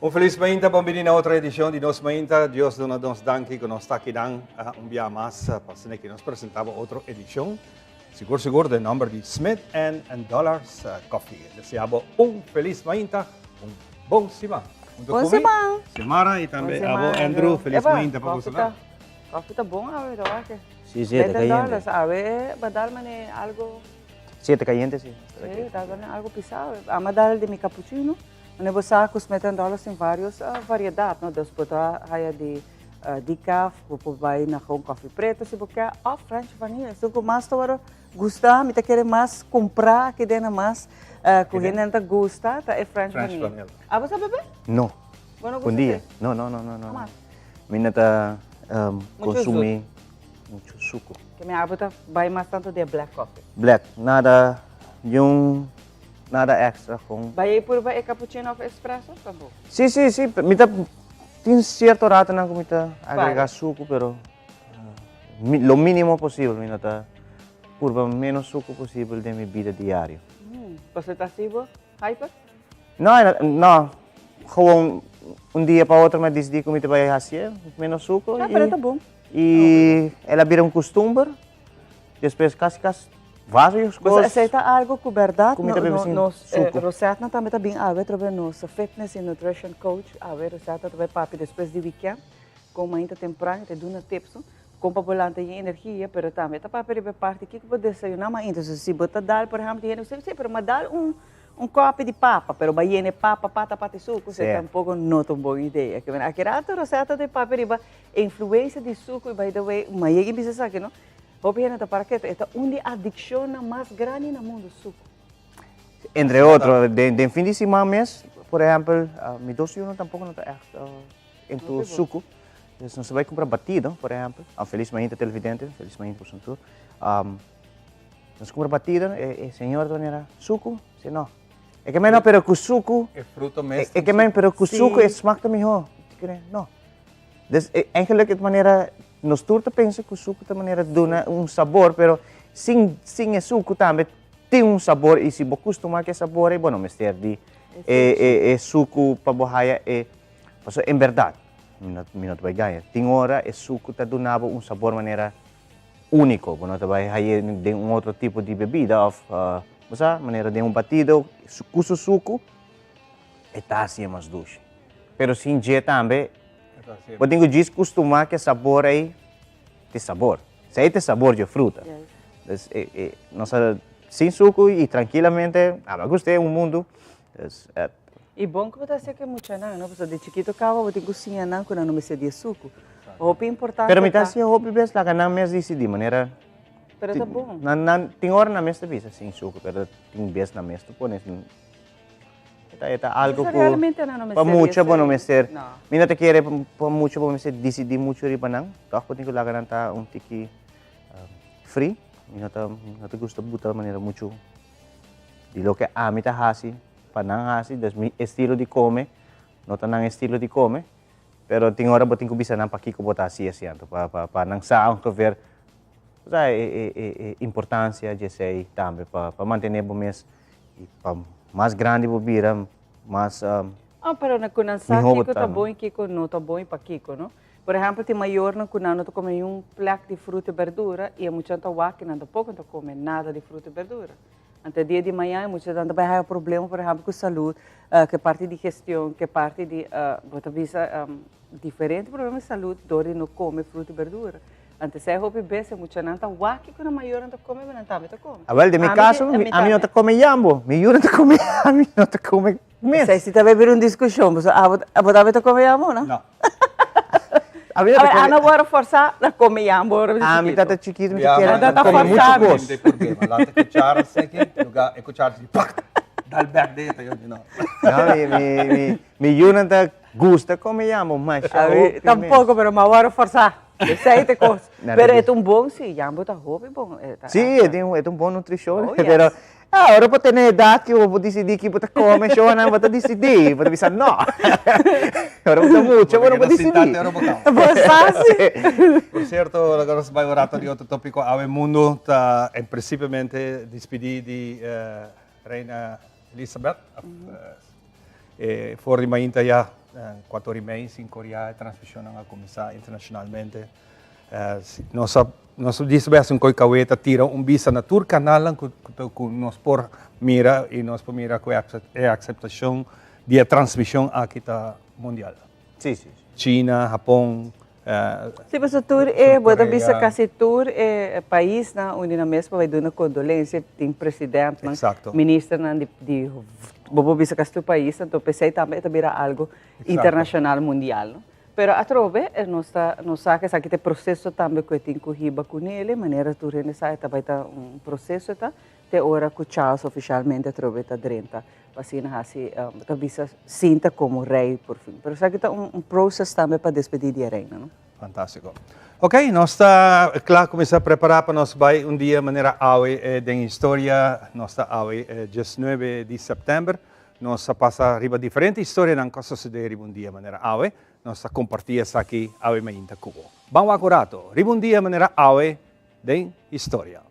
Un felis mainta, bon bini na otro edicion di Nos Mainta. Dios duna nos danki cu nos ta akinan un bia mas pa asina ki nos presenta bo otro edicion. Sigur sigur den nomber di Smith and Dollars Coffee. Desea bo un felis mainta, un bon siman. Junto Bon cu mi, siman. Xiomara y tambe Bon abo siman, Andrew. Felis Eba, mainta pa koffie boso. ta, koffie ta bon awe, ta wak. Sí, sí, ta Smith and cayente. Dollars, awe badal mane algo. Sí, ta cayente, sí. Sí, ta algo pisado. Ama dal di mi cappuccino. Wanneer bo sa cu Smith and Dollars tin varios variedad, no? Dus bo ta haya di decaf, bo por bay na gewoon koffie preto si bo kier, of French vanilla. Esun cu mas ta worde gusta, mi ta kere mas cumpra aki den na mas cu hendenan ta gusta, ta e French vanilla. Abo sa bebe? No. Bo no gusta Un dia. te? No, no, no, no, no. Hamas? Mi no ta Mucho consumi mucho suco. Ke mi abo ta bay mas tanto di e black coffee. Black, nada, niun Nada extra con. Bay ei purba e cappuccino of espresso tampoco? Si, si, si. Mi ta tin cierto ratonan cu mi ta agrega sucu, pero lo minimo posibel. Mi no ta purba menos sucu posibel den mi bida diario. Pasobra ta haci bo hyper? No, no. Gewoon un dia pa otro mi a dicidi cu mi ta bay hacié menos sucu. Ah, pero ta bon. Y el a bira un custumber. Despues casi casi varios Pues cos. esey ta algo cu berdad Cu mi ta bebe sin nos sucu. Rosetna tambe ta bin awe trobe nos fitness y nutrition coach awe Rosetna ta bay papia despues di weekend con mainta tempran y ta duna tips con pa bo lanta yen energia pero tambe ta papia riba e parti kico bo desayuna mainta so si bo ta dal por ehemplo tin hende cu si pero mi a dal un un kopi di papa pero bo a yena e papa pata pata e sucu esey tampoco no ta un bon idea aki rato Rosetna ta papia riba E influencia di sucu y by the way ma yega bisa esaki no hopi hende ta para ketu e ta un di adiccionnan mas grandi na mundo sucu. Entre otro den fin di siman mes por ehempel mi dos yunan tampoco no ta echt into sucu dus nos ta bay cumpra batido por ehempel felis mainta televidente felis mainta por su tur nos cumpra batido e señor ta manera sucu si no e ke men no pero cu sucu E fruto mes e ke men pero cu sucu e smak ta miho no. Dus eigenlijk e manera nos tur ta pensa ku suku ta manera duna un sabor, pero sin sin e suku tambe tin un sabor i si bo kustumá ku e sabor ei bo no mester di e e e suku pa bo haya e pasobra en bèrdat mi no mi no ta bai gaña tin ora e suku ta duna bo un sabor manera úniko bo no ta bai haye den un otro tipo di bebida òf bo sa manera den un batido ku su suku e ta hasié mas dushi. Pero sin dje tambe, bo tin ku djis kustumá ku e sabor ei ta e sabor. Esei ta e sabor dje fruta. Dus e e nos a sin suku i trankilamente aba gust'é un mundu. Dus e. I bon ku bo ta hasié ku e muchanan, no? Pasobra di chikito kaba bo tin ku siña nan ku nan no mester di e suku. Hopi importante Pero mi ta ta. hasié hopi bes laga nan mes disidí manera. Pero ta bon. Nan nan tin ora nan mes ta bisa sin suku, pero tin bes nan mes ta pone. E ta algo ku pa mucha bo no mester, mi no ta kere pa mucha bo mester disidí muchu riba nan, tòg bo tin ku laga nan ta un tiki free, mi no ta no ta gusta buta manera muchu di loke ami ta hasi pa nan hasi, dus mi estilo di kome no ta nan estilo di kome, pero tin ora bo tin ku bisa nan pakiko bo ta hasi asi anto pa pa nan sa ongeveer e e importansia di esei tambe pa mantené bo mes. Y pa mas grandi bo bira, mas Ah, pero na cu nan sa mihó bo kico ta, ta no? bon y kico no ta bon y pakico, no? Por ehempel, tin mayornan cu nan no ta come niun plek di fruta y berdura y e muchanan ta wak y nan tampoco no ta come nada di fruta y berdura. Anto e dia di mañan e muchanan ta bay haya problema, por ehempel, cu salud, cu e parti di digestion, cu e parti di, bo ta bisa, diferente problema di salud door di no come fruta y berdura. Antes esei hopi bes e muchanan ta wak kiko nan mayornan ta kome, pero nan tambe ta kome. Awel, den mi Ami kaso, di- mi, ami no ta kome yambo. Mi yu no ta kome, ami no ta kome mes. Esei si ta bay bira un diskushon, pasobra abo, abo tambe ta kome yambo, no? No. Ami no ta A ber, kome. a no wòrdu forsá na kome yambo ora bo ta Ami chikitu. tata chikitu, mi Ya, ta kere ma ta kome forsá muchu mi. kos. Hende por beba. Lata kuchara seki, luga e kuchara si pak, dal bek den ta yo di no. No, mi, mi, mi, mi yunan ta Gusta come yambo masha Abi, hopi mes. tampoco, pero m'a wòrdu forsá. Esei ta e kos. Na Pero ta e ta un bon si, yambo ta hopi bon. E ta Sí, e tin e ta un bon nutrishon. Oh, yes. Pero ah, ora bo tene edat ku bo por disidí ki bo ta kome, shownan bo ta disidí, bo ta bisa no. Ora bo ta mucha bo no por disidí. Ora bo kaba. Bo sa si. Por sierto, laga nos bai un rato di otro tópiko. Awe mundu ta en prinsipiomente dispidí di Reina Elisabeth. For di mainta ya. Cuatro y mei, cinco or ya e transmisionnan a cuminsa internacionalmente. Nos a nos a disi bes un koe kawe ta tira un bista na tur kanalnan ku ku nos por mira i nos por mira ku e akseptashon di e transmishon aki ta mundial. Sí, sí. China, Hapon, Sí, pasobra tur e, bo ta bisa kasi tur e paisnan unda nan mes pa bai duna kondolensia, tin presidentnan, ministernan di di bo por bisa kasi tur paisnan, enton p'esei tambe e ta bira algu internashonal mundial, no? Pero atrobe nos ta nos sa ku esaki ta e proseso tambe ku e tin ku hiba kuné, manera tur hende sa e ta bai ta un proseso ta te ora ku Charles ofishalmente atrobe ta drenta pa asina hasi ta bisa sinta komo rei por fin. Pero esaki ta un proses tambe pa despedí di e reina, no? Fantástiko. Ok, nos ta kla kuminsá prepará pa nos bai un dia manera awe den historia. Nos ta awe diesnuebe di sèptèmber. Nos a pasa riba diferente historianan ku a sosodé riba un dia manera awe. Nos ta kompartí esaki awe mainta ku bo. Ban wak un rato riba un dia manera awe den historia.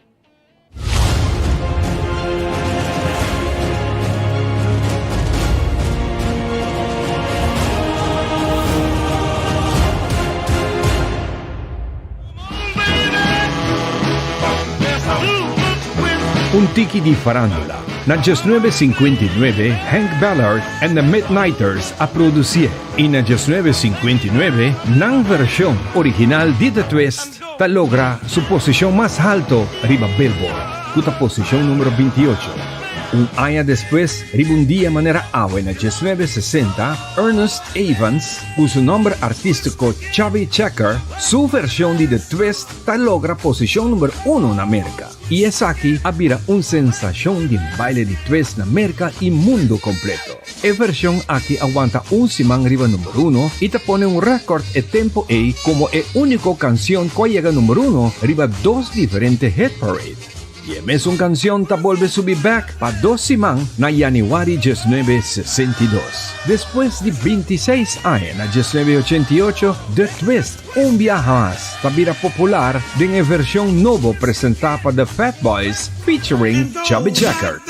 Un tiki di farándula. Na 1959, Hank Ballard and the Midnighters a producié y na 1959 nan version original di The Twist ta logra su posicion mas halto riba Billboard, cu ta posicion numero 28. Un aña despues, riba un dia manera awe na 1960, Ernest Evans, cu su nomber artistico Chubby Checker, su version di The Twist ta logra posicion number uno na Merca. I esaki a bira un sensashon di baile di twist na Merka i mundu kompleto. E vershon aki a wanta un siman riba number uno i ta pone un rèkòrt e tempu ei komo e úniko kansion ku a yega number uno riba dos diferente hit parade. I e mesun kansion ta bolbe subi bèk pa dos siman na yanüari 1962. Despues di 26 aña na 1988, The Twist un biaha mas ta bira popular den e version nobo presenta pa The Fat Boys featuring Chubby Checker.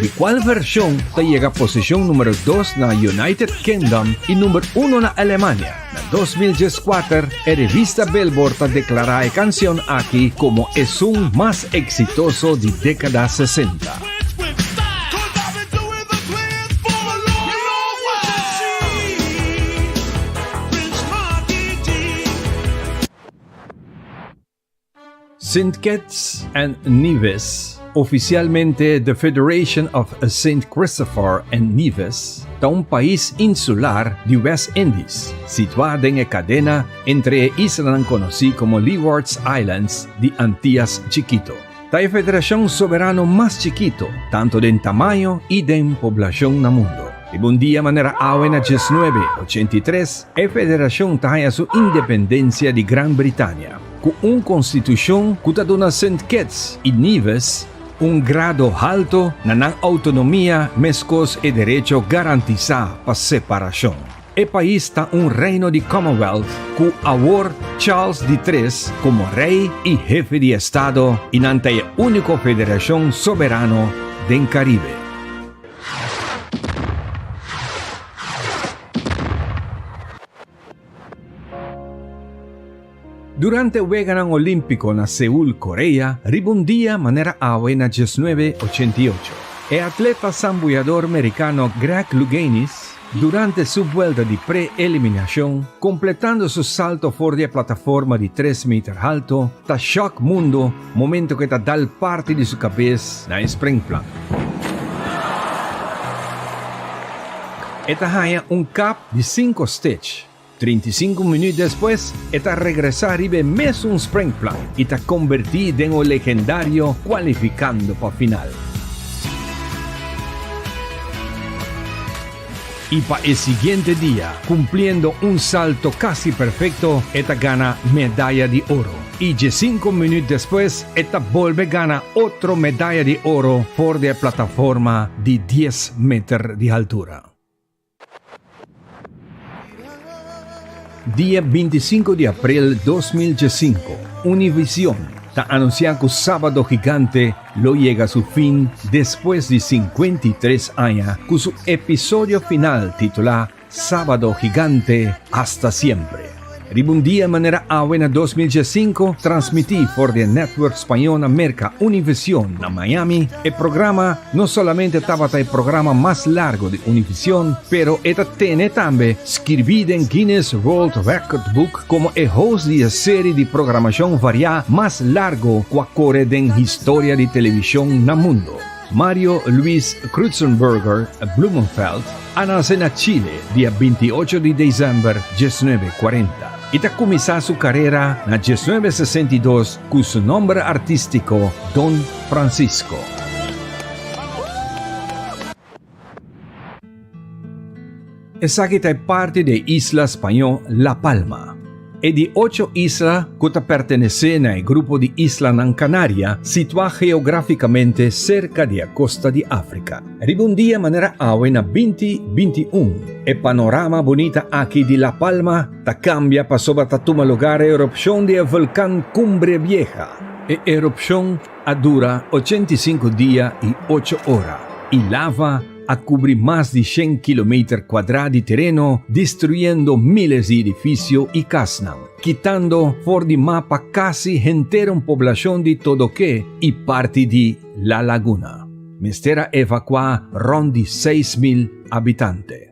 Di cual version ta yega posicion numero dos na United Kingdom y number uno na Alemania. Na 2014 e revista Billboard ta declara e cancion aki como esun mas exitoso di década 60. Sint Kitts and Nevis, ofisialmente The Federation of Sint Christopher and Nevis, ta un pais insular di West Indies, situá den e kadena entre e islanan konosí komo Leeward Islands di Antias Chikito. Ta e federashon soberano mas chikito, tantu den tamaño i den poblashon na mundu. Riba un dia manera awe na 1983, e federashon ta haña su independensia di Gran Britania, ku un konstitushon ku ta duna Sint Kitts i Nevis un grado halto na nan outonomia meskos e derecho garantisá pa separashon. E pais ta un reino di Commonwealth ku awor Charles di Tres komo rei i hefe di estado i nan ta e úniko federashon soberano den Karibe. Durante Weganan Olímpiko na Seul, Korea, riba un dia manera awe na 1988, e atleta sambuyador merikano Greg Louganis, durante su buelta di pre-eliminashon, kompletando su salto for di e plataforma di tres meter halto, ta shòk mundu momento ku e ta dal parti di su kabes na e springplank. E ta haña un kap di sinku stitch. 35 minüt despues e ta regresá riba e mesun springplank i ta kombertí den un legendario kualifikando pa final. I pa e siguiente dia, kumpliendo un salto kasi perfekto, e ta gana medaya di oro. I djesinku minüt despues e ta bolbe gana otro medaya di oro for di e plataforma di dies meter di haltura. Dia 25 di april 2015, Univision. ta anunsiá ku Sábado Gigante lo yega su fin despues di 53 aña ku su episodio final titulá Sábado Gigante, Hasta Siempre. Riba un dia manera awe na 2015, transmití for di e network spañó na Merka Univision na Miami, e programa no solamente tabata e programa mas largo di Univision, pero e ta tene tambe skirbí den Guinness World Record Book komo e host di e seri di programashon variá mas largo ku a kore den historia di televishon na mundu. Mario Luis Krutzenberger Blumenfeld a nase na Chile dia 28 di desèmber 1940 i ta kuminsá su karera na 1962 ku su nòmber artístiko Don Francisco. Esaki ta e parti di e isla spañó La Palma, e di ocho isla ku ta pertenesé na e grupo di Islanan Kanaria situá geográfikamente serka di e kosta di Afrika. Riba un dia manera awe na 2021, e panorama bunita aki di La Palma ta kambia pasobra ta tuma lugar e erupshon di e volkan Cumbre Vieja. E erupshon a dura 85 dia i ocho ora i lava a kubri mas di shen kilometer kuadrá di tereno, destruyendo miles di edifisio i kasnan, kitando for di mapa kasi henter un poblashon di Todoque i parti di La Laguna. Mester a evakuá rònt di 6000 habitante.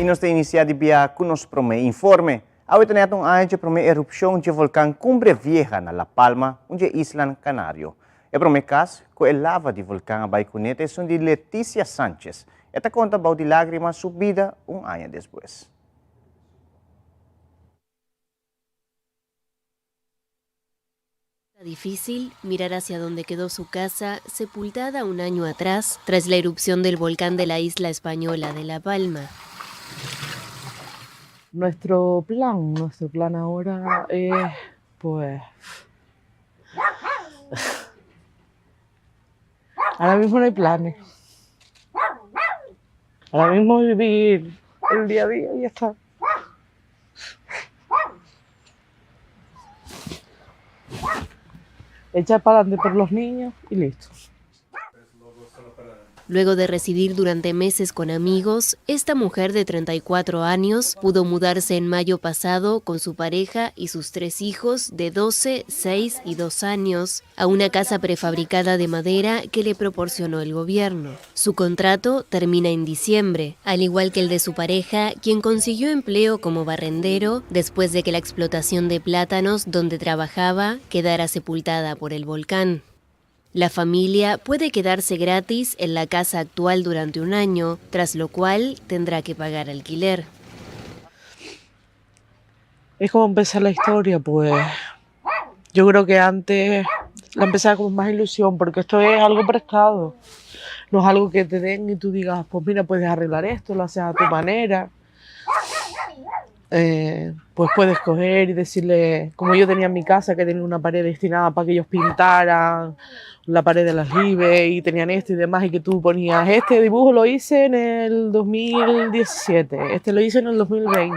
I nos ta inisiá di bia ku nos promé informe. Awe ta nèt un aña dje promé erupshon dje volkan Cumbre Vieja na La Palma, un dje Islan Kanario. E promé kas ku e lava di volkan a bai kuné ta esun di Leticia Sanchez. E ta konta bou di lágrima su bida un aña despues. Difícil mirar hacia donde quedó su casa, sepultada un año atrás tras la erupción del volcán de la isla española de La Palma. Nuestro plan, nuestro plan ahora es, pues... Ahora mismo no hay planes. Ahora mismo vivir el día a día y ya está. Echar para adelante por los niños y listo. Luego de residir durante meses con amigos, esta mujer de 34 años pudo mudarse en mayo pasado con su pareja y sus tres hijos de 12, 6 y 2 años a una casa prefabricada de madera que le proporcionó el gobierno. Su contrato termina en diciembre, al igual que el de su pareja, quien consiguió empleo como barrendero después de que la explotación de plátanos donde trabajaba quedara sepultada por el volcán. La familia puede quedarse gratis en la casa actual durante un año, tras lo cual tendrá que pagar alquiler. Es como empezar la historia, pues yo creo que antes la empezaba con más ilusión, porque esto es algo prestado. No es algo que te den y tú digas, pues mira, puedes arreglar esto, lo haces a tu manera. Pues puedes coger y decirle, como yo tenía en mi casa, que tenía una pared destinada para que ellos pintaran, la pared de las libres y tenían esto y demás, y que tú ponías, este dibujo lo hice en el 2017, este lo hice en el 2020.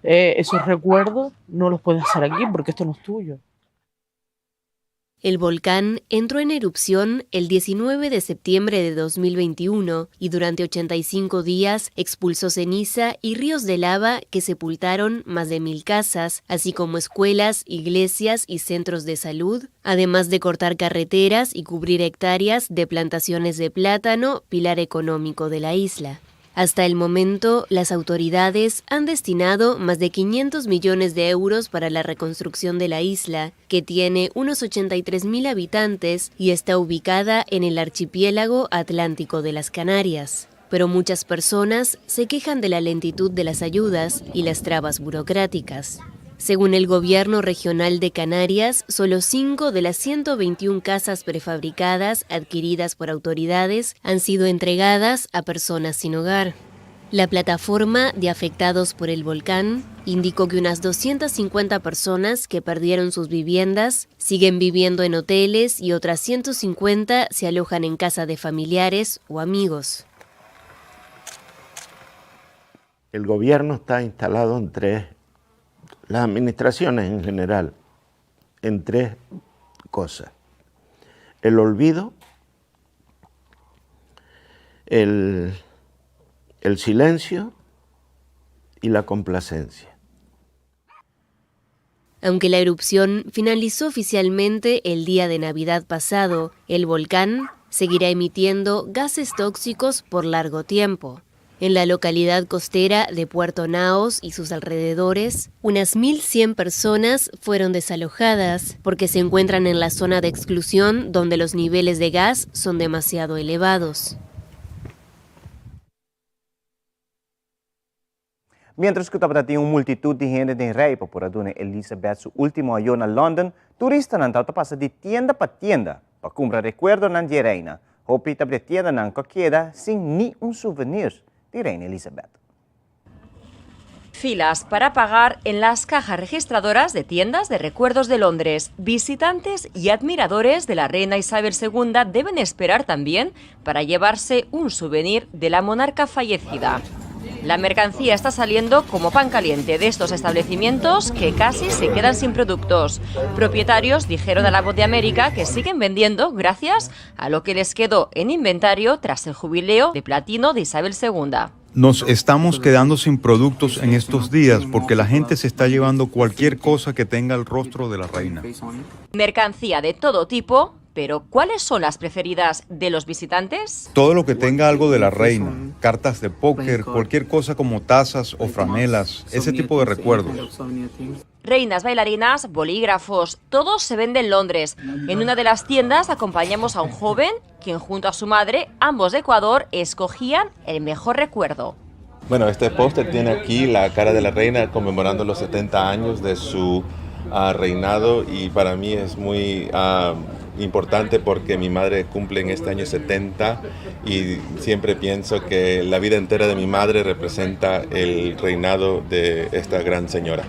Esos recuerdos no los puedes hacer aquí porque esto no es tuyo. El volcán entró en erupción el 19 de septiembre de 2021 y durante 85 días expulsó ceniza y ríos de lava que sepultaron más de 1.000 casas, así como escuelas, iglesias y centros de salud, además de cortar carreteras y cubrir hectáreas de plantaciones de plátano, pilar económico de la isla. Hasta el momento, las autoridades han destinado más de 500 millones de euros para la reconstrucción de la isla, que tiene unos 83.000 habitantes y está ubicada en el archipiélago atlántico de las Canarias. Pero muchas personas se quejan de la lentitud de las ayudas y las trabas burocráticas. Según el gobierno regional de Canarias, solo 5 de las 121 casas prefabricadas adquiridas por autoridades han sido entregadas a personas sin hogar. La plataforma de afectados por el volcán indicó que unas 250 personas que perdieron sus viviendas siguen viviendo en hoteles y otras 150 se alojan en casa de familiares o amigos. El gobierno está instalado en tres, las administraciones en general, en tres cosas. El olvido, el, el silencio y la complacencia. Aunque la erupción finalizó oficialmente el día de Navidad pasado, el volcán seguirá emitiendo gases tóxicos por largo tiempo. En la localidad costera de Puerto Naos y sus alrededores, unas 1.100 personas fueron desalojadas porque se encuentran en la zona de exclusión donde los niveles de gas son demasiado elevados. Mientras cu tabata tin un multitud di hende den rij pa por a duna Elizabeth su ultimo ayo na London, turistanan tabata pasa di tienda pa tienda pa cumpra recuerdonan di e reina. Hopi tabata e tiendanan cu a keda sin ni un souvenir di Reina Elizabeth. Filas para pagar en las cajas registradoras de tiendas de recuerdos de Londres. Visitantes y admiradores de la reina Isabel II deben esperar también para llevarse un souvenir de la monarca fallecida. La mercancía está saliendo como pan caliente de estos establecimientos que casi se quedan sin productos. Propietarios dijeron a La Voz de América que siguen vendiendo gracias a lo que les quedó en inventario tras el jubileo de platino de Isabel II. Nos estamos quedando sin productos en estos días porque la gente se está llevando cualquier cosa que tenga el rostro de la reina. Mercancía de todo tipo, pero ¿cuáles son las preferidas de los visitantes? Todo lo que tenga algo de la reina, cartas de póker, cualquier cosa como tazas o franelas, ese tipo de recuerdos. Reinas bailarinas, bolígrafos, todo se vende en Londres. En una de las tiendas acompañamos a un joven quien junto a su madre, ambos de Ecuador, escogían el mejor recuerdo. Bueno, este póster tiene aquí la cara de la reina conmemorando los 70 años de su ah, reinado y para mí es muy ah, importante porque mi madre cumple en este año 70 y siempre pienso que la vida entera de mi madre representa el reinado de esta gran señora.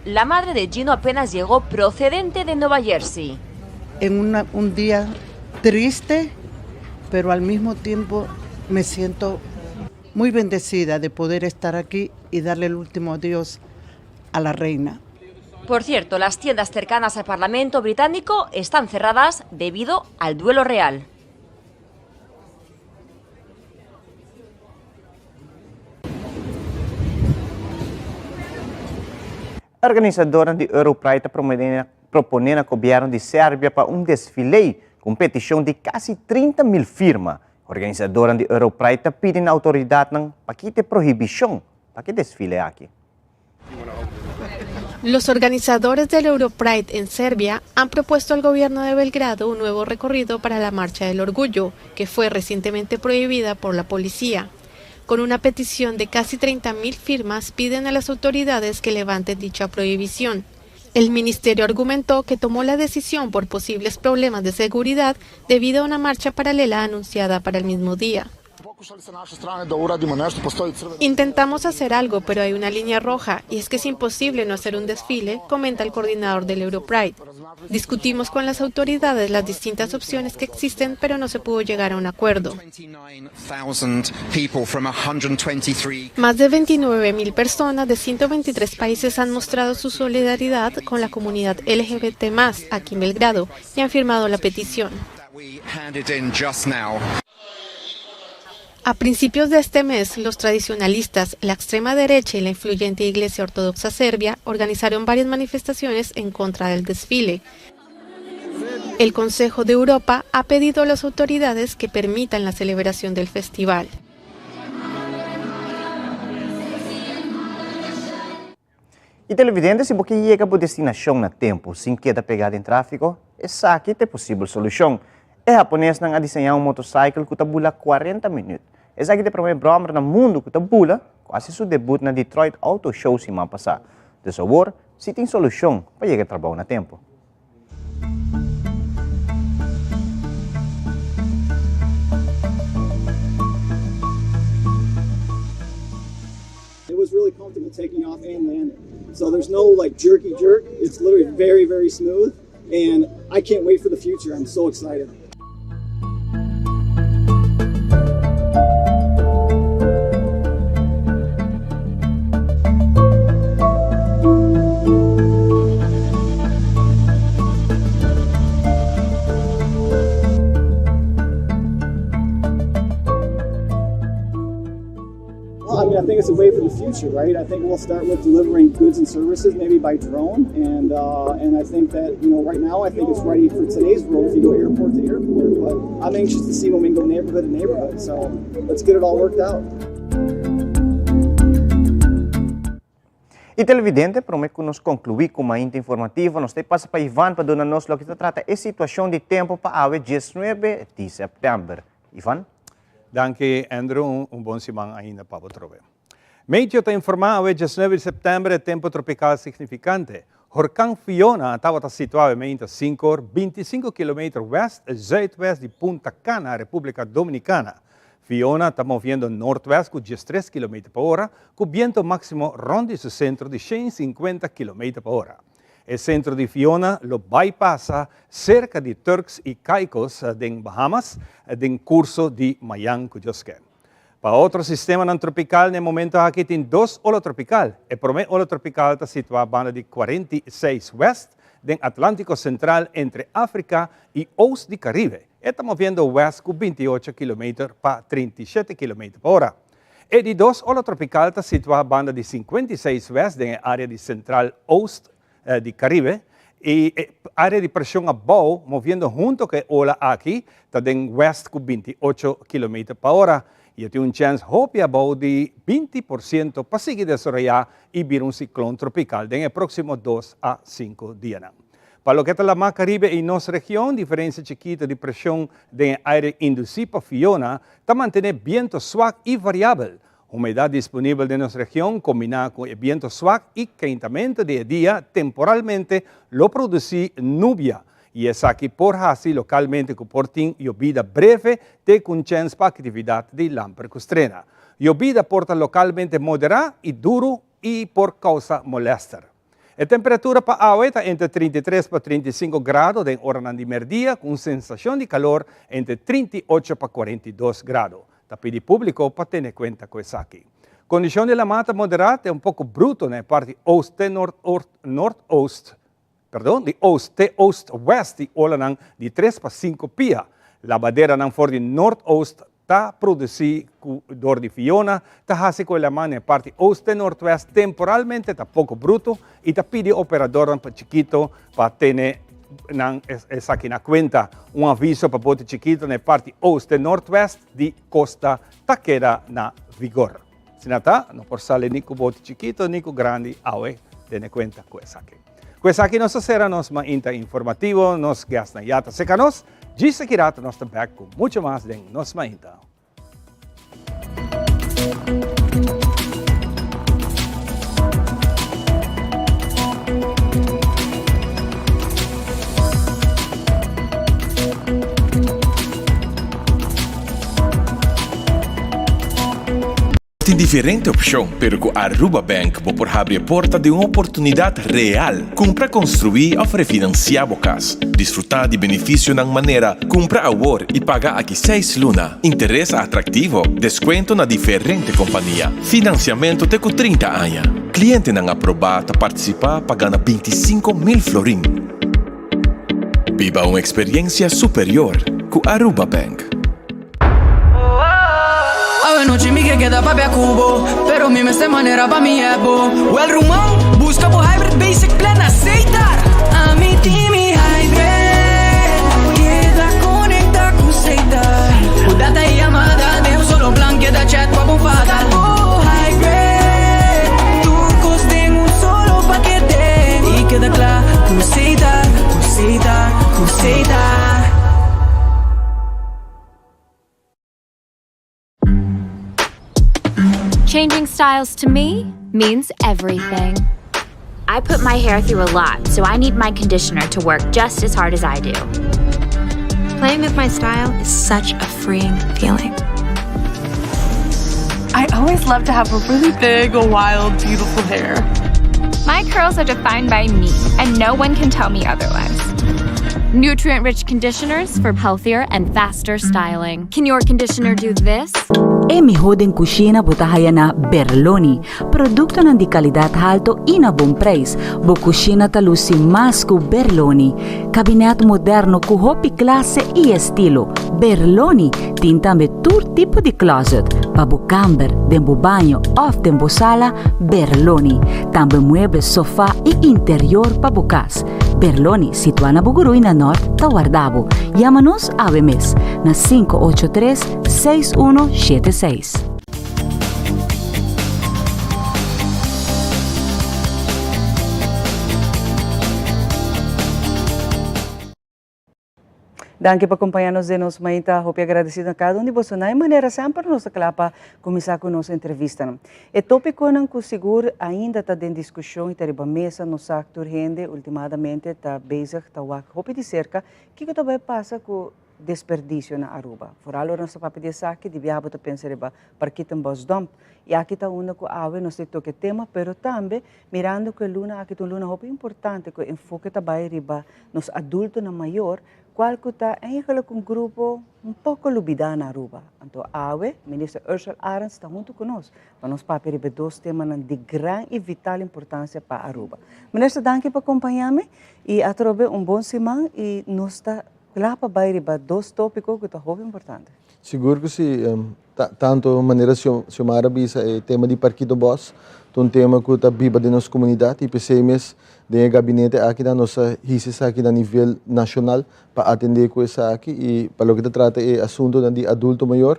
La madre de Gino apenas llegó procedente de Nueva Jersey. En un día triste, pero al mismo tiempo me siento muy bendecida de poder estar aquí y darle el último adiós a la reina. Por cierto, las tiendas cercanas al Parlamento británico están cerradas debido al duelo real. Organisadornan di Europride ta propone na gobierno di Serbia pa un desfile cu un peticion di casi 30 mil firma. Organisadornan di Europride ta pidi na autoridadnan pa kita e prohibicion pa cu e desfile aki. Los organizadores del Europride en Serbia han propuesto al gobierno de Belgrado un nuevo recorrido para la Marcha del Orgullo, que fue recientemente prohibida por la policía. Con una petición de casi 30.000 firmas piden a las autoridades que levanten dicha prohibición. El ministerio argumentó que tomó la decisión por posibles problemas de seguridad debido a una marcha paralela anunciada para el mismo día. Intentamos hacer algo, pero hay una línea roja y es que es imposible no hacer un desfile, comenta el coordinador del Europride. Discutimos con las autoridades las distintas opciones que existen, pero no se pudo llegar a un acuerdo. Más de 29.000 personas de 123 países han mostrado su solidaridad con la comunidad LGBT aquí en Belgrado y han firmado la petición. A principios de este mes, los tradicionalistas, la extrema derecha y la influyente Iglesia Ortodoxa Serbia organizaron varias manifestaciones en contra del desfile. El Consejo de Europa ha pedido a las autoridades que permitan la celebración del festival. Y televidente, si bo kier yega bo destinacion na tempo sin keda pega den trafico, esaki ta e posibel solucion. E Haponesnan a diseña un motorcycle cu ta bula cuarenta minuut. Esaki ta e prome brommer na mundo cu ta bula, cu haci su debut na Detroit Auto Show siman pasa. Dus awor, si tin solucion pa yega trabou na tempo. It was really comfortable taking off and landing. So there's no like jerky jerk. It's literally very, very smooth. And I can't wait for the future. I'm so excited. Well, I mean, I think it's a way for the future, right? I think we'll start with delivering goods and services maybe by drone, and uh, and I think that you know right now I think it's ready for today's world if you go airport to airport. But I'm anxious to see when we can go neighborhood to neighborhood. So let's get it all worked out. Y televidente, prome cu nos conclui cu Mainta Informativo, nos ta pasa pa Ivan pa duna nos loke ta trata e situacion di tempo pa awe 19 di september. Ivan? Danki Andrew, un bon siman ainda pa bo trobe. Meteo ta informa awe 19 di september e tempo tropical significante. Horcan Fiona tabata situa awe meinta 5 or 25 kilometer west zuidwest di Punta Cana, Republica Dominicana. Fiona ta moviendo noordwest cu 13 kilometer pa ora, cu biento maximo rond di su centro di 150 kilometer pa ora. E sentro di Fiona lo bai pasa serka di Turks i Caicos den Bahamas den kurso di mayan ku Dios ke. Pa otro sistemanan tropikal na e momento aki tin dos ola tropikal. E promé ola tropikal ta situá banda di 46 west den Atlántiko Sentral entre Afrika i oost di Karibe. E ta moviendo west ku 28 kilometer pa 37 kilometer pa ora. E di dos ola tropikal ta situá banda di 56 west den e área di sentral oost di Karibe i e área di preshon abou moviendo hunto ku e ola aki ta den west ku 28 kilometer pa ora i e tin un chèns hopi abou di 20% pa sigui desaroyá i bira un siklon tropikal den e próksimo dos a sinku dianan. Pa loke ta Lamá Karibe i nos region, diferensia chikito di preshon den e aire indusí pa Fiona ta mantené biento swak i variabel. Humedat disponibel den nos region kombiná ku e biento swak i keintamentu di e dia temporalmente lo produsí nubia i esaki por hasi lokalmente ku por tin yobida breve te ku un chèns pa aktividat di lamper ku strena. Yobida por ta lokalmente moderá i duru i por kousa molèster. E temperatura pa awe ta entre 33 pa 35 grado den oranan di merdia ku un sensashon di kalor entre 38 pa 42 grado. Ta pidi públiko pa tene kuenta ku esaki. Kondishon di lamá ta moderá te un poko bruto na e parti oost te noordoost, perdon, di oost te oost-west di olanan di tres pa sinku pia. Labaderanan for di noordoost ta produsí ku dor di Fiona ta hasi ku e laman na e parti oost te noordwest temporalmente ta poko bruto i ta pidi operadornan pa chikito pa tene nan esaki na kuenta. Un aviso pa bote chikito na e parti oost te noordwest di kosta ta keda na vigor. Asina ta, no por sali ni ku bote chikito ni ku grandi awe tene kuenta ku esaki. Ku esaki nos ta sera nos mainta informativo, nos guestnan ya ta seka nos. Djis aki rato nos ta bek ku mucho mas den nos mainta. Tin diferente opcion, pero cu Aruba Bank bo por habri e porta di un oportunidad real. Cumpra, construi of refinancia bo cas. Disfruta di beneficionan manera cumpra awor y paga aki seis luna, interes atractivo, descuento na diferente compania, financiamento te cu 30 aña. Clientenan aproba ta participa pa gana 25,000 florin. Biba un experiencia superior cu Aruba Bank. Awe nochi mi ke keda papia ku bo Pero mi mester manera pa mi ebo Wel ruman, buska bo Hybrid Basic Plan na Setar Ami tin mi Hybrid Keda konekta ku Setar Ku data i yamada den un solo plan Keda chat pa bo fada Bo Hybrid Tur kos den un solo pakete I keda kla ku Setar Ku Setar, ku Setar. Changing styles to me means everything. I put my hair through a lot, so I need my conditioner to work just as hard as I do. Playing with my style is such a freeing feeling. I always love to have a really big, wild, beautiful hair. My curls are defined by me, and no one can tell me otherwise. Nutrient rich conditioners for healthier and faster styling. Can your conditioner do this? E miho den cushina bo ta haya na Berloni. Productonan di calidad halto y na bon prijs. Bo cushina ta luci mas cu Berloni. Kabinet moderno cu hopi clase y estilo. Berloni tin tambe tur tipo di closet. Pa bo kamber, den bo baño of den bo sala, Berloni. Tambe mueble, sofa y interior pa bo cas. Berloni, situa na Bugurui na Nort, ta warda bo. Yama nos awe mes na 583 6176. Danki pa acompaña nos den nos mainta. Hopi agradecido na cada un di boso. Na e manera semper nos ta cla pa cuminsa cu nos entrevistanan. E topiconan cu sigur ainda ta den discusion y ta riba mesa nos sa tur hende ultimadamente ta bezig ta wak hopi di cerca kico ta bay pasa cu desperdicio na Aruba. Vooral ora nos ta papia di esaki, di biaha bo ta pensa riba Parkietenbosdump. Y aki ta unda cu awe nos ta toca e tema, pero tambe mirando cu e luna aki ta un luna hopi importante cu e enfoke ta bay riba nos adultonan mayor, cual cu ta eigenlijk un grupo un poco lubida na Aruba. Anto awe Minister Ursell Arends ta hunto cu nos pa nos papia riba e dos temanan di gran y vital importancia pa Aruba. Minister, danki pa compaña mi y atrobe un bon siman y nos ta Kla pa bai riba dos tópiko ku ta hopi importante. Sigur ku si. Tantu manera Xiomara a bisa e tema di Parkito Bos ta un tema ku ta biba den nos komunidat i p'esei mes den e gabinete aki nan nos a hisa esaki na nivel nashonal pa atendé ku esaki i pa loke ta trata e asuntunan di adulto mayor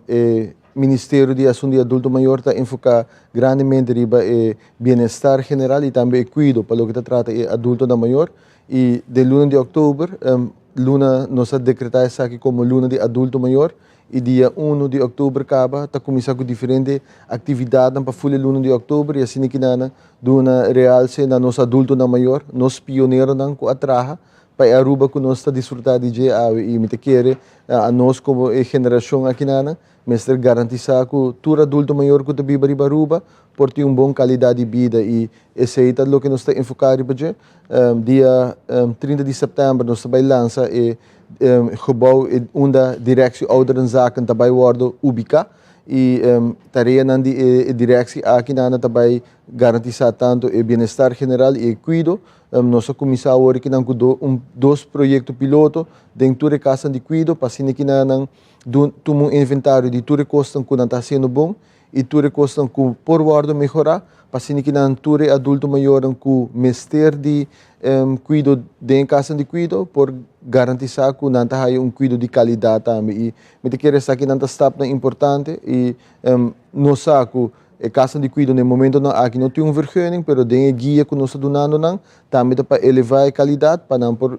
e Ministerio di Asuntu di Adulto Mayor ta enfoká grandemente riba e bienestar general i tambe e kuido pa loke ta trata e adultonan mayor. I den luna di òktober, luna nos a dekretá esaki komo luna di adulto mayor i dia unu di òktober kaba ta kuminsá ku diferente aktividatnan pa ful e luna di òktober i asina kinanan duna realse na nos adultonan mayor, nos pioneronan ku a traha pa e Aruba ku nos ta disfrutá di dje awe i mi ta kere anos komo e generashon akinanan Mester garantisá ku tur adulto mayor ku ta biba riba Aruba por tin un bon kalidat di bida i esei ta loke nos ta enfoká riba dje. Dia 30 di sèptèmber nos ta bai lansa e gebou unda Directie Ouderenzaken ta bai wòrdu ubiká i tareanan di e direksie aki nan ta bai garantisá tantu e bienestar general i e kuido. Nos a kuminsá awor akinan ku dos proyekto piloto den tur e kasnan di kuido pa asina kinan Dun tuma un inventario di tur e kosnan ku nan ta hasiendo bon i tur e kosnan ku por wòrdu mehorá pa asina ki nan tur e adulto mayornan ku mester di kuido den e kasnan di kuido por garantisá ku nan ta haya un kuido di kalidat tambe. I mi ta kere esaki nan ta stapnan importante i nos sa ku e kasnan di kuido na e momentonan aki no tin un vergunning pero den e guia ku nos ta dunando nan tambe ta pa elevá e kalidat pa nan por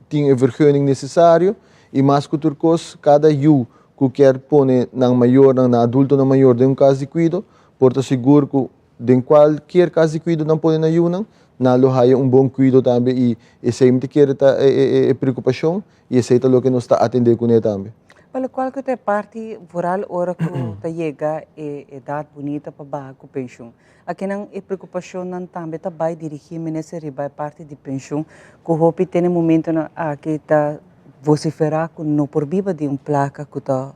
tin e vergunning nesesario. I mas ku tur kos, kada yu ku kier pone nan mayornan, nan adultonan mayor den un kas di kuido, por ta sigur ku den kualkier kas di kuido nan pone nan yunan, nan lo haya un bon kuido tambe i esei mi ta kere ta e preokupashon i esei ta loke nos ta atendé kuné tambe. Pa lokual ku ta e parti vooral ora ku ta yega e edat bunita pa baha ku penshun. Akinan e preokupashonnan tambe ta bai dirigí minister riba e parti di penshun ku hopi tene momentonan aki ta vosiferá ku no por biba di un plaka ku ta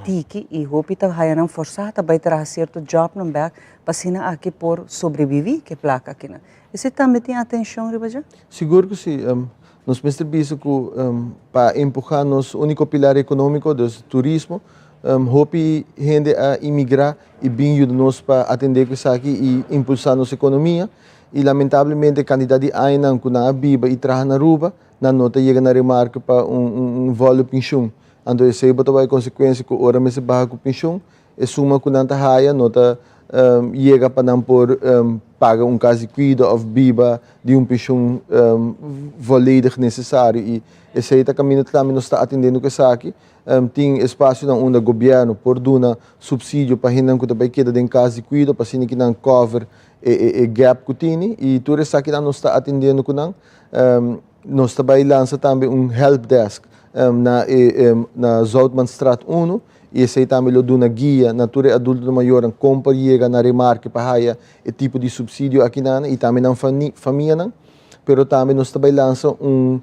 tiki i hopi ta haya nan forsá ta bai traha sierto jòbnan bèk pa asina aki por sobreviví ku e plaka akinan. Esei tambe tin atenshon riba dje? Sigur ku si. Nos mester bisa ku pa empuhá nos úniko pilar ekonómiko, dus turismo, hopi hende a imigrá i bin yuda nos pa atendé ku esaki i impulsá nos ekonomia. I lamentablemente kantidat di añanan ku nan a biba i traha na Aruba, nan no ta yega na remarke pa un vòldo penshun. Anto esei bo ta wak e konsekuensia ku ora mester baha ku penshun, e suma ku nan ta haya no ta yega pa nan por. paga un cas di cuido of biba di un pensioen volledig necesario y esey ta caminda tambe nos ta atendiendo cu esaki. Tin espacionan unda gobierno por duna subsidio pa hendenan cu ta bay keda den cas di cuido pa asina ki nan cover e gap cu tini y tur esakinan nos ta atendiendo cu nan. Nos ta bay lansa tambe un help desk na e na Zoutmanstraat uno y esey tambe lo duna guia na tur e adultonan mayornan con por yega na remarke pa haya e tipo di subsidio akinan y tambe nan famianan. Pero tambe nos ta bay lansa un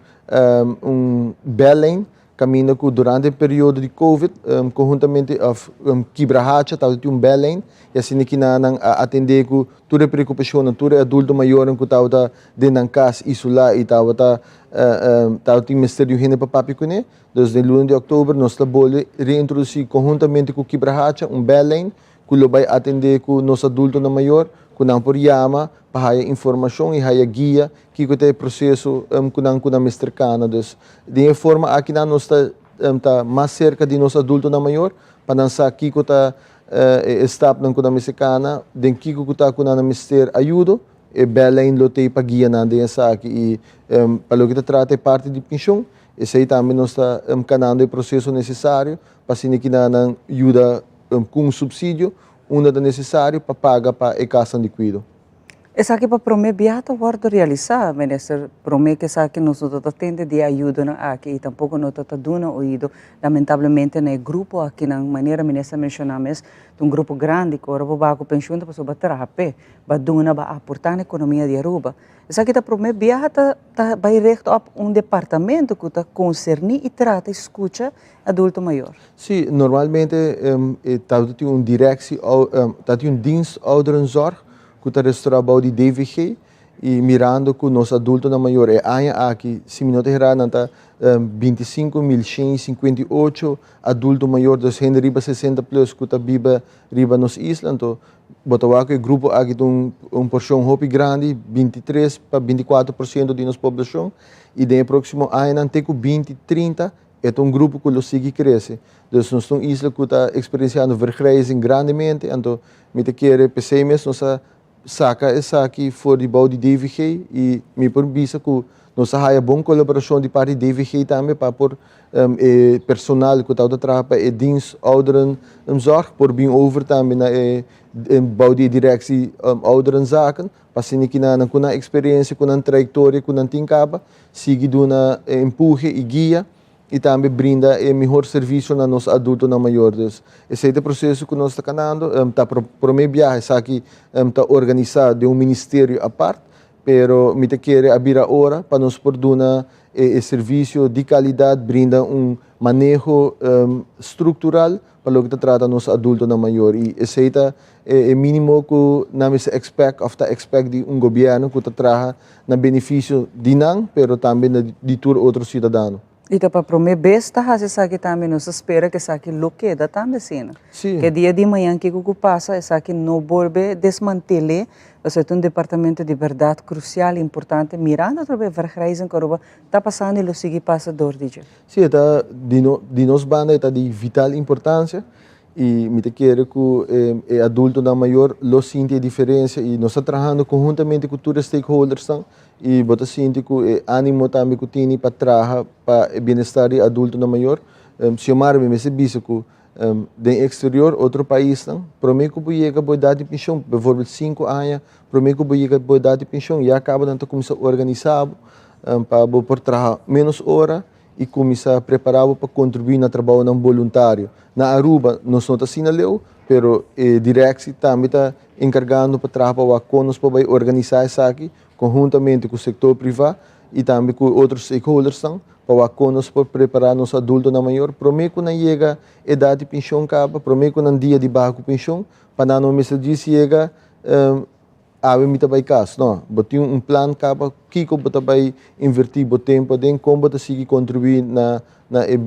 un bellijn Caminda cu durante e periodo di Covid conhuntamente of Kibrahacha tabata tin un bellijn y asina ki nan a atende cu tur e preocupacionnan, tur e adulto mayornan cu tabata den nan cas isula y tabata tabatin mester di un hende pa papia cune. Dus den luna di october nos ta bolbe reintroduci conhuntamente cu Kibrahacha un bellijn cu lo bay atende cu nos adultonan mayor cu nan por yama pa haya informacion y haya guia Kiko ta e proseso ku nan ku nan mester kana. Dus den e forma aki nan nos ta ta mas serka di nos adultonan mayor pa nan sa kiko ta e stapnan ku nan mester kana, den kiko ku ta ku nan a mester ayudo, e bellijn lo t'ei pa guia nan den esaki. I pa loke ta trata e parti di penshon, esei tambe nos ta kanando e proseso nesesario pa asina ki nan nan yuda ku un supsidio unda ta nesesario pa paga pa e kasnan di kuido. Esaki pa prome biaha ta wordo realisa, Minister. Prome cu esaki nos no ta ta tende di e ayudonan aki y tampoco no ta ta duna oido lamentablemente na e grupo akinan. Manera Minister a menciona mes, ta un grupo grandi cu ora bo baha cu pensioen ta pasobra bo a traha p'e, bo a duna, bo a aporta na economia di Aruba. Esaki ta prome biaha ta ta bay richt op un departamento cu ta concerni y trata y scucha adulto mayor. Si, normalmente e ta tin un directie, ta tin un dienst ouderenzorg ku ta restorá bou di DVG i mirando ku nos adultonan mayor e aña aki, si mi no ta herá, nan ta 25.158 adulto mayor, dus hende riba 60 plus ku ta biba riba nos isla. Anto bo ta wak ku e grupo aki ta un porshon hopi grandi, 23 pa 24% di nos poblashon, i den e próksimo añanan te ku 2030 E ta un grupo ku lo sigui krese. Dus nos ta un isla ku ta eksperensiando vergrijzing grandemente, anto mi ta kere p'esei mes nos a saka esaki for di bou di DVG i mi por bisa ku nos a haya bon kolaborashon di parti di DVG tambe pa por e personal ku tabata traha pa e dienst ouderenzorg por bin over tambe na e bou di e directie ouderenzaken pa asina ki nan ku nan eksperensia, ku nan trayektoria ku nan tin kaba Sigui duna e empuhe i guia i tambe brinda e mihor servisio na nos adultonan mayor. Dus esei ta e proseso ku nos ta kanando. Ta promé biaha esaki ta organisá den un ministerio apart, pero mi ta kere a bira ora pa nos por duna e servisio di kalidat, brinda un maneho struktural pa loke ta trata nos adultonan mayor y esey ta e minimo cu nan mester expect of ta expect di un gobierno cu ta traha na beneficio di nan pero tambe na di tur otro ciudadano. Y ta pa prome bes ta haci esaki tambe nos ta spera cu esaki lo keda tambe asina. Si. Ke dia di mañan kico cu pasa esaki no bolbe desmantele pasobra ta un departamento di berdad crucial importante mirando atrobe vergrijzing cu Aruba ta pasando y lo sigui pasa door di dje. Sí, e ta di no di nos banda e ta di vital importancia y mi ta kere cu e e adultonan mayor lo sinti e diferencia y nos ta trahando conhuntamente cu tur e stakeholdersnan y bo ta sinti cu e animo tambe cu tini pa traha pa e bienestar di adultonan mayor. Xiomara mi mester bisa cu den exterior otro paisnan prome cu bo yega bo edad di pension, bijvoorbeeld cinco aña prome cu bo yega bo edad di pension ya caba nan ta cuminsa organisa bo pa bo por traha menos ora y cuminsa prepara bo pa contribui na trabaonan boluntario. Na Aruba nos no ta asina leu, pero e directie tambe ta encargando pa traha pa wak con nos por bay organisa esaki conhuntamente cu sector priva y tambe cu otro stakeholdersnan pa wak con nos por prepara nos adultonan mayor prome cu nan yega edad di pension caba, prome cu nan dia di baha cu pension, pa nan no mester djis yega Awe mi ta bai kas. No, bo tin un plan kaba kiko bo ta bai invertí bo tempu aden, kon bo ta sigui kontribuí na na e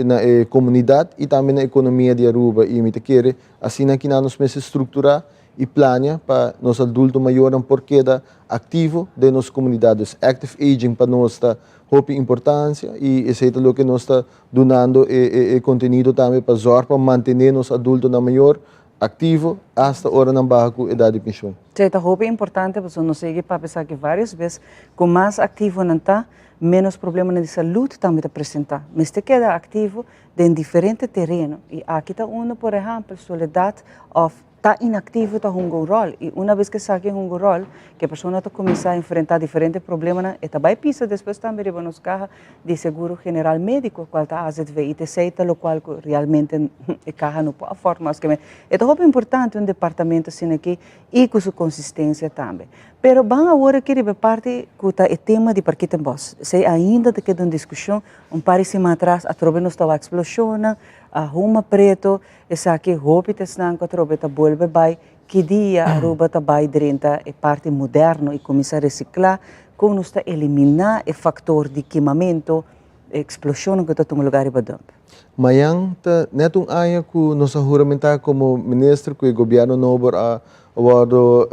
na e komunidat i tambe na ekonomia di Aruba. I mi ta kere asina kinan nos mester strukturá i plania pa nos adulto mayornan por keda aktivo den nos komunidat. Dus active aging pa nos ta hopi importansia i esei ta loke nos ta dunando e e kontenido tambe pa zòrg pa mantené nos adultonan mayor. aktivo asta ora nan baha ku edat di penshon. Esei ta hopi importante pasobra nos a yega papia esaki varios bes, ku mas aktivo nan ta, menos problemanan di salud tambe ta presenta. Mester keda aktivo den diferente tereno i aki ta unda por ehèmpel soledat òf ta inaktivo ta hunga un ròl i una bes ku esaki hunga un ròl ku e persona ta kuminsá enfrentá diferente problemanan e ta bai pisa despues tambe riba nos kaha di seguro general médiko kual ta AZV i ta esei ta lokual ku realmente e kaha no por afòrt mas ke e ta hopi importante un departamento asina aki i ku su konsistensia tambe. Pero ban awor aki riba e parti ku ta e tema di Parkietenbos esei ainda ta keda un diskushon un par di siman atras atrobe nos ta wak eksploshonnan a huma preto Esaki hopi ta esnan ku atrobe ta bolbe bai ki dia Aruba ta bai drenta e parti moderno i kuminsá resiklá, kon nos ta eliminá e faktor di kimamentu, e eksploshonnan ku ta tuma lugá riba dump. Mayan ta nèt un aña ku nos a huramentá komo minister ku e gobièrnu nobo a wòrdu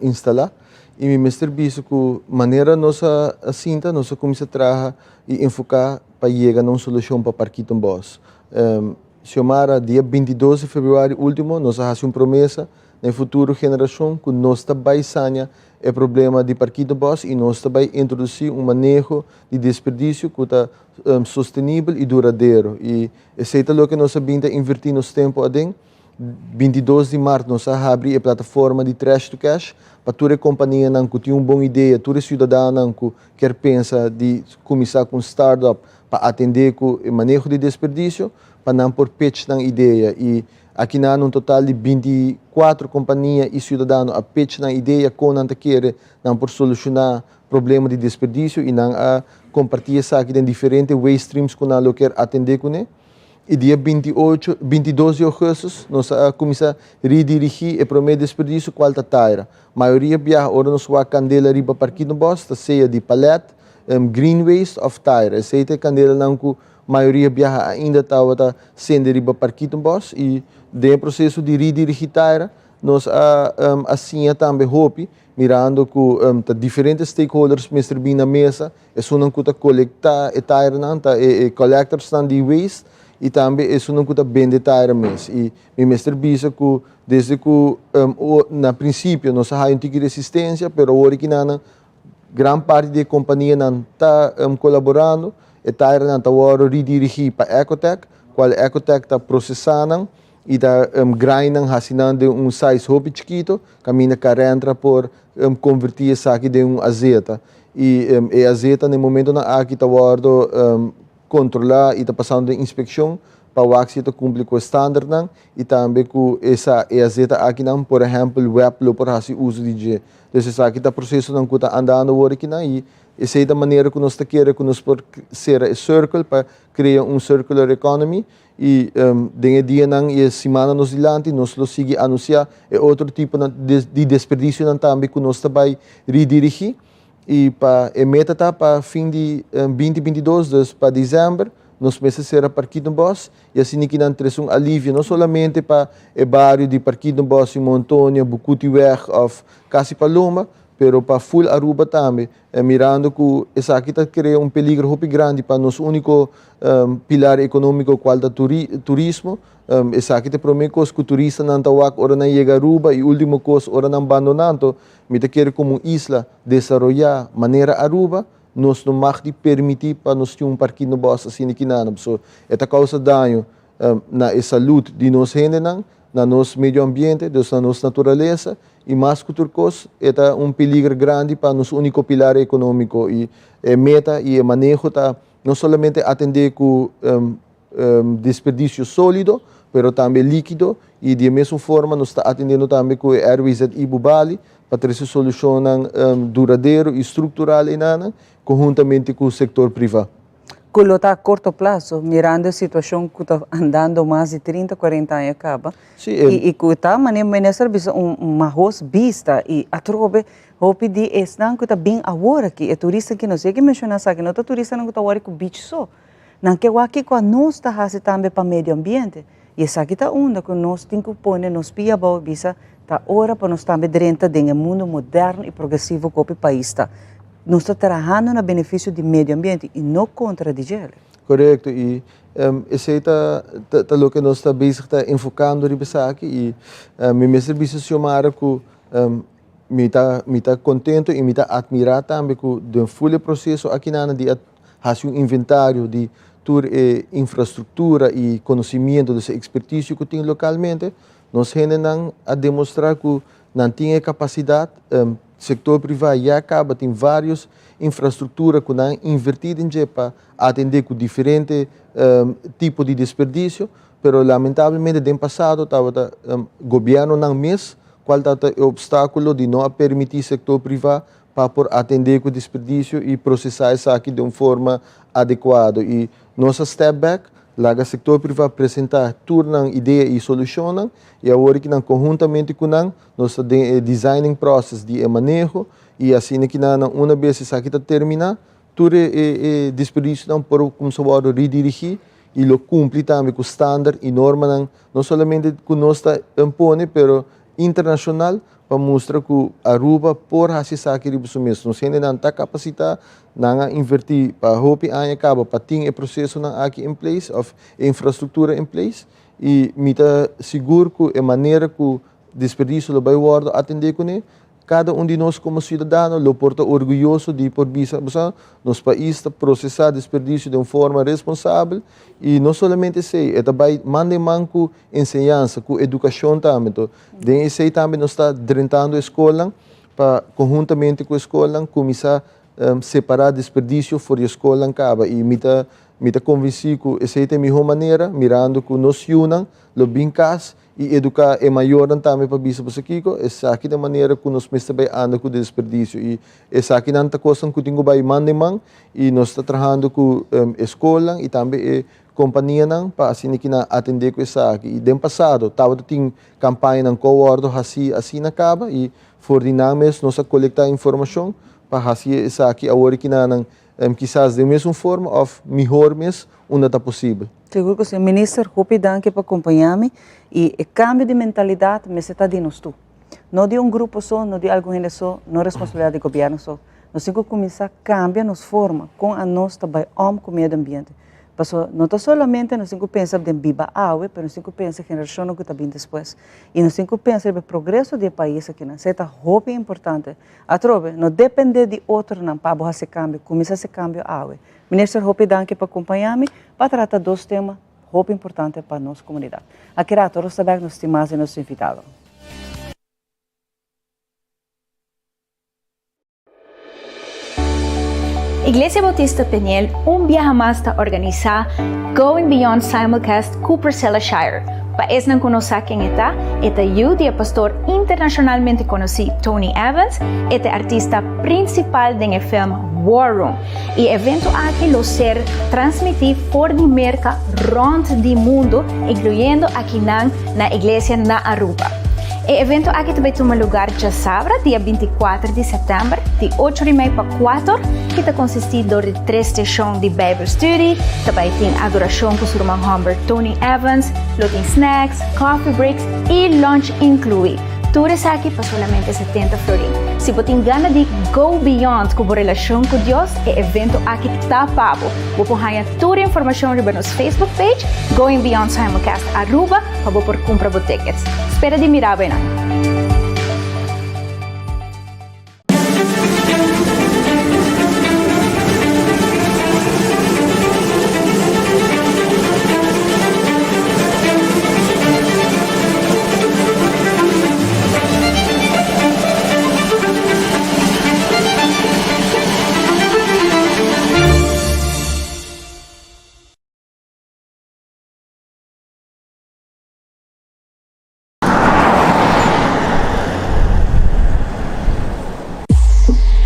instalá i mi mester bisa ku manera nos a sinta nos a kuminsá traha i enfoká pa yega na un solushon pa Parkietenbos. Xiomara, dia 22 di februari ultimo nos a haci un promesa na e futuro generacion cu nos ta bay saña e problema di parkietenbos y nos ta bay introduci un maneho di desperdicio cu ta sostenibel y duradero. Y esey ta loke nos a bin ta inverti nos tempo aden. 22 di mart nos a habri e plataforma di Trash to Cash pa tur e companianan cu tin un bon idea, tur e ciudadanonan cu kier pensa di cuminsa cu un start-up pa atende cu e maneho di desperdicio, pa nan por pitch nan idea. Y aki nan un total di 24 compania y ciudadano a pitch nan idea con nan ta kere nan por soluciona problema di desperdicio y nan a comparti esaki den diferente waste streams cu nan lo kier atende cune. Y dia 28, 22 di augustus nos a cuminsa redirigi e prome desperdicio cual ta taira. Mayoria biaha ora nos wak candela riba Parkietenbos ta sea di palet, green waste of taira. Esey ta e candelanan cu mayoria biaha ainda tabata sende riba Parkietenbos y den e proceso di redirigi taira nos a a siña tambe hopi mirando cu ta diferente stakeholders mester bin na mesa. Esunnan ku ta kolektá e tairnan ta e collectorsnan di waste i tambe esunnan ku ta bende taira mes. I mi mester bisa ku desde ku na prinsipio nos a haya un tiki resistensia pero awor aki nan gran parti di e kompanianan ta kolaborando. E tairanan ta wòrdu redirigí pa Ecotech, kual Ecotech ta prosesá nan i ta grind nan hasi nan den un size hopi chikito kaminda Carentra por konvertí esaki den un azeta. I e azeta na e momentonan aki ta wòrdu kontrolá i ta pasando den inspekshon pa wak si e ta kumpli ku e standardnan i tambe ku esa e azeta akinan por ehèmpel web lo por hasi uso di dje. Dus esaki ta prosesonan ku ta andando awor akinan i esei ta manera ku nos ta kere ku nos por sera e circle pa krea un circular economy I den e dianan i e simannan nos dilanti nos lo sigui anunsiá e otro tiponan di desperdisionan tambe ku nos ta bai redirigí. I pa e meta ta pa fin di binti 22, dus pa desèmber, nos mester sera Parkietenbos i asina ki nan trese un alivio no solamente pa e bario di Parkietenbos, Simon Antonio, Bukutiweg òf Kasi Paloma, pero pa ful Aruba tambe. Mirando ku esaki ta krea un peligro hopi grandi pa nos úniko pilar ekonómiko kual ta turismo. Esaki ta e promé kos ku turistanan ta wak ora nan yega Aruba i último kos ora nan bandoná. Anto mi ta kere komo un isla desaroyá manera Aruba, nos no mag di permití pa nos tin un parkietenbos asina kinan. Pasobra e ta kousa daño na e salud di nos hendenan, na nos medio ambiente, dus na nos naturalesa, i mas ku tur kos e ta un peliger grandi pa nos úniko pilar ekonómiko. I e meta i e maneho ta no solamente atendé ku desperdisio sólido, pero tambe líkido, i di e mesun forma nos ta atendiendo tambe ku e RWZI Bubali pa trese solushonnan duradero i struktural einanan, konhuntamente ku sektor privá. Cu lo ta a corto plazo, mirando e situacion cu ta andando mas di 30, 40 aña caba. Sí, e. Y cu ta, manera minister a bisa, un mahos bista y atrobe hopi di esnan cu ta bin awor aki, e turistan ki nos yega menciona esaki, no ta turistanan cu ta wori cu beach so. Nan ke wak kico anos ta haci tambe pa medio ambiente. Y esaki ta unda cu nos tin cu pone nos pia abao y bisa ta ora pa nos tambe drenta den e mundo moderno y progresivo cu hopi pais ta. Nos ta trahando na beneficio di medio ambiente y no contra di djele. Korekto i esei ta ta loke nos ta bezig ta enfokando riba esaki i mi mester bisa Xiomara ku mi ta mi ta kontento i mi ta atmirá tambe ku den ful e proseso akinan di a hasi un inventario di tur e infrastruktura i konosimiento, dus e ekspertisio ku tin lokalmente, nos hendenan a demostrá ku nan tin e kapasidat. Sektor privá ya kaba tin vários infrastruktura ku nan invertí den dje pa atendé ku diferente tipo di desperdisio, pero lamentablemente den pasado tabata gobièrnunan mes kual tabata e opstákulo di no a permití sektor privá pa por atendé ku desperdisio i prosesá esaki den un forma adekuado. I nos a step back, laga sektor privá presentá tur nan idea i solushonnan i awor ki nan konhuntamente ku nan Nos ta den e designing process di e maneho y asina ki nan una bes esaki ta termina, tur e e desperdicionan por cuminsa wordo redirigi y lo cumpli tambe cu standard y normanan no solamente cu nos ta impone pero internacional pa mustra cu Aruba por haci esaki riba su mes. Nos hendenan ta capacita, nan a inverti pa hopi aña caba pa tin e procesonan aki in place of e infrastructura in place y mi ta sigur cu e manera cu Desperdicio lo bai wordo atende cune. Cada un di nos como ciudadano lo por ta orguyoso di por bisa, bo sa, nos pais ta procesa desperdicio den un forma responsabel y no solamente esey, e ta bai man den man cu enseñansa, cu educacion tambe. Enton, den esey tambe nos ta drentando e scolnan pa conhuntamente cu e scolnan cuminsa separa desperdicio for di e scolnan caba y mi ta mi ta convenci cu esey ta e miho manera mirando cu nos yunan lo bin cas I eduká e mayornan tambe pa bisa boso kiko, esaki ta e manera ku nos mester bai anda ku desperdisio i esakinan ta kosnan ku tin ku bai man den man i nos ta trahando ku e skolnan i tambe e kompanianan pa asina ki nan atendé ku esaki. I den pasado tabata tin kampañanan ku a wòrdu hasí asina kaba i for di nan mes nos a kolektá informashon pa hasi esaki awor ki nan kisas den mesun forma òf mihor mes unda ta posibel. Sigur ku si. Minister, hopi danki pa kompañá mi i e kambio di mentalidat mester ta di nos tur. No di un grupo so, no di algun hende so, no responsabilidat di gobièrnu so. Nos tin ku kuminsá kambia nos forma kon anos ta bai òm ku medio ambiente. Pasobra no ta solamente nos tin ku pensa den biba awe, pero nos tin ku pensa generashonnan ku ta bin despues. I nos tin ku pensa riba e progreso di e pais akinan. Esei ta hopi importante. Atrobe, no dependé di otronan pa bo hasi kambio, kuminsá hasi kambio awe. Minister hopi danki pa kumpañá mi pa trata dos tema hopi importante pa nos komunidat. Aki rato nos ta bèk nos tin mas di nos invitado. Iglesia Bautista Peniel un biaha mas ta organisá Going Beyond Simulcast ku Priscilla Shirer. Pa esnan ku no sa ken e ta, e ta yu di e pastor internashonalmente konosí Tony Evans, e ta e artista prinsipal den e film War Room. E evento aki lo ser transmití for di Merka rònt di mundu, inkluyendo akinan na iglesia na Aruba. E evento aki ta bai tuma lugar djasabra, dia bintikuater di sèptèmber, di ocho di mei pa kuater, i ta konsistí dor di tres seshon di Bijbelstudie, ta bai tin adorashon ku su ruman hòmber Tony Evans, lo tin snacks, coffee breaks i lunch inkluí. Tur esaki pa solamente 70 florin. Si bo tin gana di go beyond ku bo relashon ku Dios, e evento aki ta pa bo. Bo por haña tur informashon riba nos Facebook page, Going Beyond Simulcast Aruba, pa bo por kumpra bo tickets. Spera di mira bo einan.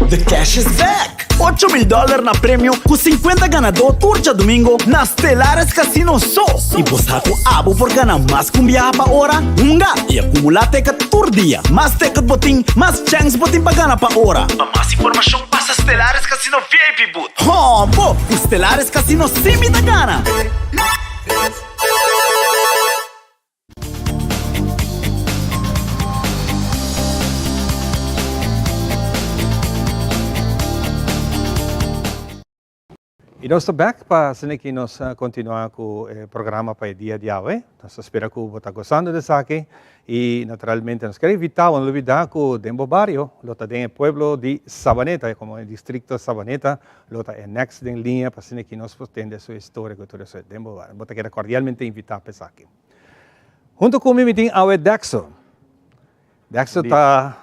The cash is back! 8000 dollar na premio ku 50 ganadó tur djadumingo na Stellares Casino so! I bo sa ku abo por gana mas ku un biaha pa ora? Hunga i akumulá teket tur dia! Mas teket bo tin, mas chèns bo tin pa gana pa ora! Pa mas informashon pasa Stellares Casino VIP Booth. Hò bo! Ku Stellares Casino sí mi ta gana! Y nos ta back pa asina ki nos continua cu e programa pa e dia di awe. Nos ta spera cu bo ta gozando di esaki y naturalmente nos ker invita bo no lubida cu den bo bario lo ta den e pueblo di Sabaneta como e districto Sabaneta lo ta e next den liña pa asina ki nos por tende su historia cu tur eso den bo bario. Bo ta keda cordialmente invita pa esaki. Hunto cu mi mi tin awe Dexo. Dexter ta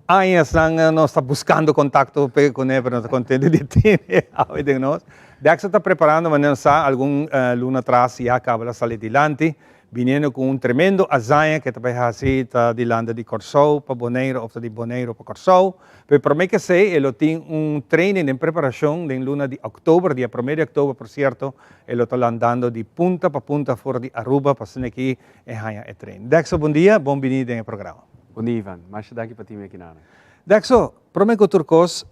añasnan nos ta buscando contacto pe cune pero no ta contento di tene awe den nos. Dexter ta preparando manera nos sa algun luna atras ya caba la sali dilanti biniendo cu un tremendo hazaña ke ta bay haci ta di landa di Corsou pa Boneiro of ta di Boneiro pa Corsou. Pero prome ke esey e lo tin un training den preparacion den luna di october, dia prome di october por cierto e lo ta landando di punta pa punta for di Aruba pa asina ki E haña e tren. Dexo bon dia, bon bini den e programa. Bon dia Ivan, masha danki pa tin mi aki nana. Dexo, prome ku tur kos,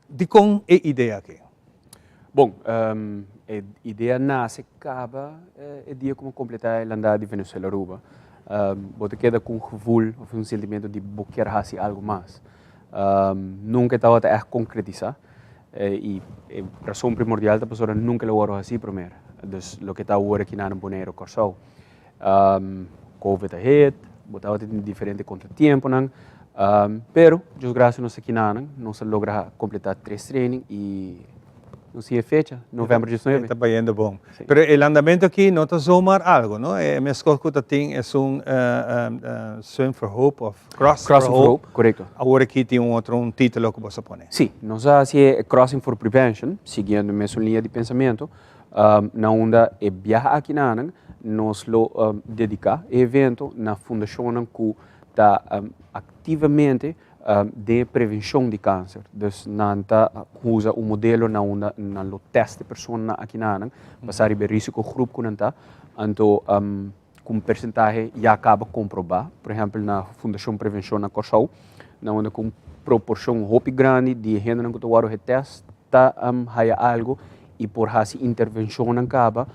dikon e idea aki? Bon, e idea nase kaba e dia ku mi a kompletá e landada di Venezuela Aruba. Bo ta keda ku un gevoel òf un sentimentu di bo kier hasi algu mas. Nunka e tabata ègt konkretisá. I e rason primordial ta pasobra nunka el a wòrdu hasí primer. Dus loke ta awor aki na Boneiru, Kòrsou. Covid a hit, bo tabata tin diferente kontratiemponan, pero Dios grasia nos aki nanan, nos a logra kompletá tres training i nos tin e fecha, novèmber diesnuebe. E ta bayendo bon. Pero e landamentu aki no ta zomaar algu, no? E meskos ku ta tin esun Swim for Hope òf Cross for Crossing for Hope, korekto. Awor aki tin un otro un título ku bo sa pone. Sí, nos a hasi e Crossing for Prevention, siguiendo e mesun liña di pensamentu, na unda e biaha aki nanan nos lo dediká e evento na fundashonnan ku ta aktivamente den e prevenshon di kanser. Dus nan ta usa un modelo na unda nan lo tèst e personanan aki nanan, basá riba e risikogroep ku nan ta, anto ku un persentahe ya kaba komprobá, por ehèmpel na Fundashon Prevenshon na Kòrsou, na unda ku un proporshon hopi grandi di e hendenan ku ta wòrdu getèst ta haya algu i por hasi intervenshonnan kaba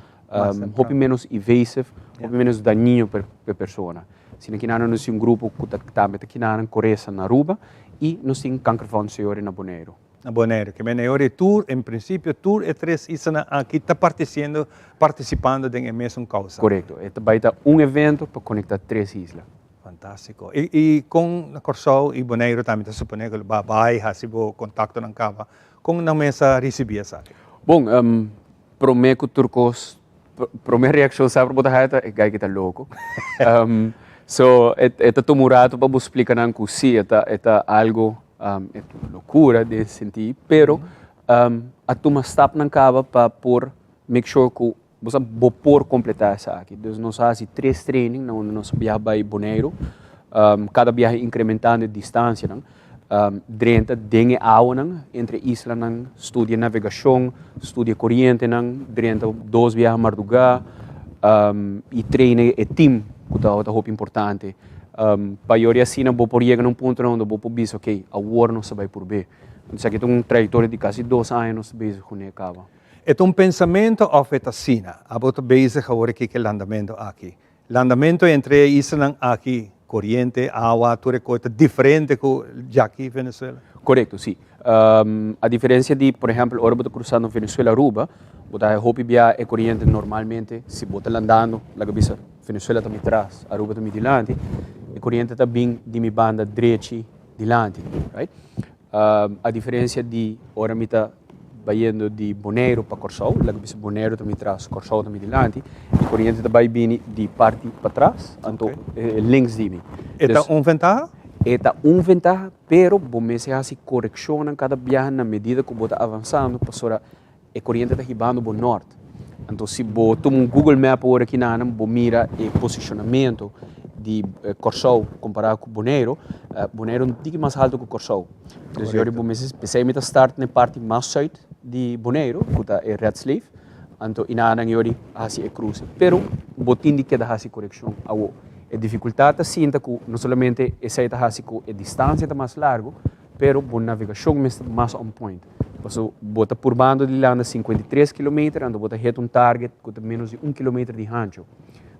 hopi ménos invasive, hopi ménos dañino pa e persona. Asina kinanan nos tin un grupo ku ta tambe ta kinanan Koresa na Aruba i nos tin Kankerfonds Seori na Boneiru. Na Boneiru. Ke men e ora e tur, en prinsipio tur e tres islanan aki ta partisiendo, partisipando den e mesun kousa. Korekto. E ta bai ta un evento pa konektá tres isla. Fantástiko. I i kon na Kòrsou i Boneiru tambe ta suponé ku lo ba bai hasi bo kontaktonan kaba, kon nan mes a risibí esaki? Bon, promé ku tur kos, promé reakshon semper bo ta haya ta e gai ki ta loko. So e ta tuma un ratu pa bo splika nan ku si e ta e ta algu E ta un locura den sentí, pero a tuma stapnan caba pa por make sure cu bo sa bo por completa esaki. Dus nos a haci tres training na unda nos a biaha bay Boneiru, cada biaha incrementando e distancianan, drenta den e awanan entre islanan, studia navegacion, studia corientenan, drenta dos biaha marduga y traina e team cu ta hopi importante. Pa yori asina bo por yega na un punto na unda bo por bisa ok, awor nos ta bai purb'é. Esaki ta un trayektoria di kasi dos aña nos ta bezig kuné kaba. E ta un pensamentu òf e ta asina? Abo ta bezig awor aki ku e landamentu aki. Landamentu entre e islanan aki, koriente, awa, tur e kos ta diferente ku djaki Venezuela? Korekto, si. A diferensia di, por ehèmpel, ora bo ta krusando Venezuela-Aruba, bo ta haña hopi bia e koriente normalmente si bo ta landando, laga bisa, Venezuela ta mi tras, Aruba ta mi dilanti, e koriente ta bin di mi banda drechi dilanti, right? A diferensia di ora mi ta bayendo di Boneiru pa Kòrsou, laga bisa Boneiru ta mi tras, Kòrsou ta mi dilanti, e koriente ta bai bini di parti patras, anto links di mi. E ta un ventaha? E ta un ventaha, pero bo mester hasi korekshonnan kada biaha na medida ku bo ta avansando, pasobra E koriente ta hibando bo nort. Anto si bo tuma un Google Map awor aki nanan, bo mira e posishonamentu di Kòrsou kompará ku Boneiru, Boneiru un tiki mas haltu ku Kòrsou. Dus yori bo mester, p'esei mi ta start na e parti mas sùit di Boneiru, ku ta e Red Sleef, anto i nanan yori hasi e kruse. Pero bo tin di keda hasi korekshon awor. E difikultat ta sinta ku no solamente esei ta hasi ku e distansia ta mas largu, Pero bo navegashon mester mas on point. Paso bo ta purbando di landa 53 kilometer, anto bo ta hit un target ku ta menos di un kilometer di hancho.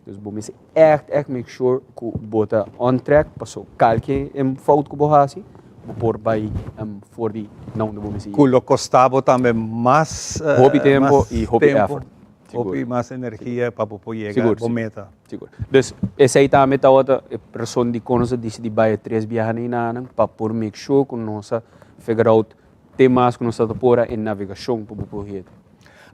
Dus bo mester ègt ègt make sure ku bo ta on track, paso kalke fout ku bo hasi, Bo por bai for di na unda bo mester Ku yega. lo kosta bo tambe mas Hopi tempo mas i hopi tempo, effort. Sigur. hopi mas energia pa bo por yega Sigur, bo sigur. meta. Sigur. Dus esei tambe tabata e rason dikon nos a disidi bai e tres biaha na Inanan pa por make sure ku nos a figure out te mas ku nos ta por a e navegashon pa bo por heta.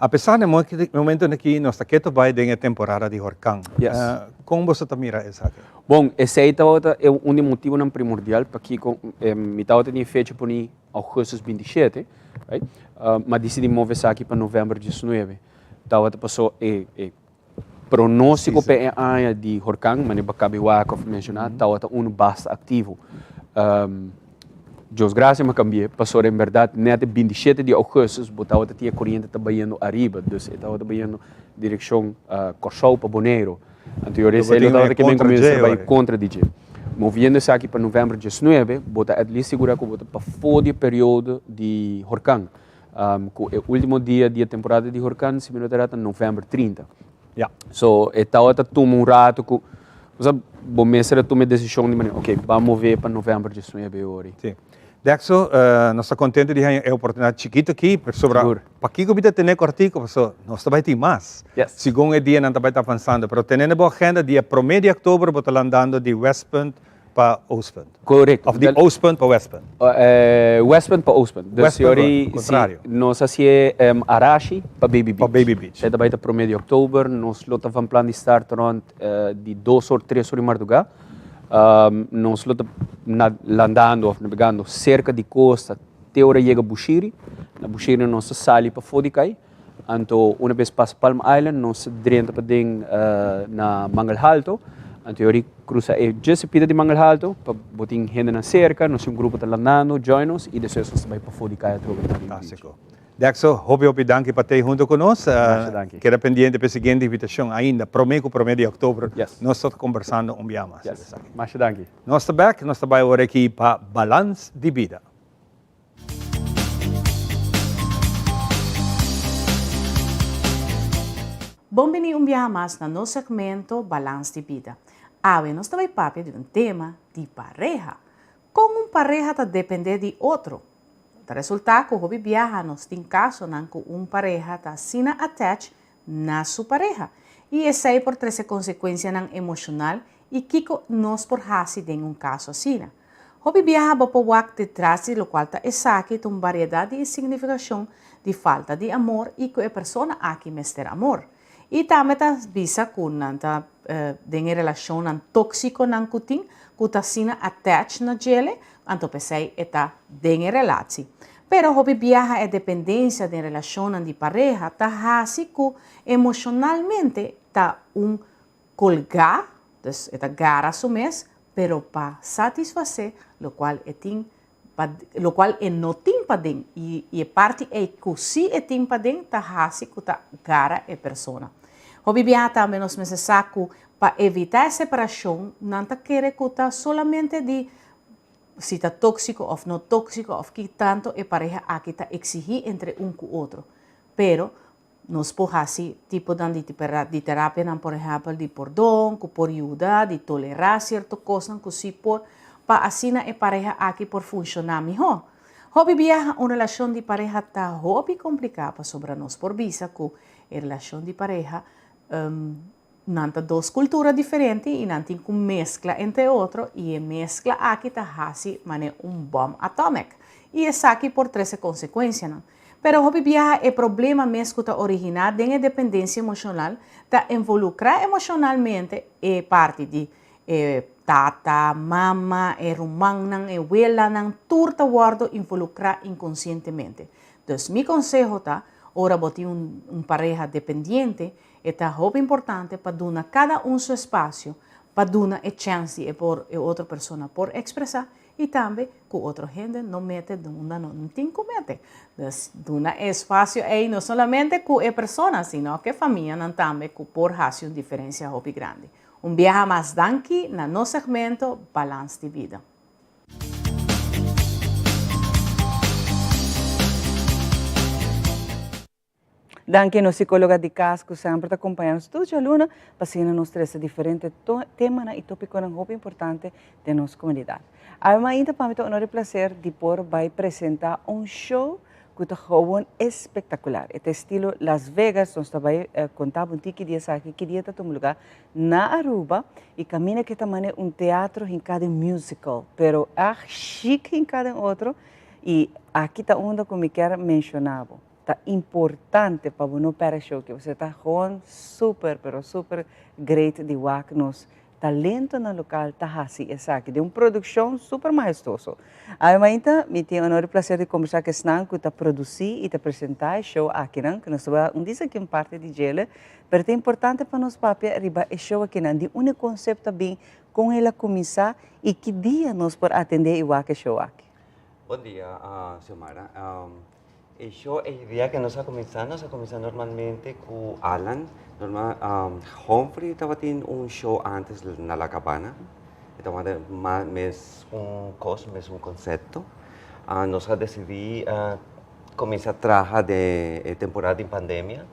Apesar di momento aki nos ta keto bai den e temporada di horkan. Yes. Kon boso ta mira esaki? Bon, esei tabata e un di motibonan primordial pakiko mi tabata tin e fecha poni augustus 27, right? Ma disidi move esaki pa november 19. Tabata paso e e pronostiko pa e aña di horkan, manera bo a kabi wak of menshoná, tabata unu basta aktivo. Dios gracia mi a cambi'é, pasobra en berdad net e 27 di augustus bo tabata tin e coriente ta bayendo ariba, dus e tabata bayendo direccion Corsou pa Boneiru. Anto yo resa lo tabata ke men cuminsa bay contra di dje. Moviendo esaki pa november 19, bo ta at least sigura cu bo ta pafó di e periodo di horcan, cu e ultimo dia di e temporada di horcan, si mi no ta erra, ta november 30. Ya. So e tabata tuma un rato cu, bo sa, bo mester a tuma e decision di manera, ok, ban move pa november 19 ori. Si. Dexo, nos ta contento di haña e oportunidad chikito aki, pasobra Sigur. pakico mi ta tene cortico? Pasobra nos ta bay tin mas, Yes. segun e dianan ta bay ta avanzando. Pero tene na bo agenda, dia prome di october bo ta landando di Westpunt pa Oostpunt. Correcto. Of di Oostpunt pa Westpunt. Westpunt pa Oostpunt. Dus Westpunt pa, yori, si, contrario. nos hacié Arashi pa Baby Beach. Pa Baby Beach. E ta bay ta prome di october. Nos lo ta van plan di start rond di dos or, tres or di marduga. Nos lo ta na landando of navegando cerca di costa te ora yega Bushiri. Na Bushiri nos ta sali pafó di cay. Anto una bes pasa Palm Island nos ta drenta paden na Mangel Halto. Anto yori cruza e just e pida di Mangel Halto pa bo tin hendenan cerca, nos tin un grupo ta landando, join nos y despues nos ta bay pafó di caya atrobe na Rio Beach. Fantastico. Dexo, hopi hopi danki pa tei hunto cu nos. Masha danki. Keda pendiente pa e siguiente invitacion ainda, prome cu prome di october. Yes. Nos ta conversando un bia mas. Yes. Masha danki. Nos ta bek, nos ta bay awor aki pa Balans di Bida. Bon bini un biaha mas na nos segmento Balans di Bida. Awe nos ta bai papia di un tema di pareha. Kon un pareha ta depende di otro? Ta resulta ku hopi biaha nos tin kasonan ku un pareha ta asina attach na su pareha i esei por trese konsekuensianan emoshonal i kiko nos por hasi den un kaso asina. Hopi biaha bo por wak detras di lokual ta esaki ta un bariedat di signifikashon di falta di amor i ku e persona aki mester amor. I tambe ta bisa ku nan ta den e relashonnan tóksikonan ku tin ku ta asina attach na djele, anto p'esei e ta den e relatsi. Pero hopi biaha e dependensia den relashonnan di pareha ta hasi ku emoshonalmente ta un colgá, dus e ta gara su mes, pero pa satisfacé locual e tin pa, locual e no tin paden, y y e parti ey cu si e tin paden ta haci cu ta gara e persona. Hopi biaha tambe nos mester sa cu pa evita e separacion nan ta kere cu ta solamente di si ta toxico of no toxico of ki tanto e pareha aki ta exigi entre un cu otro, pero Nos por hasi tiponan di di terapianan por ehèmpel di pordon ku por yuda, di tolerá sierto kosnan ku si por pa asina e pareha aki por funshoná mihó. Hopi biaha un relashon di pareha ta hopi kompliká pasobra nos por bisa ku e relashon di pareha nan ta dos kultura diferente i nan tin ku meskla entre otro i e meskla aki ta hasi manera un bòm atòmik i esaki por trese konsekuensianan. Pero hopi biaha e problema mes ku ta originá den e dependensia emoshonal ta involukrá emoshonalmente e parti di e tata, mama, e rumannan, e welanan, tur ta wòrdu involukrá inkonsientemente. Dus mi konseho ta, ora bo tin un un pareha dependiente, e ta hopi importante pa duna kada un su espasio, pa duna e chèns di e por e otro persona por ekspresá I tambe ku otro hende no mete unda no tin ku mete. Dus duna e espasio ei no solamente ku e persona sino ku e famianan tambe ku por hasi un diferensia hopi grandi. Un biaha mas danki na nos segmento Balans di Bida. Danki nos psicologa di cas cu semper ta acompaña nos tur djaluna pa asina nos trece diferente temanan y topiconan hopi importante den nos comunidad. Awe mainta pa mi ta honor y placer di por bay presenta un show cu ta gewoon espectacular. E ta estilo Las Vegas, nos ta bay conta bo un tiki di esaki ki dia ta tuma lugar na Aruba y caminda cu e ta mane un teatro hinca den musical, pero ach chic hinca den otro y aki ta unda cu mi kier menciona bo. Ta importante pa bo no perde show ki pasobra ta gewoon super pero super great di wak nos talentonan local ta haci esaki den un produccion super mahestoso. Awe mainta mi tin honor y placer di combersa cu esnan cu ta produci y ta presenta e show akinan cu nos ta un disa aki un parti di djele pero ta importante pa nos papia riba e show akinan di unda e concepto a bin con el a cuminsa y ki dia nos por atende y wak e show aki. Bon dia Xiomara. E show e idea ke nos a kuminsá, nos a kuminsá normalmente ku Alan. Normal Humphrey tabatin un show antes na La Cabana. E tabata mes un kos, mes un konsepto. Nos a desidí kuminsá traha den e temporada di pandemia.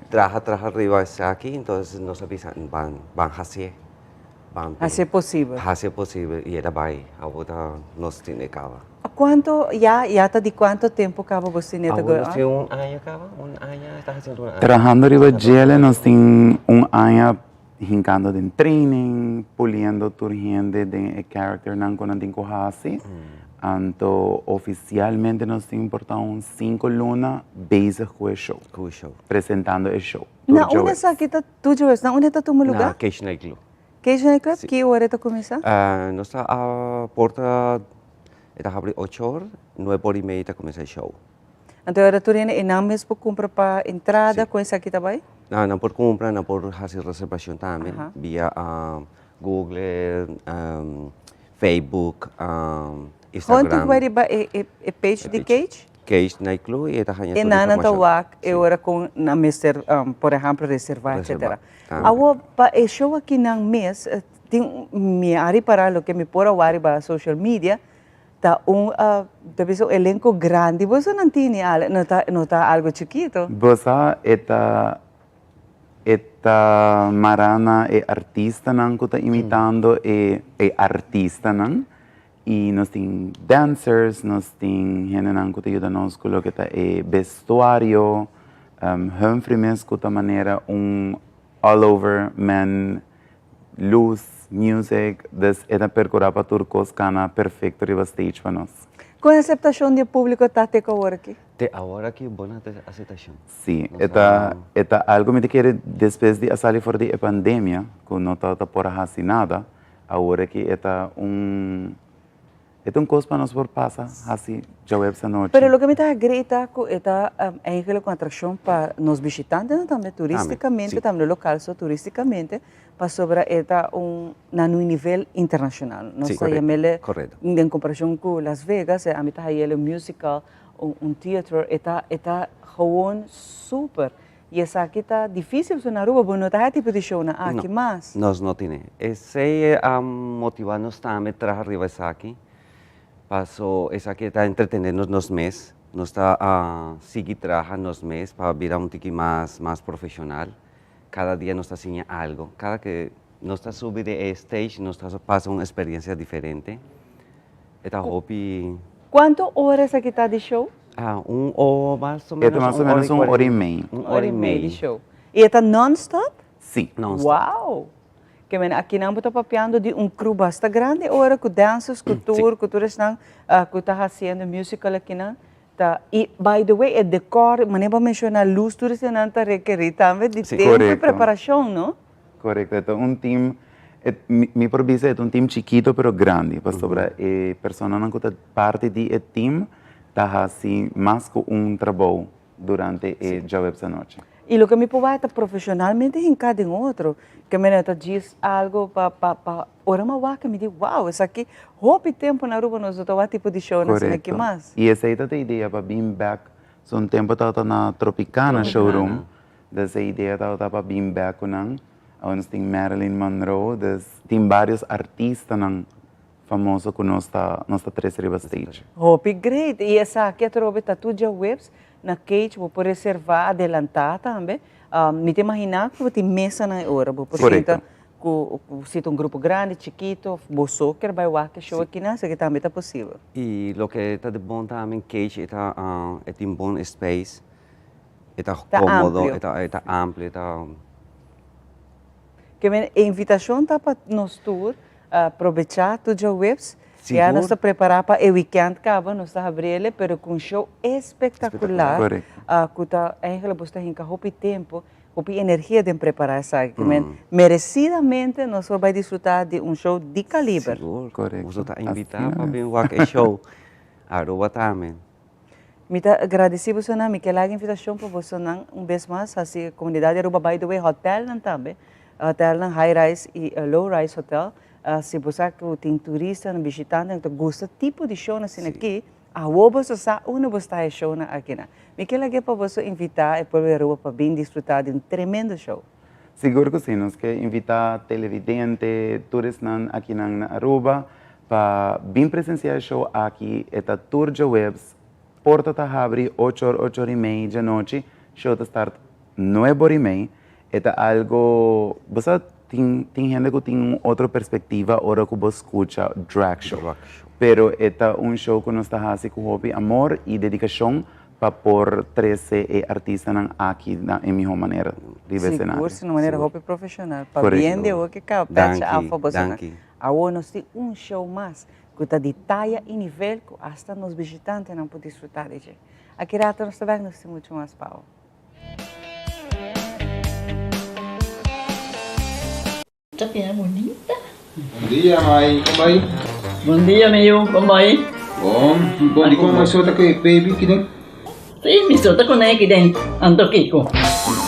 Traha, traha riba esaki, entonces nos a bisa ban ban hasié. Ban Hasié posibel. Hasié posibel i el a bai. Awor ta nos tene kaba. Cuanto ya ya ta di cuanto tempo caba bo tene ta Awor nos tin un aña caba, un aña ta haciendo un aña. Trahando riba djele nos tin un aña hincando den training, puliendo tur hende den e characternan cu nan tin cu haci. Anto oficialmente nos tin por ta un cinco luna bezig cu e show. Cu e show. Presentando e show. Na unda esaki ta tur djaweps? Na unda ta tuma lugar? Na Cage Night Club. Cage Night Club? Ki ora e ta kuminsá? Nos ta a porta e ta habri ocho or, nuebe or i mei ta kuminsá e show. Anto e ora tur hende e nan mes por kumpra pa entrada ku esaki ta bai? Nan por kumpra, nan por hasi reservashon tambe via Google, Facebook, Instagram. Kon tur bai riba e page di Cage? Cage Night Club y e ta haña tur informacion. E nan ta wak e ora con nan mester, por ehempel, reserva, etcetera. Awor, pa e show aki nan mes, tin, mi a ripara loke mi por a wak riba social media, ta un, ta bisa un elenco grandi boso nan tini, Ale, no ta, no ta algo chikito. Bo sa, e ta, e ta mara na e artistanan cu ta imitando e, e artistanan. Y nos tin dancers, nos tin hendenan cu ta yuda nos cu loke ta e bestuario, Humphrey mes cu ta manera un all over man, luz, music, dus e ta percura pa tur cos cana perfecto riba stage pa nos. Con aceptacion di e publico ta te cu awor aki? Te awor aki bon aceptacion. Si, e ta e ta algo mi ta kere despues di a sali for di e pandemia cu no tabata por a haci nada, Awor aki e ta un e ta un kos pa nos por pasa hasi djaweps anochi. Pero loke mi ta agree ta ku e ta eigenlijk un atrakshon pa nos bishitantenan tambe turistikamente, tambe lokal so turistikamente, pasobra e ta un na un nivel internashonal. Nos ta yam'el den komparashon ku Las Vegas, ami ta hay'el un musical, un theater, e ta e ta gewoon super. Y esaki ta dificil pasobra na Aruba bo no ta haci tipo di shownan aki mas. No, nos no tine. Esey a motiva nos tambe traha riba esaki, paso esaki ta entretene nos nos mes, nos ta sigui traha nos mes pa bira un tiki mas mas profesional. Cada dia nos ta siña algo, cada ke nos ta subi den e stage nos ta pasa un experiencia diferente. E ta hopi. Cuanto ora esaki ta di show? Ah, un o mas o menos. E ta mas o menos un ora y mei. Un ora y mei di show. Y e ta non-stop? Si. Non-stop. Wow! Ke men akinan bo ta papiando di un crew basta grandi ora cu dancers, cu tur, cu tur esnan cu ta haciendo musical akinan. Ta, y by the way e decor, manera bo a menciona luz tur esnan ta rekeri tambe di tempo y preparacion, no? Korekto, e ta un team, e mi por bisa e ta un team chikito pero grandi, pasobra e personanan ku ta parti di e team ta hasi mas ku un trabou durante e djaweps anochi. I loke mi por wak ta profeshonalmente hinká den otro, ke manera ta djis algu pa pa pa ora mi a wak mi di wow esaki hopi tempu na Aruba nos no ta wak tipo di shownan asina aki mas. I esei ta e idea pa bin bek, so un tempu tabata na Tropicana showroom, Dus e idea tabata pa bin bek ku nan. Awor nos tin Marilyn Monroe, dus tin varios artistanan famoso ku nos ta nos ta trese riba stage. Hopi great! I esaki atrobe ta tur djaweps. na Cage, bo por reserva adelantá tambe. Mi ta imaginá ku bo tin mesanan e ora, bo por sinta ku si ta un grupo grandi, chikito, òf bo so kier bai wak e show akinan, esaki tambe ta posibel. I loke ta di bon tambe Cage e ta e tin bon space, e ta kómodo, e ta e ta amplio, e ta. Ke men e invitashon ta pa nos tur Probechá tur djaweps. Ya nos ta prepará pa e wikènt kaba, nos ta habri el'e, pero ku un show espektakular ku ta eigenlijk bo ta hinka hopi tempu, hopi energia den prepará esaki. Ke men meresidamente nos por bai disfrutá di un show di kaliber. Sigur. Boso ta invitá pa bin wak e show. Aruba tambe. Mi ta gradisí bosonan, mi ke laga invitashon pa bosonan un bes mas hasi komunidat di Aruba, by the way hotelnan tambe, hotelnan high rise i low rise hotel, si bo sa ku tin turistanan, bishitantenan ku ta gusta tipo di shownan asina aki, awor boso sa unda bo sta e shownan akinan. Mi ke lag'é pa boso invitá e pueblo di Aruba pa bin disfrutá di un tremendo show. Sigur ku si, nos ke invitá televidente, tur esnan akinan na Aruba pa bin presensiá e show aki, e ta tur djaweps, porta ta habri ocho or, ocho or i mei djanochi, show ta start nuebe or i mei, e ta algo, bo sa tin tin hende ku tin un otro perspektiva ora ku bo skucha drag show, pero e ta un show ku nos ta hasi ku hopi amor i dedikashon pa por trece e artistanan aki na e miho manera riba escenario. Sigur, si na manera hopi profesional. Pa bien di awor ke caba pecha af pa boso nan. Awor nos tin un show mas cu ta di taya y nivel cu hasta nos bishitantenan por disfruta di dje. Aki rato nos ta bek, nos tin mucho mas pa awor. Ta bira bunita. Bon dia mai, kon bai? Bon dia mi yu, kon bai? Bon, bon dikon mai so ta ku e baby kiden? Si, mi so ta kuné kiden, anto kiko?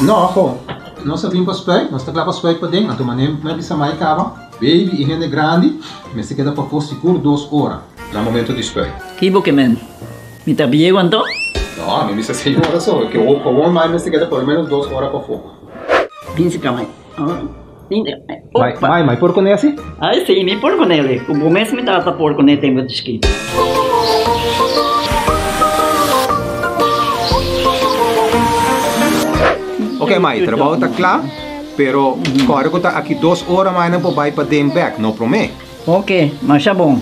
No, ho, nos a bin pa spuit, nos ta kla pa spuit paden, anto manera mi a bisa mai kaba, baby i hende grandi mester keda pafó sigur dos ora na momento di spuit. Ki bo ke men? Mi ta bieu anto? No, mi bisa seis ora so, ke gewoon mai mester keda por lo menos dos ora pafó. Bin si ka mai. Mai, mai, mai por kuné asi? Ai si, mi por kuné li. Ku bo mes mi tata por kuné tempu di chikitu. Ok mai, trabou ta kla, pero kòrda ku ta aki dos ora mai nan por bai paden bèk, no promé. Ok, masha bon.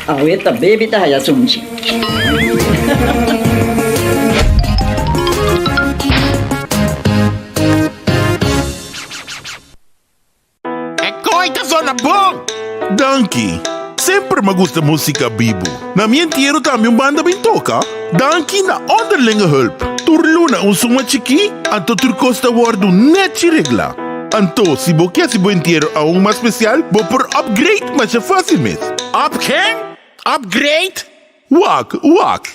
Awe ta baby ta haya sunchi. E koi ta zona bon! Danki! Semper m'a gusta musica bibu. Na mi entiero tambe un banda bin toca. Danki na Onderlinge Hulp. Tur luna un suma chikí, anto tur kos ta wordu nechi reglá. Anto, si bo ke hasi bo entiero aun mas spesial, bo por upgrade masha fásil mes. Up ken? Upgrade? Wak, wak.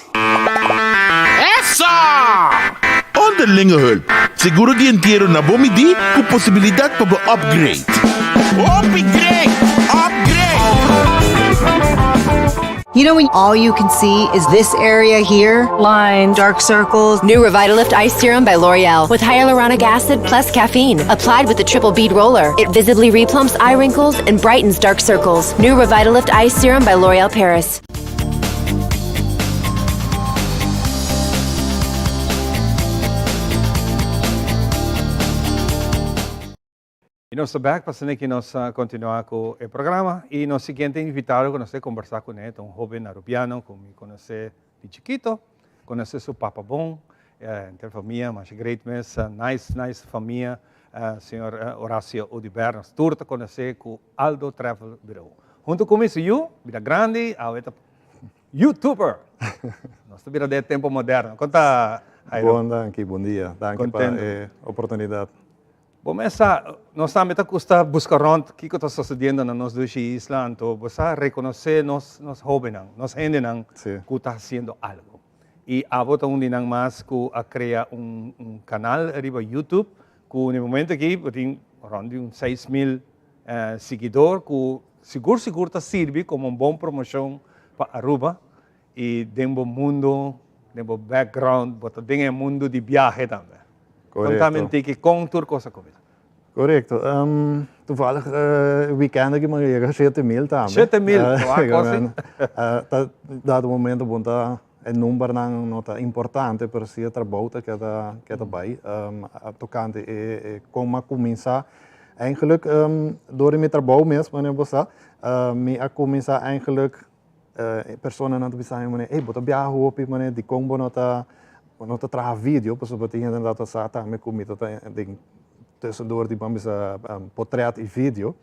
Esa! Onderlinge hulp, seguro di entiero na bo midí ku posibilidat pa bo upgrade. Hopi great! Upgrade! You know when all you can see is this area here? Lines, dark circles. New Revitalift Ice Serum by L'Oreal with hyaluronic acid plus caffeine. Applied with the triple bead roller. It visibly replumps eye wrinkles and brightens dark circles. New Revitalift Ice Serum by L'Oreal Paris. Y nos ta bek pa asina ki nos a continua cu e programa y nos siguiente invitado cu nos ta conversa cune ta un hoben Arubiano cu mi conoce di chikito, conoce su papa bon, henter famia masha great mes, nice nice famia, señor Horacio Oduber, nos tur ta conoce cu Aldo Travel Bureau. Hunto cu mi su yu, bira grandi, awe ta YouTuber. Nos ta bira den e tempo moderno. Con ta, Jairo? Bon, danki. Bon dia. Danki pa e oportunidad. Bo mes sa, nos tambe ta gusta busca rond kico ta sucediendo na nos dushi isla, anto bo sa reconoce nos nos hobennan, nos hendenan cu ta haciendo algo. Y abo ta un di nan mas cu a crea un un canal riba YouTube cu na e momento aki bo tin rond di un 6000 siguidor cu sigur sigur ta sirbi como un bon promocion pa Aruba y den bo mundo, den bo background, bo ta den e mundo di biahe tambe. Contame un tiki con tur cos a cuminsa. Corecto. Toevallig weekend aki mi a yega 7000 tambe. 7000? Wak cos si. Ta dado momento bon ta. E numbernan no ta importante, pero si e trabou ta keda keda bai. Tocante e e con m'a cuminsa, eigenlijk door di mi trabou mes, manera bo sa, mi a cuminsa eigenlijk e personanan ta bisa mi manera, ey bo ta biaha hopi, manera dicon bo no ta bo no ta traha video, pasobra tin hende ta sa tambe cu mi ta den tussendoor di ban bisa potret y video.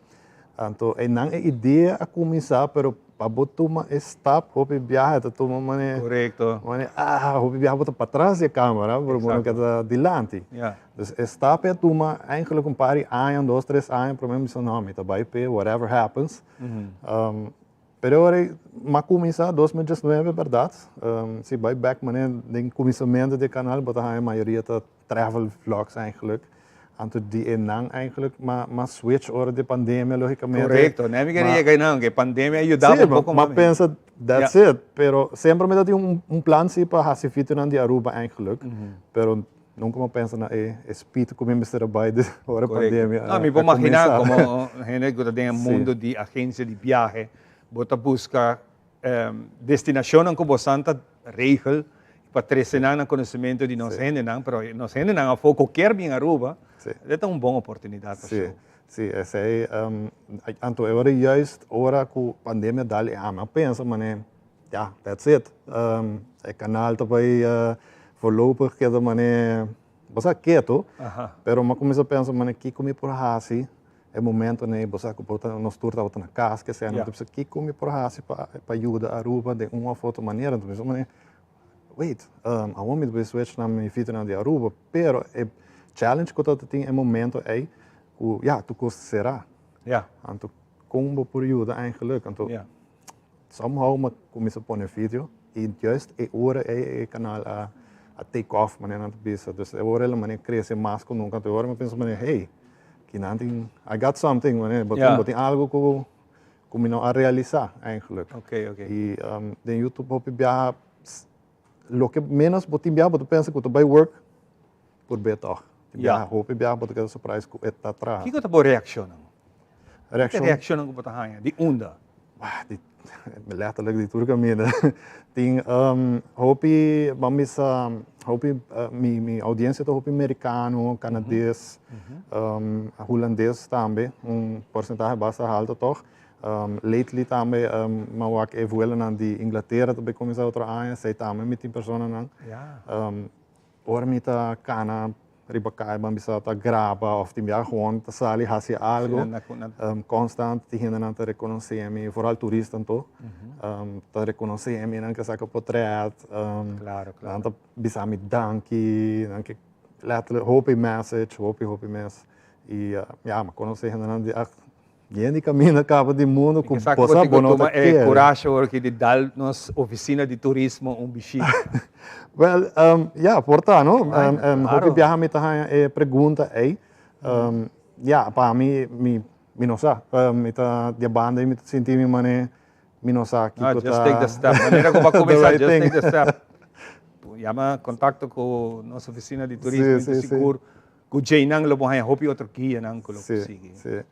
Anto einan e idea a kuminsá, pero pa bo tuma e stap hopi biaha ta tuma mane. Korekto. Mane ah hopi biaha bo ta patras di e kamera, pero bo no keda dilanti. Ja. Dus e stap ei a tuma eigenlijk un par di aña, un dos tres aña promé mi bisa no mi ta bai p'e whatever happens. Pero ora ei m'a kuminsá 2019 bèrdat, si bai bèk mane den kuminsamentu di e kanal bo ta haña mayoria ta travel vlogs eigenlijk. Anto di e nan eigenlijk ma ma switch ora di pandemia logicamente. Correcto, ne mi queria yega einan, que pandemia a yuda un poco mas. Sí, ma pensa that's it, pero semper mi ta tin un un plan si pa haci videonan di Aruba eigenlijk, pero nunca mi a pensa na e e speed cu mi mester a bay ora pandemia a No, mi por magina como hende cu ta den e mundo di agencia di biahe, bo ta busca Destinacionnan cu bosan ta regel pa trece nan na conocimento di nos hendenan, pero nos hendenan afo cu kier bin Aruba, e ta un bon oportunidad pa show. Si, esey, anto e ora juist ora cu pandemia dal e ami a pensa mane, ya, that's it, e canal ta bay voorlopig keda mane, bo sa keto, pero mi a cuminsa pensa mane kico mi por haci E momentonan ei bo sa ku bo ta nos tur tabata na kas ke sea, no ta bisa kiko mi por hasi pa pa yuda Aruba den un òf otro manera. Enton mi bisa manera, wait, awor mi ta por switch na mi videonan di Aruba, pero e challenge ku tabata tin e momento ei ku ya tur kos ta será. Anto kon bo por yuda eigenlijk? Anto Somehow mi a cuminsa pone video y juist e ora ey e canal a a take off manera nan ta bisa. Dus e ora el a manera crece mas cu nunca. Anto e ora mi a pensa manera hey, kinan tin, I got something manera bo tin bo tin algo cu cu mi no a realisa eigenlijk. Y den YouTube hopi biaha loke menos bo tin biaha bo ta pensa cu ta bay work por be tog. Tin biaha hopi biaha bo ta keda surprise cu e ta traha. Kiko ta bo reaccionnan? Reaccion? Kiko ta reaccionnan cu bo ta haña? Di unda? Wah, di letterlijk di tur caminda. Tin hopi, ban bisa, hopi, mi mi audiencia ta hopi mericano, canades, hulandes tambe, un porcentahe basta halto tog. Lately tambe mi a wak e vuelonan di Inglatera ta bay cuminsa otro aña, esey tambe mi tin personanan. Ora mi ta kana riba kai ban bisa ta graba of tin biaha gewoon ta sali hasi algo constant tin hendenan ta reconoce mi vooral turista anto ta reconoce mi nan ke saka potret nan ta bisa mi danki nan ke letterlijk hopi message hopi hopi mes y ya mi a conoce hendenan di echt Yen di kaminda kaba di mundu ku Sa bo sa ku bo no tuma ta e kere. kurashi ora ki di dal nos ofisina di turismo un bishita. Wel, ya, por ta, no? Ai, Hopi klaro. biaha mi ta haña e pregunta ei. Ya, pa mi, mi, mi no sa. Mi ta di e banda ei mi ta sinti mi manera mi no sa No, kiko just take the ta step. Manera ku bo a the kuminsá, right just thing. take the step. Yama kontakto ku nos ofisina di turismo Sí, i ta sí, sí. sigur Ku djeinan lo bo haña hopi otro guianan ku lo por sigui. Sí, sí.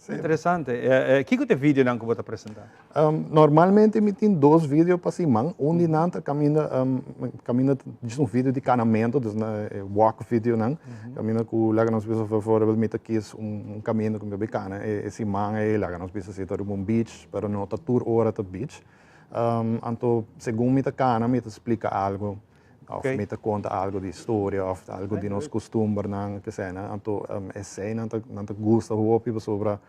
Interesante. Kiko ta e videonan ku bo ta presentá? Normalmente mi tin dos video pa siman. Un di nan ta kaminda kaminda ta djis un video di kanamentu, dus e walk videonan. Kaminda ku laga nos bisa bijvoorbeeld mi ta kis un kaminda ku mi ta bai kana e siman ei, laga nos bisa si ta riba un beach, pero no ta tur ora ta beach. Anto segun mi ta kana mi ta splika algu. Of mi ta konta algu di historia of algu di nos kustumbernan keseinan. Anto esei nan ta nan ta gusta hopi pasobra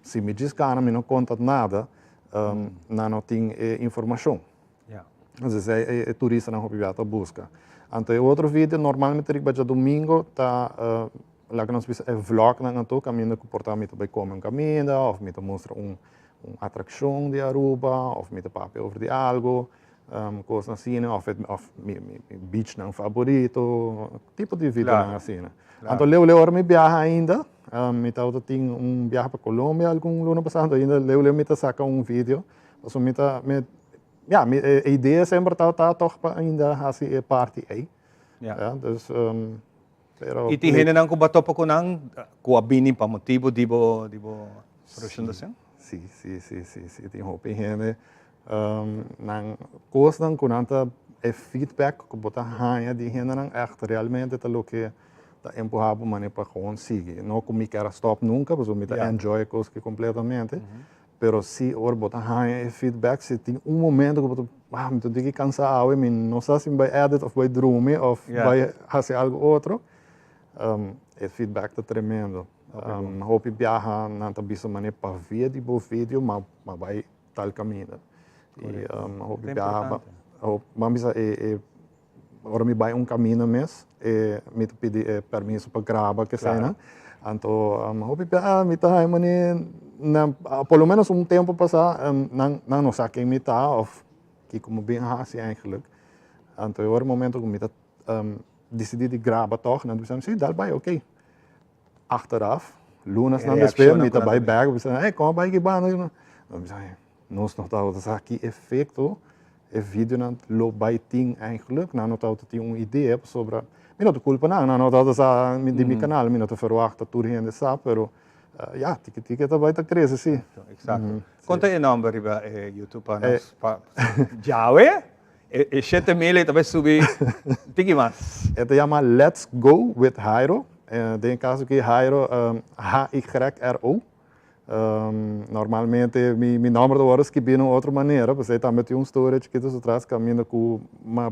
si mi djis kana mi no konta nada nan no tin e informashon. Entonces esei e turistanan hopi bia ta buska. Anto e otro video normalmente riba djadumingo ta laga nos bisa e vlognan anto kaminda ku por ta mi ta bai kome un kaminda of mi ta mustra un un atrakshon di Aruba of mi ta papia over di algu. Cosnan asina of of mi mi beachnan favorito, tipo di videonan asina. Anto leu leu ora mi biaha ainda, mi tabata tin un biaha pa Colombia algun luna pasa, anto ainda leu leu mi ta saca un video, pasobra mi ta mi ya mi e idea semper tabata toch pa ainda haci e parti ey. Ya, dus pero Y tin hendenan cu bo a topa cu nan cu a bini pa motibo di bo di bo presentacion? Si, si, si, si, si, tin hopi hende. Nan kosnan ku nan ta. e feedback ku bo ta haña di hendenan ègt realmente ta loke ta empuhá bo manera pa gewoon sigui. No ku mi kier a stòp nunka pasobra mi ta enjoy e kos aki kompletamente, pero si ora bo ta haña e feedback si tin un momento ku bo ta ah mi ta diki kansá awe mi no sa si mi bai edit òf bai drumi òf bai hasi algu otro, e feedback ta tremendo. Hopi biaha nan ta bisa manera pa via di bo video ma bai tal kaminda. I hopi biaha ban bisa e ora mi bai un kaminda mes e mi ta pidi e permiso pa graba keseinan. Anto hopi biaha mi ta haña manera nan por lo menos un tempu pasá nan nan no sa ken mi ta òf kiko mi bin hasi eigenlijk. Anto e ora momento ku mi ta disidí di graba tòg nan ta bisa mi si dal bai oke. Achteraf, lunasnan despues mi ta bai bek, mi bisa, hey, kon a bai ki banda? Mi bisa, nos no tabata sa ki efekto e videonan lo bai tin eigenlijk. Nan no tabata tin un idea pasobra mi no ta kulpa nan, nan no tabata sa di mi kanal, mi no ta ferwagt ta tur hende sa, pero ya, tiki tiki e ta bai ta krese si. Exacto. Kon ta e nòmber riba e YouTube pa nos pa djawe? E 7000 ei ta bai subi tiki mas. E ta yama Let's Go with Jairo. Den e kaso aki Jairo, H-Y-R-O. Normalmente mi nòmber ta wòrdu skibí na un otro manera, p'esei tambe tin un storia chikito su tras kaminda ku m'a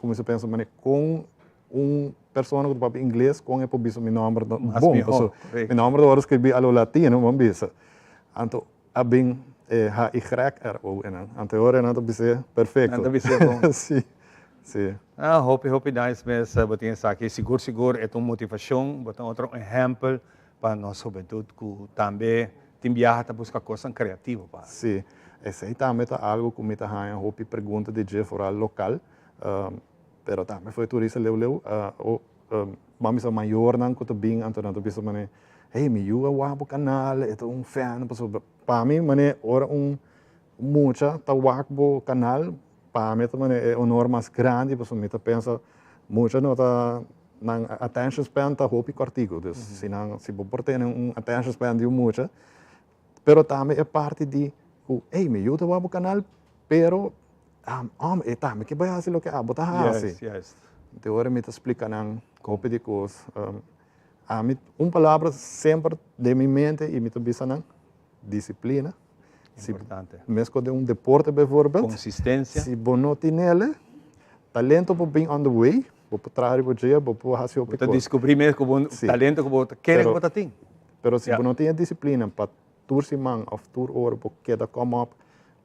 kuminsá pensa manera kon un persona ku ta papia ingles kon e por bisa mi nòmber bon, pasobra mi nòmber ta wòrdu skibí a lo latino, bo a bisa. Anto A bin e H-Y-R-O enan. Anto e ora enan ta bis'é perfecto. Nan ta bis'é bon. Sí, sí. Ah, hopi, hopi nice mes bo tin esaki. Sigur, sigur e ta un motivacion, bo ta otro ehempel pa nos hubentud cu tambe tin biaha ta busca cosnan creativo pa haci. Sí, esey tambe ta algo cu mi ta haña hopi pregunta di dje, vooral local, pero tambe for e turista leu leu. Ban bisa mayornan ku ta bin anto nan ta bisa manera hey mi yu a wak bo kanal e ta un fan pasobra pa mi manera ora un mucha ta wak bo kanal pa mi ta manera e honor mas grandi pasobra mi ta pensa mucha no ta nan attention span ta hopi kòrtiku dus si nan si bo por tene un attention span di un mucha pero tambe e parti di ku hey mi yu ta wak bo kanal pero Om, e tambe ke bai hasi loke abo ta hasi. Juist, juist. Te ora mi ta splika nan hopi di kos. Ami, un palabra semper den mi mente i mi ta bisa nan, disiplina. Importante. Meskos den un deporte bijvoorbeeld. Konsistensia. Si bo no tinele, talento por bin on the way, bo por traha riba dje, bo por hasi hopi kos. Bo ta kos. diskubrí mes ku bo talento ku bo ta kere ku bo ta tin. Pero si bo no tin e disiplina pa Tur siman of tur ora bo keda come up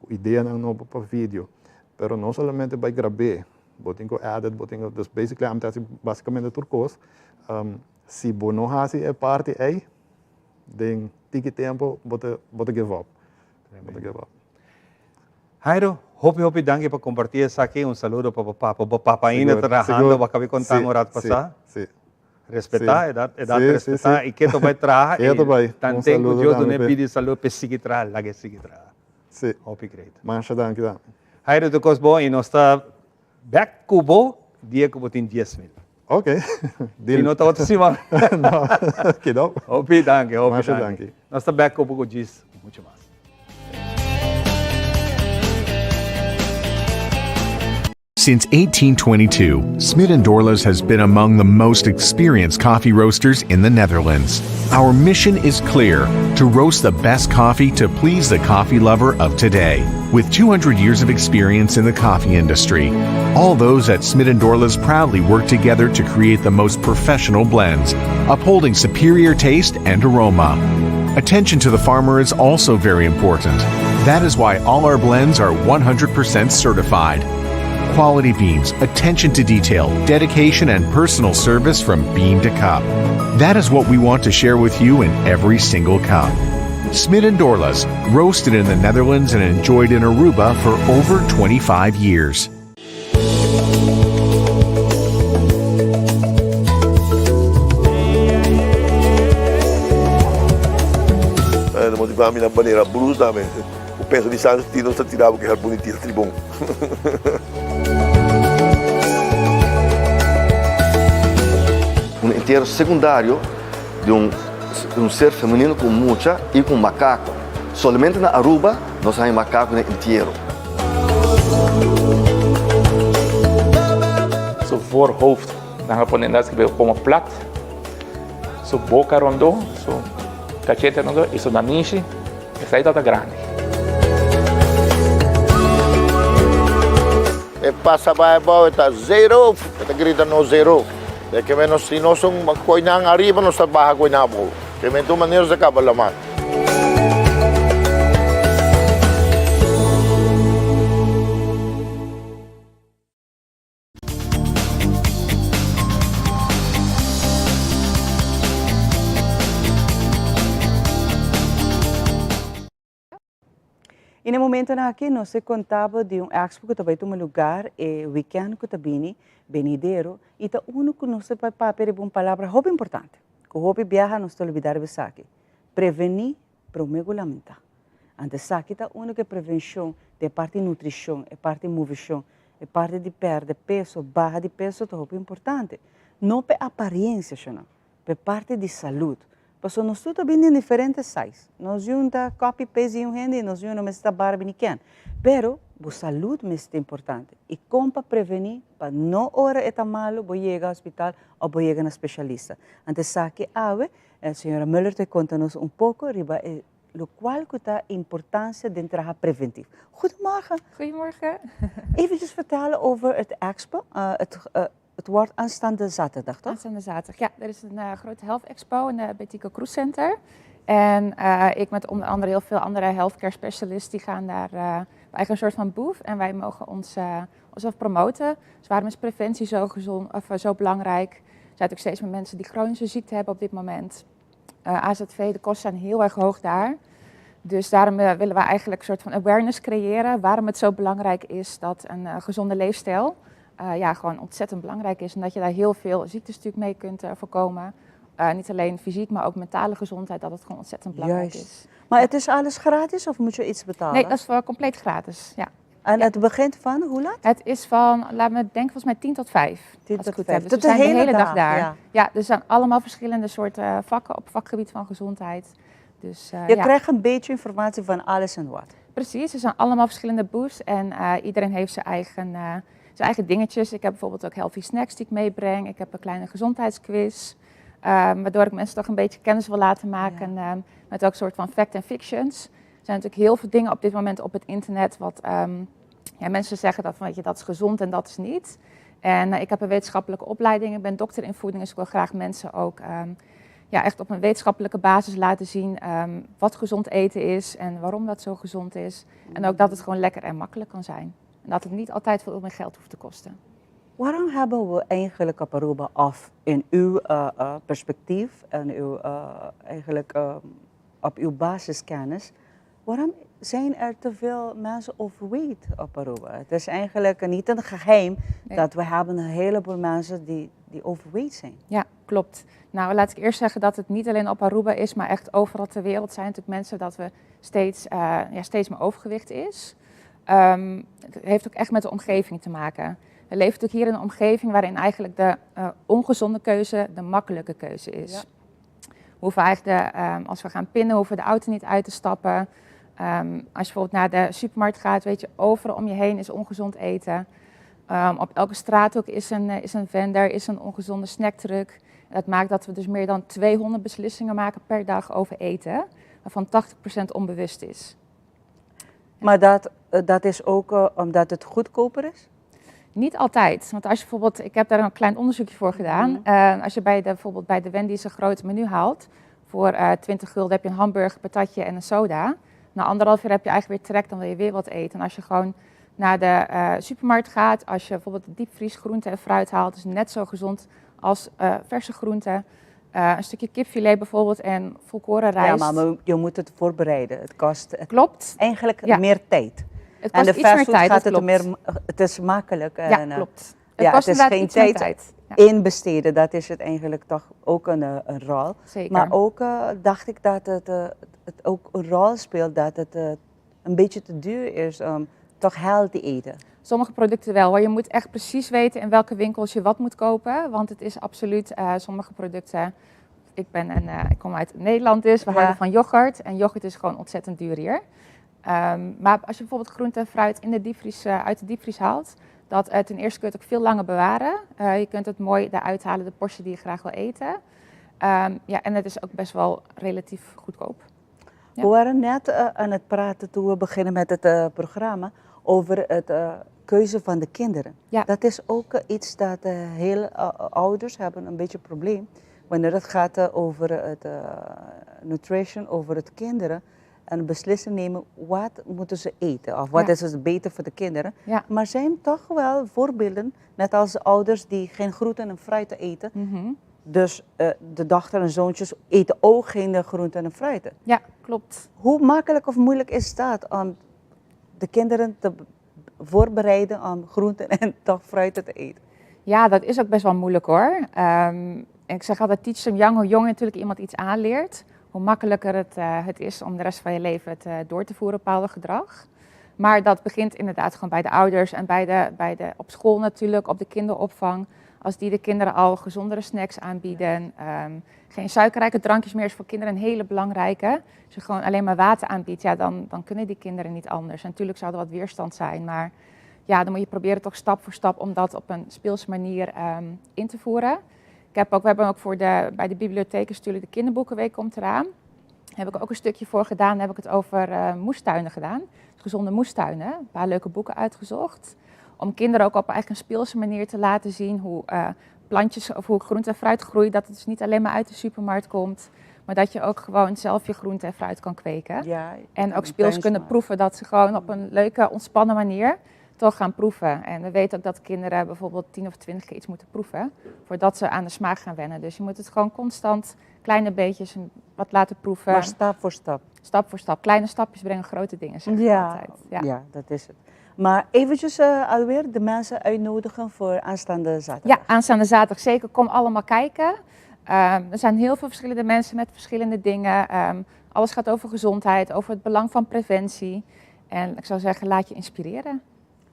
cu ideanan nobo pa video. Pero no solamente bay grab'é, bo tin cu edit, bo tin cu, dus basically ami ta haci basicamente tur cos. Si bo no haci e parti ey, den tiki tempo bo ta bo ta give up. Bo ta give up. Jairo, hopi hopi danki pa comparti esaki. Un saludo pa bo papa. Bo papa ainda ta trahando, bo a cabi conta un rato pasa. Si, si. Respetá, edat, edat respetá i keto bai traha i tanten ku Dios dun'é pidi salú p'e sigui traha, laga e sigui traha. Sí. Hopi great. Masha danki tambe. Jairo tur kos bon i nos ta bèk ku bo dia ku bo tin 10,000. Ok. Deal. Si no ta otro siman. No, kidó. Hopi danki, hopi Masha danki. danki. Nos ta bèk ku bo ku djis muchu mas. Since 1822, Smit & Dorlas has been among the most experienced coffee roasters in the Netherlands. Our mission is clear to roast the best coffee to please the coffee lover of today. With 200 years of experience in the coffee industry, all those at Smit & Dorlas proudly work together to create the most professional blends, upholding superior taste and aroma. Attention to the farmer is also very important. That is why all our blends are 100% certified. Quality beans, attention to detail, dedication, and personal service from bean to cup. That is what we want to share with you in every single cup. Smit and Dorlas, roasted in the Netherlands and enjoyed in Aruba for over 25 years. Ta motivá mi na manera blues tambe. Bo pensa di Santo Tino ta tira bo ke hel bunitita tribon. Un entiero sekundario di un un ser femenino ku mucha i ku un makako. Solamente na Aruba nos haña makako den entiero. Voorhoofd, nan a pone nan skirbi como plat, su boca rondo, su cachete rondo y su nanishi, esai tabata grandi. E pasa bai abou e ta zeeroof, e ta grita nos zeeroof. E ke men nos si nos un koi nan ariba nos ta baha koi nan abou. Ke men tur manera nos ta kaba laman. Y na e momentonan aki nos e conta bo di un expo cu ta bay tuma lugar e weekend cu ta bini, benidero, y ta uno cu nos ta bay papia riba un palabra hopi importante, cu hopi biaha nos ta olbida riba esaki, preveni prome cu lamenta. Anto esaki ta uno cu e prevencion di e parti nutricion, e parti movecion, e parti di perde peso, baha di peso ta hopi importante. No p'e apariencia, sino p'e parti di salud. Pasobra nos tur ta bini den diferente size. Nos yun ta copy paste di un hende y nos yun no mester ta barba ni ken. Pero bo salud mester ta importante. Y con pa preveni pa no ora e ta malo bo yega hospital of bo yega na specialista. Anto esaki awe señora Muller ta conta nos un poco riba e locual cu ta importancia den traha preventief. Goedemorgen. Goedemorgen. Eventjes vertellen over het expo. Het Het wordt aanstaande zaterdag, toch? Aanstaande zaterdag, ja. Er is een uh, grote health expo in de Betico Cruise Center. En uh, ik met onder andere heel veel andere healthcare specialisten, die gaan daar uh, eigenlijk een soort van booth. En wij mogen ons, onszelf promoten. Dus waarom is preventie zo, gezond, of, zo belangrijk? Er zijn ook steeds meer mensen die chronische ziekte hebben op dit moment. AZV, de kosten zijn heel erg hoog daar. Dus daarom willen we eigenlijk een soort van awareness creëren waarom het zo belangrijk is dat een gezonde leefstijl ja, gewoon ontzettend belangrijk is. En dat je daar heel veel ziektes natuurlijk mee kunt voorkomen. Niet alleen fysiek, maar ook mentale gezondheid, dat het gewoon ontzettend belangrijk Juist. is. Maar het is alles gratis of moet je iets betalen? Nee, dat is voor compleet gratis, ja. En het begint van hoe laat? Het is van, laat me denken, volgens mij 10 tot 5. 10 als tot ik goed 5. heb. Dus Tot we de zijn de hele hele dag dag, daar. ja. Ja, er zijn allemaal verschillende soorten vakken op vakgebied van gezondheid. Dus, Je ja. krijgt een beetje informatie van alles en wat. Precies, er zijn allemaal verschillende booths en iedereen heeft zijn eigen dingetjes. Ik heb bijvoorbeeld ook healthy snacks die ik meebreng. Ik heb een kleine gezondheidsquiz, waardoor ik mensen toch een beetje kennis wil laten maken, met ook een soort van fact en fictions. Er zijn natuurlijk heel veel dingen op dit moment op het internet wat mensen zeggen dat, van, weet je, dat is gezond en dat is niet. En ik heb een wetenschappelijke opleiding, ik ben dokter in voeding, dus ik wil graag mensen ook echt op een wetenschappelijke basis laten zien wat gezond eten is en waarom dat zo gezond is. En ook dat het gewoon lekker en makkelijk kan zijn. En dat het niet altijd veel meer geld hoeft te kosten. Waarom hebben we eigenlijk op Aruba af in uw perspectief en uw, eigenlijk, op uw basiskennis, waarom zijn er te veel mensen overweight op Aruba? Het is eigenlijk niet een geheim dat we hebben een heleboel mensen die overweight zijn. Ja, klopt. Laat ik eerst zeggen dat het niet alleen op Aruba is, maar echt overal ter wereld zijn natuurlijk mensen dat we steeds meer overgewicht is. Het heeft ook echt met de omgeving te maken. We leven natuurlijk hier in een omgeving waarin eigenlijk de ongezonde keuze de makkelijke keuze is. We hoeven eigenlijk de als we gaan pinnen, hoeven we de auto niet uit te stappen. Als je bijvoorbeeld naar de supermarkt gaat, overal om je heen is ongezond eten. Op elke straathoek is een vendor, is een ongezonde snacktruck. En dat maakt dat we dus meer dan 200 beslissingen maken per dag over eten, waarvan 80% onbewust is. Maar dat is ook omdat het goedkoper is? Niet altijd. Want als je bijvoorbeeld, ik heb daar een klein onderzoekje voor gedaan. Als je bijvoorbeeld bij de Wendy's een groot menu haalt, voor 20 gulden heb je een hamburger, patatje en een soda. Na anderhalf uur heb je eigenlijk weer trek, dan wil je weer wat eten. En als je gewoon naar de supermarkt gaat, als je bijvoorbeeld diepvries groente en fruit haalt, is net zo gezond als verse groenten. Een stukje kipfilet bijvoorbeeld en volkoren Ja, rijst. maar je moet het voorbereiden. Het kost het eigenlijk meer tijd. Het En kost de iets meer fastfood tijd, gaat dat het klopt. meer, het is makkelijk. Ja, klopt. Het kost Het is inderdaad geen iets meer tijd tijd. Ja. inbesteden, dat is het eigenlijk toch ook een rol. Maar ook dacht ik dat het ook een rol speelt dat het een beetje te duur is om toch healthy eten. Sommige producten wel, hoor. Je moet echt precies weten in welke winkels je wat moet kopen. Want het is absoluut sommige producten. Ik kom uit Nederland dus, we houden van yoghurt. En yoghurt is gewoon ontzettend duur hier. Maar als je bijvoorbeeld groente en fruit uit de diepvries haalt, Dat ten eerste kun je het ook veel langer bewaren. je kunt het mooi eruit halen, de portie die je graag wil eten. Um, ja, en het is ook best wel relatief goedkoop. Ja. We waren net uh, aan het praten toen we beginnen met het uh, programma over het uh, keuze van de kinderen. Ja. Dat is ook iets dat heel ouders hebben een beetje een probleem. Wanneer het gaat over het nutrition, over het kinderen. En beslissen nemen wat moeten ze eten of wat Ja. is het beter voor de kinderen. Ja. Maar zijn toch wel voorbeelden, net als ouders die geen groenten en fruit eten. Mhm. Dus uh, de dochter en zoontjes eten ook geen groenten en fruit. Ja, klopt. Hoe makkelijk of moeilijk is dat om de kinderen te voorbereiden om groenten en toch fruit te eten? Ja, dat is ook best wel moeilijk hoor. Um, ik zeg altijd, teach them young. Hoe jong natuurlijk iemand iets aanleert, hoe makkelijker het, uh, het is om de rest van je leven het uh, door te voeren, bepaalde gedrag. Maar dat begint inderdaad gewoon bij de ouders en bij de, bij de, op school natuurlijk, op de kinderopvang. Als die de kinderen al gezondere snacks aanbieden. Um, geen suikerrijke drankjes meer is voor kinderen een hele belangrijke. Als je gewoon alleen maar water aanbiedt, ja, dan, dan kunnen die kinderen niet anders. En natuurlijk zou er wat weerstand zijn, maar ja, dan moet je proberen toch stap voor stap om dat op een speelse manier um, in te voeren. Ik heb ook, we hebben ook voor de, bij de bibliotheek is natuurlijk de kinderboekenweek komt eraan. Daar heb ik ook een stukje voor gedaan. Daar heb ik het over uh, moestuinen gedaan. Dus gezonde moestuinen. Een paar leuke boeken uitgezocht. Om kinderen ook op eigenlijk een speelse manier te laten zien hoe uh, plantjes of hoe groente en fruit groeit. Dat het dus niet alleen maar uit de supermarkt komt. Maar dat je ook gewoon zelf je groente en fruit kan kweken. Ja, en ook speels kunnen proeven. Dat ze gewoon op een leuke, ontspannen manier toch gaan proeven. En we weten ook dat kinderen bijvoorbeeld 10 of 20 keer iets moeten proeven voordat ze aan de smaak gaan wennen. Dus je moet het gewoon constant kleine beetjes wat laten proeven. Maar stap voor stap. Stap voor stap. Kleine stapjes brengen grote dingen, zeg ik ja, altijd. Ja. ja, dat is het. Maar eventjes uh, alweer de mensen uitnodigen voor aanstaande zaterdag. Ja, aanstaande zaterdag zeker. Kom allemaal kijken. Um, er zijn heel veel verschillende mensen met verschillende dingen. Um, alles gaat over gezondheid, over het belang van preventie. En ik zou zeggen, laat je inspireren.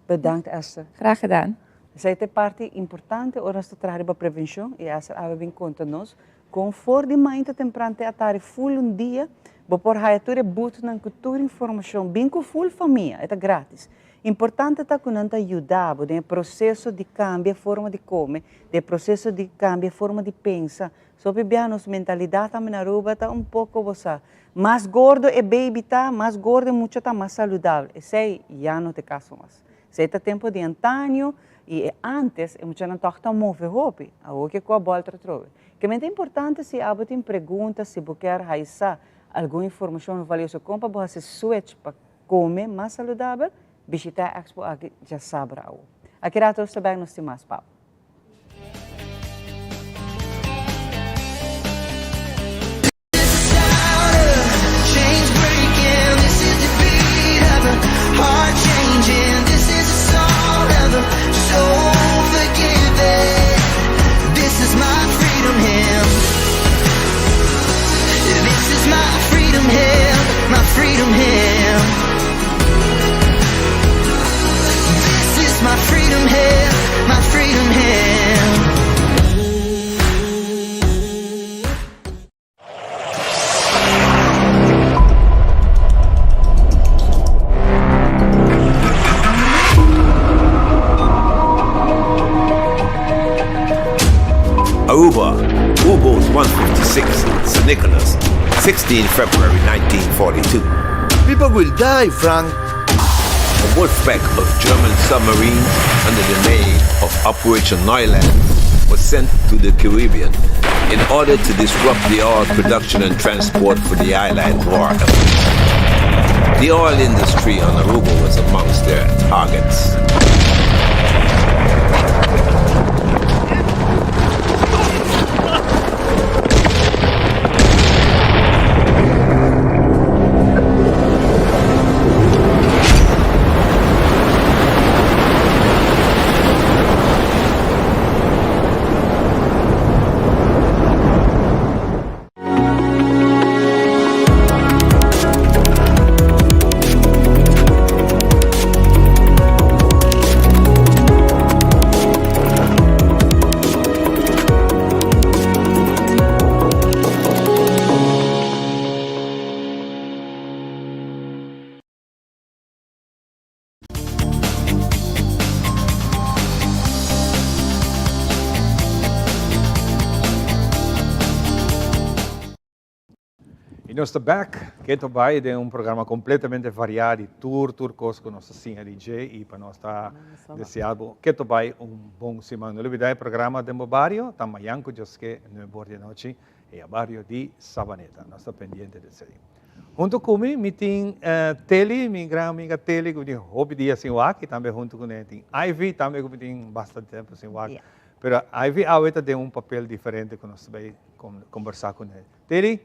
Bedankt Esther. Graag gedaan. Esey ta e parti importante ora nos ta traha riba prevencion y Esther awe bin conta nos con for di mainta tempran te atari full un dia bo por haya tur e bootnan cu tur informacion bin cu full famia, e ta gratis. Importante ta cu nan ta yuda bo den e proceso di cambia forma di come, den e proceso di cambia forma di pensa. Sopi bia nos mentalidad tambe na Aruba ta un poco bo sa, mas gordo e baby ta, mas gordo e mucha ta, mas saludabel. Esey ya no ta e caso mas. Esey ta tempo di antaño y e antes e muchanan tog ta move hopi, awor ke cu a bolter atrobe. Kimente importante si abo tin pregunta, si bo kier haisa algun informacion valioso con pa bo haci switch pa come mas saludabel, bishita e expo aki djasabra awo. Aki rato nos ta bek nos tin mas pa bo. Aruba, U-boat 156, St. Nicholas, 16 February 1942. People will die, Frank. A wolf pack of German submarines under the name of Operation Neuland was sent to the Caribbean in order to disrupt the oil production and transport for the island war effort. The oil industry on Aruba was amongst their targets. nos ta back, keto bai den un programa completamente varia di tur tur cos cu nos ta siña di dje y pa nos ta desea bo keto bai un bon siman. No lubida e programa den bo bario ta mayan cu djoske nuebe or di anochi e a bario di Savaneta. Nos ta pendiente di esey. Hunto cu mi, mi tin Telly, mi gran amiga Telly cu mi tin hopi dia sin wak y tambe hunto cu ne tin Ivy tambe cu mi tin bastante tempo sin wak. Pero Ivy awe ta den un papel diferente cu nos ta bay combersa cu ne. Telly,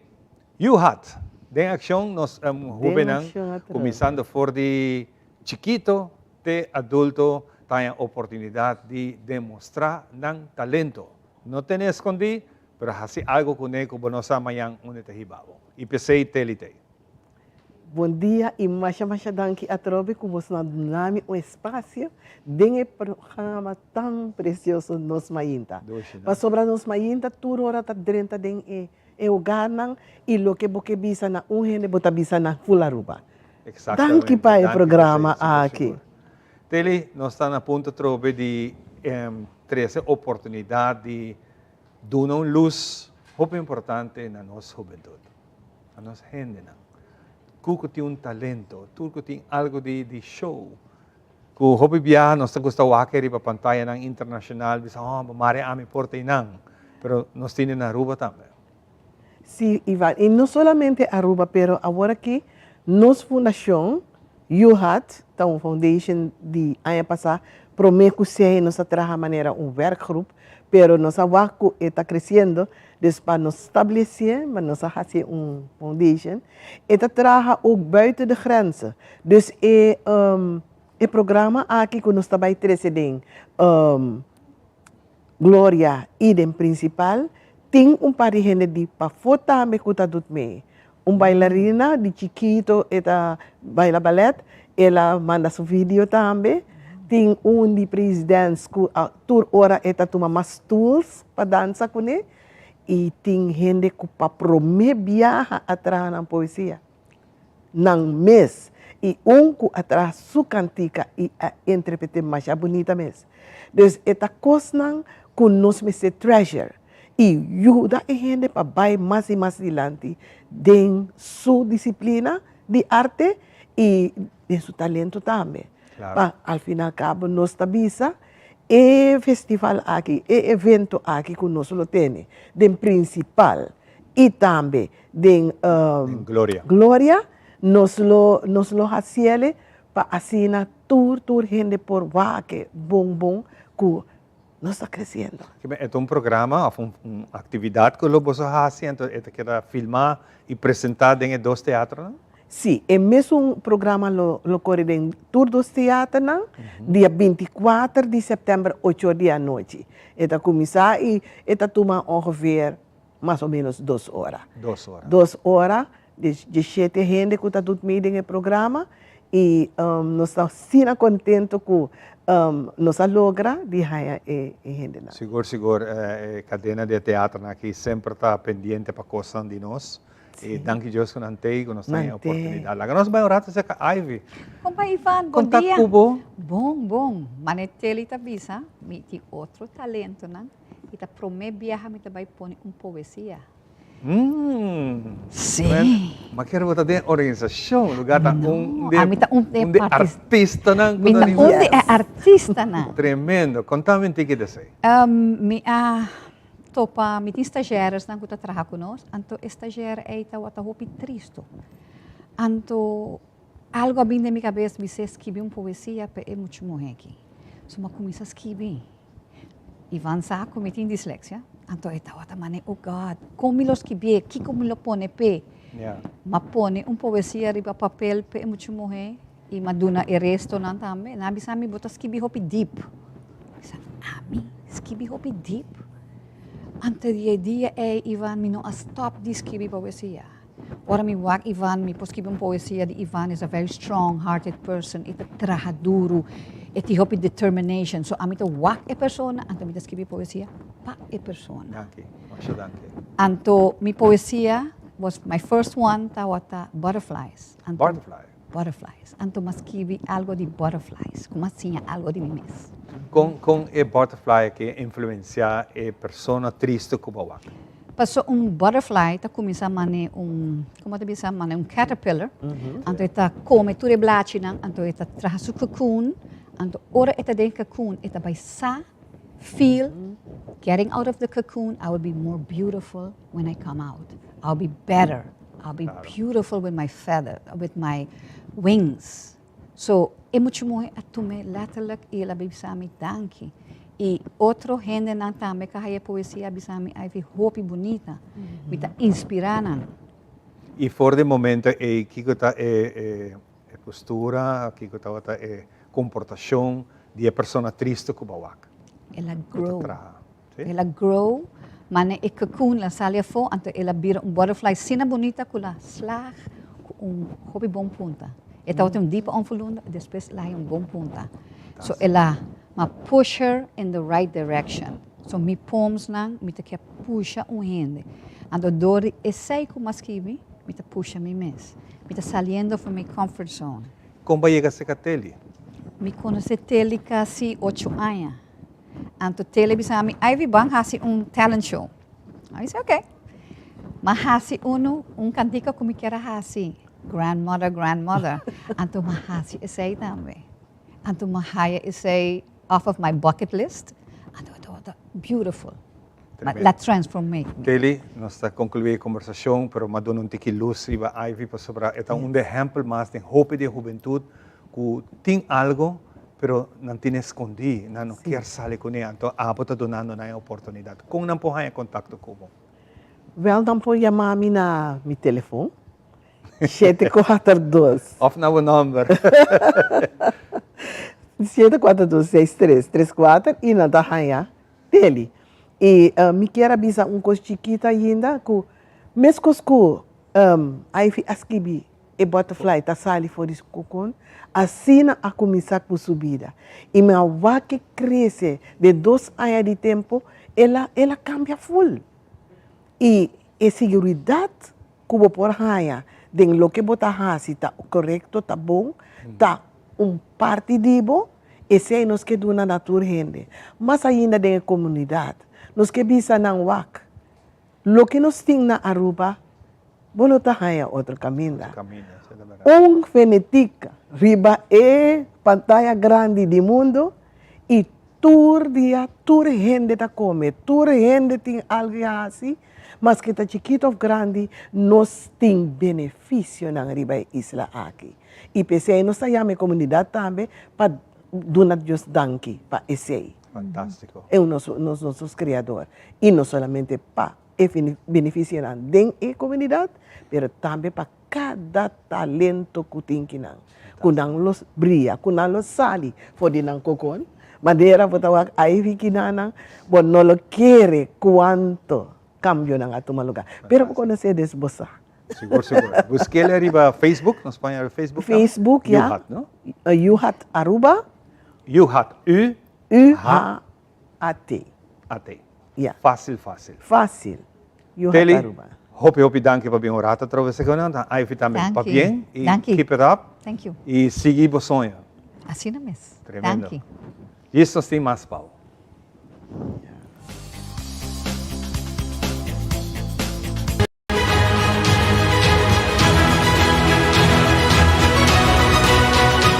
UHAT den accion nos hobennan cuminsando for di chikito te adulto ta haña oportunidad di demostra nan talento. No tene escondi, pero haci algo cune cu bo no sa mañan unda ta hiba bo. Y p'esey Telly t'ey. Bon dia y masha masha danki atrobe cu bosnan a duna mi un espacio den e programa tan precioso Nos Mainta. Pasobra Nos Mainta tur ora ta drenta den e e hogarnan y loke bo ke bisa na un hende bo ta bisa na full Aruba. Danki pa e programa aki. Telly, nos ta na punto atrobe di trece oportunidad di duna un luz hopi importante na nos hubentud. Na nos hendenan. Tur ku tin un talento, tur ku tin algu di di show, ku hopi biaha nos ta gusta wak riba pantayanan internashonal, bisa oh bo mari ami por ta einan, pero nos tin na Aruba tambe. Sí, Ivan, i no solamente Aruba, pero awor aki nos fundashon, UHAT, ta un foundation di aña pasá, promé ku sei nos a traha manera un werkgroep, pero nos a wak ku e ta kresiendo, Dus pa nos stablesé, pa nos a hasi un foundation, e ta traha ook buiten de grenzen. Dus e e programa aki ku nos ta bai trese den Gloria i den Principal, tin un par di hende di pafó tambe ku ta dut mee. Un bailarina di chikito e ta baila ballet, el a manda su video tambe. Tin un di presidents ku tur ora e ta tuma mas tools pa dansa kuné. I tin hende ku pa promé biaha a traha nan poesia nan mes. I un ku a traha su kantika i a interpret'é masha bunita mes. Dus e ta kosnan ku nos mester treasure. I yuda e hende pa bai mas i mas dilanti den su disiplina di arte i den su talento tambe. Pa al fin al kabo nos ta bisa e festival aki, e evento aki ku nos lo tene den Principal i tambe den Gloria, nos lo nos lo hasiele pa asina tur tur hende por wak bon bon ku Nos ta creciendo. E ta un programa of un actividad cu lo boso haci, enton e ta keda filma y presenta den e dos teatronan? Si, e mesun programa lo lo core den tur dos teaternan, dia binticuater di september ocho or di anochi. E ta cuminsa y e ta tuma ongeveer mas o menos dos ora. Dos ora. Dos ora, djeshete hende ku ta dut mee den e programa i nos ta asina kontento ku nos a logra di haña e hendenan. Sigur, sigur, e kadena di e teaternan aki semper ta pendiente pa kosnan di nos. I danki Dios ku nan t'ei, ku nos ta haña e oportunidat. Laga nos bai un rato serka Ivy. Kompa Ivan, bon Kon ta dia. ku bo? Bon, bon. Mane Telly ta bisa, mi tin otro talentonan. I ta promé biaha mi ta bai pone un poesia. Sí. Ma kere bo ta den organisashon, lugar ta un de, ami ta un de, un de artistanan. Mi ta un di e artistanan. Tremendo. Kontami un tiki di esei. Mi a topa, mi tin stagiairesnan ku ta traha ku nos, anto e stagiaire ei tabata hopi tristu. Anto algu a bin den mi kabes, mi se skibi un poesia pa e mucha muhé aki. So mi a kuminsá skibi. Ivan sa ku mi tin dislexia, anto e tabata mane, oh God, kon mi lo skibié, kiko mi lo pone p'e? M'a pone un poesia riba papel p'e mucha muhé i m'a duna e restonan tambe. Nan a bisa mi, bo ta skibi hopi dip. Mi bisa, ami skibi hopi dip? Anto di e dia ei, Ivan, mi no a stòp di skibi poesia. Ora mi wak Ivan, mi por skibi un poesia di Ivan is a very strong hearted person, e ta traha duru, e tin hopi determination. So ami ta wak e persona, anto mi ta skibi poesia pa e persona. Danki, masha danki. Anto mi poesia was, my first one tawata Butterflies. Anto, Butterfly? Butterflies. Anto mi a skibi algo di butterflies, ku mi a siña algo di mi mes. Kon, kon e butterfly aki a influencia e persona tristu ku bo a wak? Paso un butterfly ta kuminsá mane un, komo ta bisa, mane un caterpillar, anto e ta kome tur e blachinan, anto e ta traha su cocoon, anto ora e ta den cocoon e ta bai sa, feel, getting out of the cocoon, I will be more beautiful when I come out, I will be better, I will be beautiful with my feather, with my wings. So, e mucha muhe a tum'é letterlijk i el a bisa mi danki. I otro hendenan tambe ku a haya e poesia a bisa mi, Ivy, hopi bunita. Mi ta inspirá nan. I for di e momento ei, kiko ta e e postura, kiko tabata e komportashon di e persona tristu ku bo a wak? El a grow. El a grow, mane e cocoon la sali afó, anto el a bira un butterfly asina bunita ku la slag ku un hopi bon punta. E tabata un diepe onvoldoende, despues el a haña un bon punta. So el a, m'a push her in the right direction. So mi poemsnan, mi ta kia pusha un hende. Anto dor di esei ku m'a skibi, mi ta pusha mi mes. Mi ta saliendo for mi comfort zone. Kon bo a yega serka Telly? Mi konosé Telly kasi ocho aña. Anto Tele bisa mi, Ivy, ban hasi un talent show. Mi dice, ok. Ma hasi uno, un cantica cu mi kier a hasi. Grandmother, grandmother. Anto ma hasi esey tambe. Anto ma haya esey off of my bucket list. Anto e tabata beautiful. Tremendo. La transformate me. Tele, nos ta conclui e conversacion, pero m'a duna un tiki luz riba Ivy pasobra e ta un de ehempel mas den hopi di e hubentud cu tin algo pero nan tine escondi, nan no kier sali cune, anto abo ta dunando nan e oportunidad. Con nan por haña contacto cu bo? Wel nan por yama mi na mi telefon, 742. Of na bo nomber. 742 63 34 y nan ta haña Teli. Y mi kier a bisa un cos chikito ainda cu mescos cu Ivy a skibi e butterfly ta sali for di su cocon, asina a cuminsa cu su bida. Y mi a wak e crece den dos aña di tempo, el a el a cambia full. Y e siguridad cu bo por haña den loke bo ta haci ta corecto, ta bon, ta un parti di bo, esey nos ke duna na tur hende. Mas ainda den e comunidad. Nos ke bisa nan wak, Loke nos tin na Aruba, bo no ta haña otro kaminda. Un fenetik riba e pantaya grandi di mundu i tur dia tur hende ta kome, tur hende tin algu di hasi, maske ta chikitu òf grandi, nos tin benefisionan riba e isla aki. I p'esei nos ta yama e komunidat tambe pa duna Dios danki pa esei. Fantástico. E nos nos nos Creador. Y no solamente pa e beneficionan den e comunidad, pero tambe pa cada talento cu tin kinan. Cu nan lo bria, cu nan lo sali for di nan cocon. Manera bo ta wak Ivy kinanan, bo no lo kere cuanto cambionan a tuma lugar. Pero bo conoce des bo sa. Sigur, sigur. Busquele riba Facebook, nos pone riba Facebook. Facebook, ya. UHAT, no? UHAT Aruba. UHAT, U. U-H-A-T. A-T. Ya. Fácil, fácil. Fácil. UHAT Teli, Aruba. hopi, hopi danki pa bin un rato atrobe segun nan. Ivy tambe, Danki. pabien y Danki. keep it up. Thank you. Y sigui bo soño. Asina mes. Tremendo. Danki. Djis nos tin mas pau.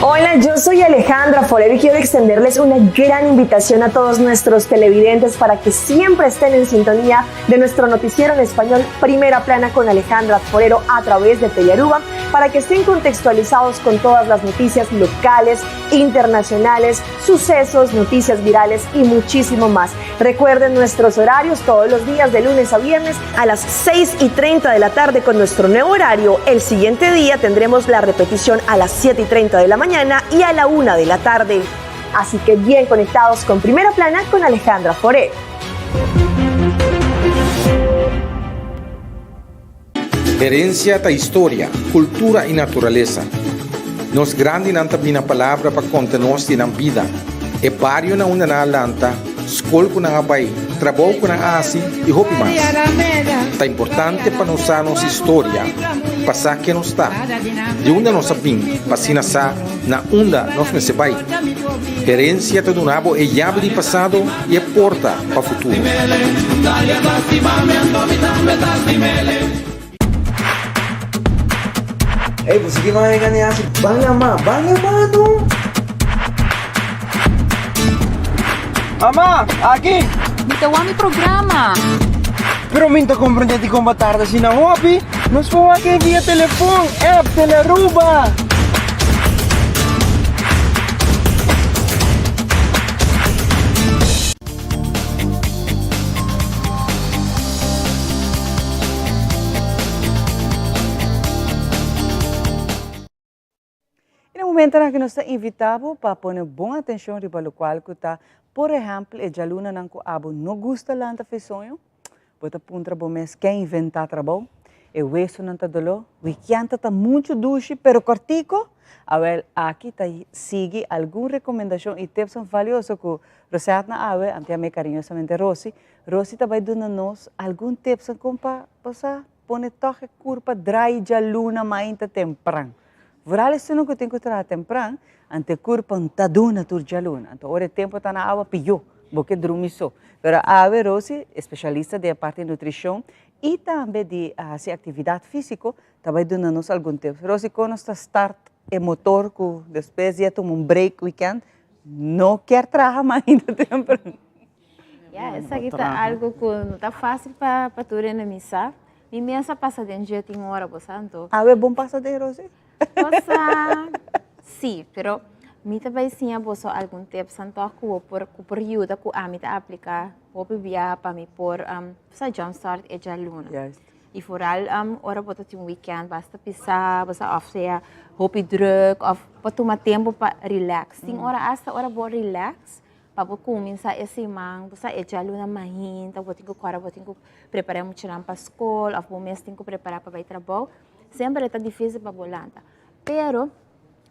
Hola, yo soy Alejandra Forero y quiero extenderles una gran invitación a todos nuestros televidentes para que siempre estén en sintonía de nuestro noticiero en español Primera Plana con Alejandra Forero a través de Telearuba para que estén contextualizados con todas las noticias locales, internacionales, sucesos, noticias virales y muchísimo más. Recuerden nuestros horarios todos los días de lunes a viernes a las 6 y 30 de la tarde con nuestro nuevo horario. El siguiente día tendremos la repetición a las 7 y 30 de la mañana y a la 1 de la tarde. Así que bien conectados con Primera Plana con Alejandra Foré. Herencia ta historia, cultura y naturalesa. Nos grandinan ta bina palabra pa conta nos di nan bida, e bario na unda nan a lanta, scol cu nan a bay, trabou cu nan a haci y hopi mas. Ta importante pa nos sa nos historia, pa sa ken nos ta, di unda nos a bin pa asina sa na unda nos mester bay. Herencia ta duna bo e yabi di pasado y e porta pa futuro. Ey, bo sigui mami gani hasi ban yama, ban yama no. Mama, aki! Mi ta wak mi programa. Pero mi ta comprende di con bo tarda asina hopi. Nos por wak e via telefon, app, Telearuba. E na momentonan aki nos ta invita bo pa pone bon atencion riba locual cu ta, por ehempel, e djalunanan cu abo no gusta lanta fe soño, bo ta puntra bo mes ken inventa trabou, e wesonan ta doló, weekend ta mucho dushi pero cortico, awel aki ta sigui algun recomendacion y tipsnan valioso cu Rosette na awe, anto yam'é cariñosamente Rosi, Rosi ta bay duna nos algun tipsnan con pa bo sa pone tog e curpa draai djaluna mainta tempran. Vooral esunnan cu tin cu traha tempran, anto e curpa no ta duna tur djaluna. Anto ora e tempo ta na awa piyo, bo ke drumi so. Pero awe Rosi, especialista den e parti di nutricion y tambe di haci actividad fisico, ta bay duna nos algun tips. Rosi, con nos ta start e motor cu despues di a tuma un break weekend, no kier traha mainta tempran? Ya, esaki ta algo ku no ta fásil pa pa tur hende mi sa. Mi mes a pasa den dje tin ora bo sa, anto. Awe bon pasa den Rosy? Cosa, sí, pero mi ta bai siña boso algun tips anto ku bo por ku por yuda ku ami ta apliká hopi biaha pa mi por sa jump start e djaluna. Juist. I foral ora bo ta tin un weekend basta pisá bo sa òf sea hopi drùk òf bo tuma tempu pa relax. Tin ora asta ora bo relax Pa bo kuminsá e siman, bo sa e djaluna mainta, bo tin ku kòrda bo tin ku prepará e muchanan pa skol òf bo mes tin ku prepará pa bai trabou, semper e ta difísil pa bo lanta. Pero,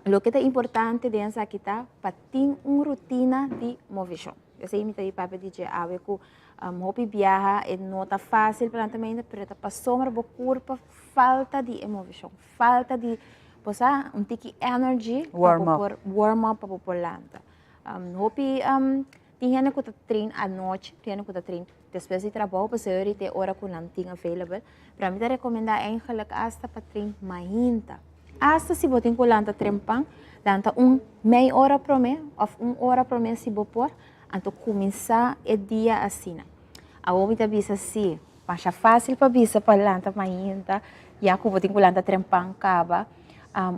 loke ta importante den esaki ta pa tin un rutina di moveshon. Esei mi ta di papia di dje awe ku hopi biaha e no ta fásil pa lanta mainta, pero ta pasobra bo kurpa falta di e moveshon, falta di, bo sa, un tiki energy pa bo por warm up pa bo por lanta. Hopi tin hende ku ta train anochi, tin hende ku ta train despues di trabou pasobra ahorita e ora ku nan tin available. Pero ami ta rekomendá eigenlik asta pa train mainta. Asta si bo tin ku lanta trempan, lanta un mei ora promé òf un ora promé si bo por, anto kuminsá e dia asina. Awor mi ta bisa si, masha fásil pa bisa pa lanta mainta ya ku bo tin ku lanta trempan kaba.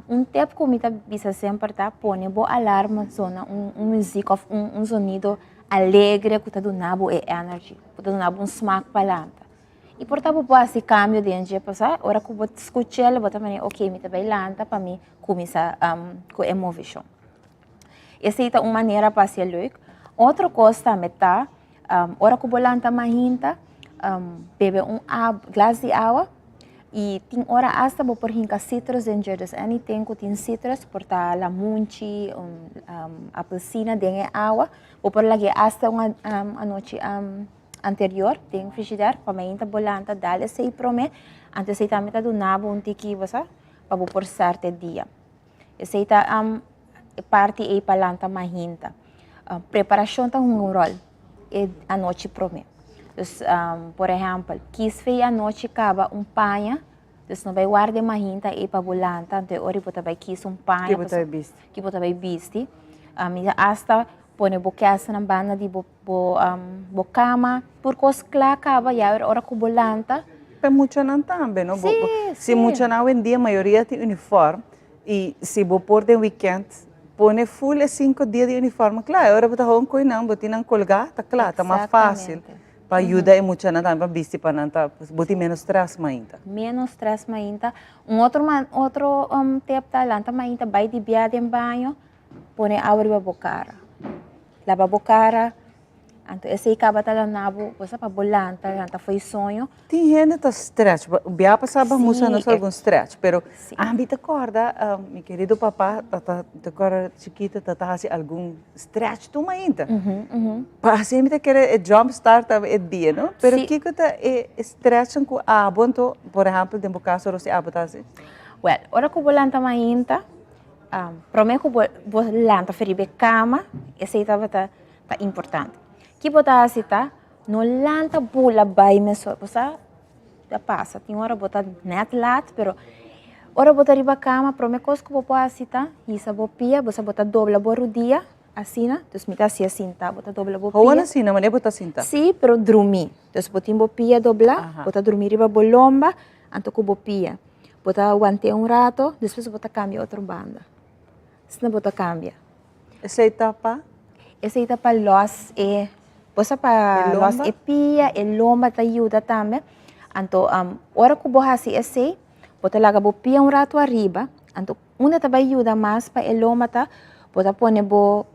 Un tip ku mi ta bisa semper ta pone bo alarma zona un un muziek of un un zonido alegre ku ta duna bo e energy, ku ta duna bo un smak pa lanta. I por ta bo por hasi kambio den dje pasobra ora ku bo skuch'el bo ta manera ok mi ta bai lanta pa mi kuminsá ku e moveshon. Esei ta un manera pa hasié leuk. Otro kos tambe ta ora ku bo lanta mainta bebe un glas di awa i tin ora asta bo por hinka citrus den dje, dus anything ku tin citrus por ta lamunchi, apelsina den e awa, bo por lag'é asta un anochi anterior den frigider pa mainta bo lanta dal esei promé, anto esei tambe ta duna bo un tiki bo sa pa bo por start e dia. Esei ta e parti ei pa lanta mahinta. Preparashon ta hunga un ròl e anochi promé. Dus, por ehèmpel, kis fe e anochi kaba un paña, dus no bai warda e mahinta ei pa bo lanta, anto e ora bo ta bai kis un paña. Ki bo ta bai bisti. Ki bo ta bai bisti. Mi ta asta pone bo kèsnan banda di bo Bo bo kama tur kos kla kaba ya ora ku bo lanta. Pa muchanan tambe no? Sí, Si sí. muchanan awendia mayoria tin uniform y si bo por den weekend pone full e cinco dia di uniform kla e ora bo ta hou koe nan bo tin nan colga ta kla ta mas facil Exactamente. pa yuda e muchanan tambe pa bisti pa nan ta bo tin menos stress mainta. Menos stress mainta. Un otro man otro tip ta lanta mainta bai di bia den baño pone awa riba bo kara. Laba bo kara, anto esei kaba ta dana bo, bo sa pa bo lanta, lanta fo'i soño. Tin hende ta stretch, bia pasá bo musa nos algun stretch, pero ami ta kòrda mi kerido papa ta ta ta kòrda chikito ta ta hasi algun stretch tur mainta. Pa asina mi ta kere e jump start ta e dia no, pero kiko ta e stretchnan ku abo anto, por ehèmpel den bo kaso Rosy abo ta hasi? Wèl, ora ku bo lanta mainta. Prome ku bo bo lanta for riba e kama, esei tabata ta importante. Ki bo ta hasi ta, no lanta bula bai mesora, bo sa ta pasa, tin ora bo ta nèt lat, pero ora bo ta riba kama prome kos ku bo por hasi ta hisa bo pia, bo sa bo ta dobla bo rudia asina, dus mi ta hasié sinta, bo ta dobla bo pia. Howan asina, manera bo ta sinta? Sí, pero drumí. Dus bo tin bo pia doblá, bo ta drumí riba bo lomba, anto ku bo pia. Bo ta want'é un rato, despues bo ta kambia otro banda. Asina bo ta kambia. Esei ta pa? Esei ta pa lòs e, bo sa pa lòs e pia, e lomba ta yuda tambe. Anto ora ku bo hasi esei, bo ta laga bo pia un rato ariba, anto unda ta bai yuda mas pa e lomba ta, bo ta pone bo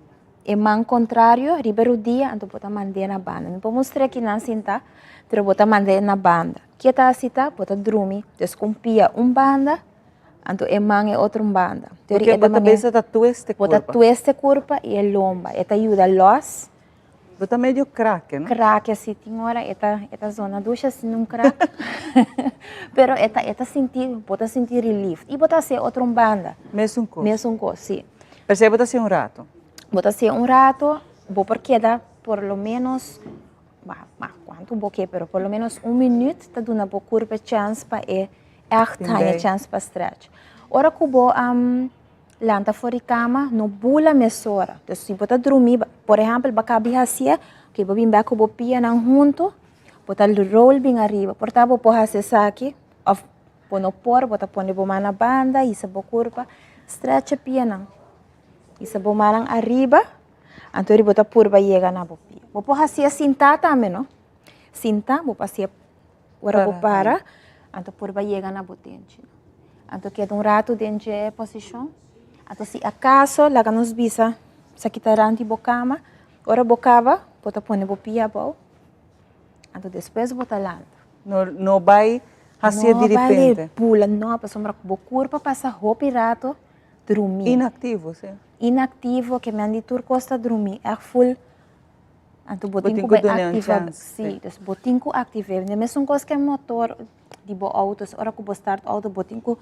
e man kontrario riba e rudia, anto bo ta mand'é na banda. Mi por mustra kinan sinta, pero bo ta mand'é na banda. Ke ta hasi ta, bo ta drumi, dus ku un pia un banda, anto e man e otro un banda. Porque bo ta bisa ta twist e curpa. Bo ta twist e curpa y e lomba. E ta yuda los. Bo ta medio kraak, no? Kraak, si. Tin ora e ta, e ta zona dushi asina un kraak. Pero e ta, e ta sinti, bo ta sinti relief. Y bo ta haci e otro un banda. Mesun cos. Mesun cos, si. P'esei bo ta haci un rato? Bo ta haci un rato, bo por keda por lo menos Ma cuanto bo ke, pero por lo menos un minuut ta duna bo curpa chance pa e echt haña chance pa stretch. Ora cu bo lanta for di cama, no bula mesora. Dus si bo ta drumi, por ehempel, bo a caba di hacié, ok, bo bin bek cu bo pianan hunto, bo ta roll bin ariba. Por ta bo por haci esaki, of bo no por, bo ta pone bo man na banda, hisa bo curpa, stretch e pianan. Hisa bo mannan ariba. Anto ri bo ta purba yega na bo pia. Bo por hacié sintá tambe no. Sintá bo por hacié ora bo para, anto purba yega na bo tenchi. Anto keda un rato den dje posicion. Anto si acaso laga nos bisa esaki ta rand di bo cama, ora bo caba bo ta pone bo pia abou, anto despues bo ta lanta. No, no bay hacié diripente. No bay bula, no, pasobra bo curpa pasa hopi rato drumi. Inactivo, si. Inactivo, ke men di tur kos ta drumi, ègt ful, anto bo tin ku bai activa, si, dus bo tin ku activ'é. De mesun kos ke motor di bo auto, ora ku bo start auto bo tin ku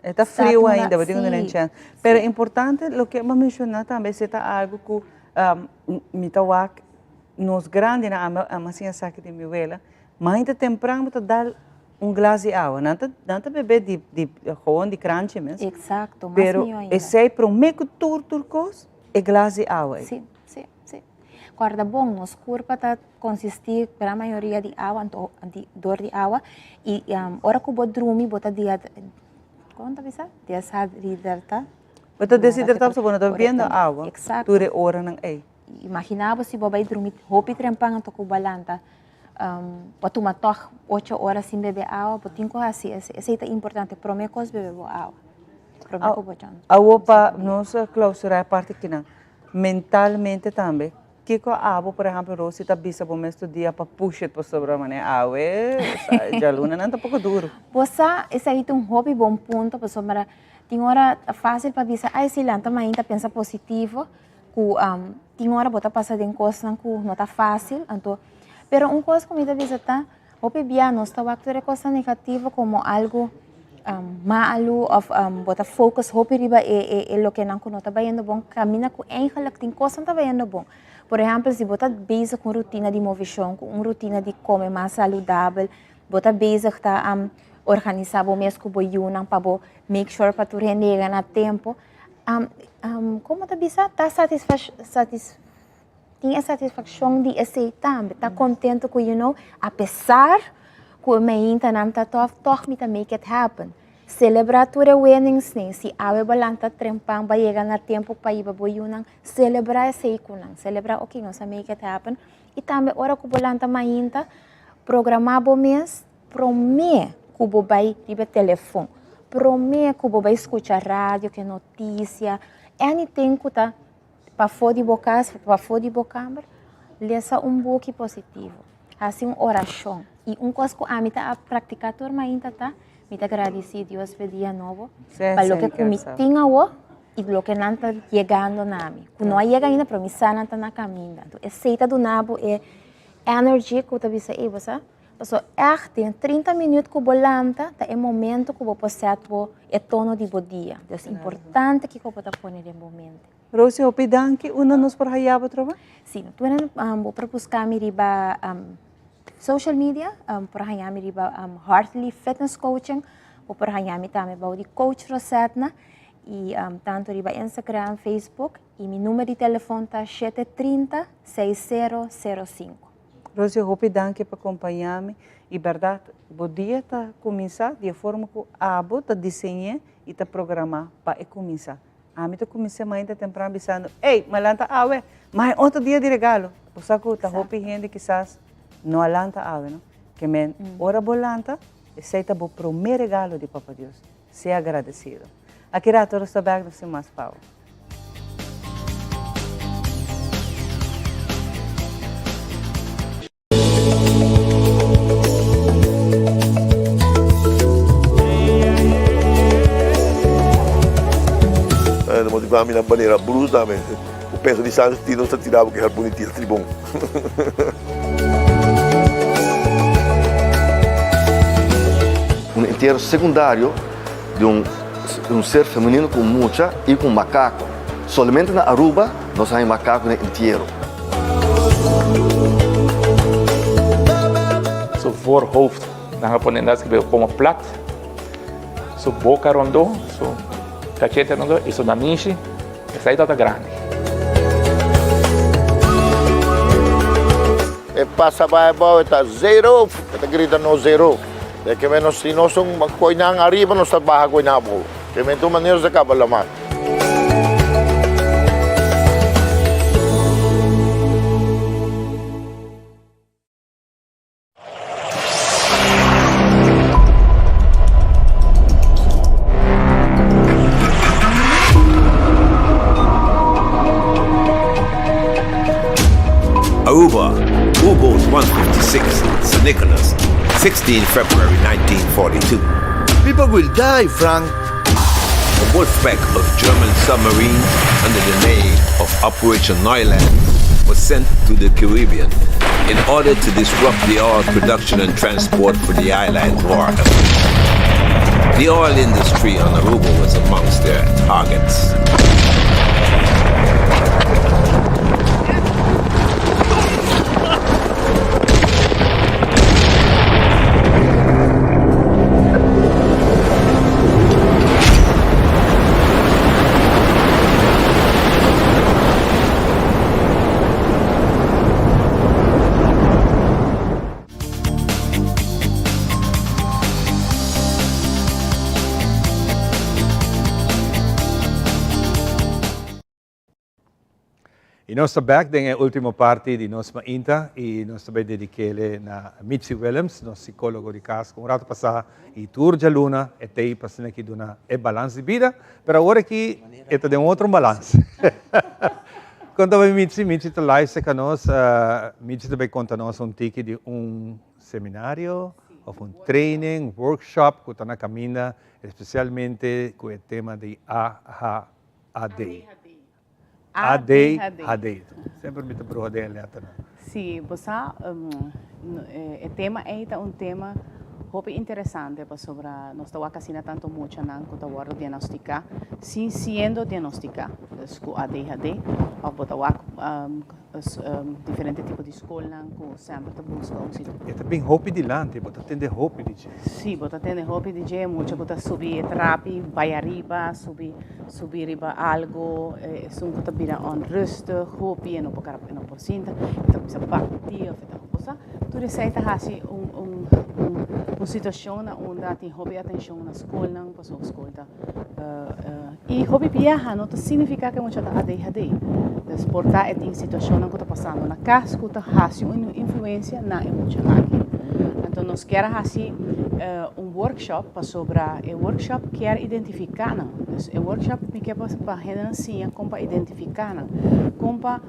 E ta friu ainda, bo tin ku duna un chèns. Pero importante loke bo a menshoná tambe si ta algu ku mi ta wak nos grandinan, ami a siña esaki di mi wela, mainta tempran bo ta dal Un glas di awa. Nan ta, nan ta bebe di, di, gewoon di kranchi mes. Exacto, mas Pero mihó ainda. esei promé ku tur, tur kos, e glas di awa ei. Sí, sí, sí. Kòrda bon, nos kurpa ta konsistí gran mayoria di awa, anto di, dor di awa, i ora ku bo drumi bo ta dia, kon ta bisa? Deshidrata. Bo ta deshidratá pasobra bo no ta bebiendo awa Exacto. tur e oranan ei. Imaginá bo si bo bai drumi hopi trempan anto ku bo a lanta Bo tuma tòg ocho ora sin bebe awa, bo tin ku hasi esei. Esei ta importante, promé kos bebe bo awa. Promé ku bo djònt. Awor pa nos klausurá e parti kinan, mentalmente tambe, kiko abo por ehèmpel Rosie ta bisa bo mes tur dia pa push it pasobra manera awe djalunanan ta poko duru. Bo sa esei ta un hopi bon punto pasobra tin ora ta fásil pa bisa ay si lanta mainta pensa positivo, ku tin ora bo ta pasa den kosnan ku no ta fásil, anto pero un kos ku mi ta bisa ta hopi bia nos ta wak tur e kosnan negativo komo algu malu òf bo ta focus hopi riba e e lokenan ku no ta bayendo bon kaminda ku eigenlik tin kosnan ta bayendo bon. Por ehèmpel si bo ta bezig ku un rutina di movishon, ku un rutina di kome mas saludabel, bo ta bezig ta organisá bo mes ku bo yunan pa bo make sure pa tur hende yega na tempu. Como ta bisa ta satisfa tin e satisfaccion di esey tambe ta contento cu you know apesar cu e maintanan ta tof toch mi ta make it happen celebra tur e winnings nen si awe bo lanta trempan bo a yega na tempo pa hiba bo yunan celebra esey cu nan celebra ok nos a make it happen y tambe ora cu bo lanta mainta programa bo mes Promé ku bo bai riba e telefon, promé ku bo bai skucha radio, ke notisia, anything ku ta pafó di bo kas, pafó di bo kamber, lesa un buki positivo, hasi un orashon. I un kos ku ami ta praktiká tur mainta ta, mi ta gradisí Dios p'e dia nobo, pa loke ku mi tin awor i loke nan ta yegando na mi. Ku no a yega ainda, pero mi sa nan ta na kaminda. Anto esei ta duna bo e energy ku ta bisa, ey bo sa. Paso ègt den 30 minüt ku bo lanta ta e momento ku bo por sèt bo e tono di bo dia. Dus importante kiko bo ta pone den bo mente. Rosie hopi danki. Unda nos por haya bo troba? Si, bo por buska mi riba social media, bo por haya mi riba Heartly Fitness Coaching, bo por haya mi tambe bou di Coach Rosetna y tanto riba Instagram, Facebook y mi numero di telefon ta 730 6005. Rosie hopi danki pa compaña mi y berdad bo dia ta cuminsa di e forma cu abo ta diseñe y ta programa pa e cuminsa. Ami ta cuminsa mainta tempran bisando ey mi a lanta awe ma hay otro dia di regalo bo sa cu ta hopi hende kisas no a lanta awe no ke men ora bo lanta esey ta bo prome regalo di papa Dios sea agradecido. Aki rato nos ta bek nos tin mas pa bo. Motivá mi na manera blues tambe. Bo pensa di Sancho Tino ta tira bo ke harpun di tira tribon. Un entierro secundario di un un ser femenino cu mucha y cu un macaco. Solamente na Aruba nos haña macaco den entierro. Su voorhoofd, nan a pone nan skirbi como plat, su boca rondó, su cachete rondó y su nanishi, esai tabata grandi. E pasa bai abou e ta zeeroof, e ta grita nos zeeroof. E ke men nos si nos un koi nan ariba nos ta baha koi nan abou. Ke men tur manera nos ta kaba laman. Aruba, U-boat 156, St. Nicholas, 16 February 1942. People will die, Frank. A wolf pack of German submarines under the name of Operation Neuland was sent to the Caribbean in order to disrupt the oil production and transport for the island's war effort. The oil industry on Aruba was amongst their targets. Y nos ta back den e ultimo parti di nos mainta y nos ta bay dedikele na Mitzi Willems, nos psicologo di cas, cu un rato pasa y tur djaluna e tey pa asina aki duna e balans di bida, pero awor aki e ta den un otro balans. Con ta bay Mitzi? Mitzi ta live cerca nos, Mitzi ta bay conta nos un tiki di un seminario of un training, workshop cu ta na caminda especialmente cu e tema di AHAD. ADHD. Semper mi ta bruha den e letternan. Sí, bo sa, e tema ei ta un tema hopi interesante pasobra nos ta wak asina tanto muchanan ku ta wòrdu diagnostiká sin siendo diagnostiká, dus ku ADHD, òf bo ta wak diferente tipo di skolnan ku semper ta buska un situ. E ta bin hopi dilanti, bo ta tende hopi di dje. Sí, bo ta tende hopi di dje, mucha ku ta subi e trapi bai ariba, subi subi riba algo, esun ku ta bira onrustig hopi, e no por e no por sinta, e ta kuminsá bati òf e ta cosa. Tur esei ta hasi un un un situashon na unda tin hopi atenshon na skolnan, pasobra skol ta Y hopi biaha no ta significa cu e mucha ta ADHD. Dus por ta e tin situacionnan cu ta pasando na cas cu ta haci un influencia na e mucha aki. Anto nos kier a haci un workshop pasobra e workshop kier identifica nan. Dus e workshop mi kier pa hendenan siña con pa identifica nan, con pa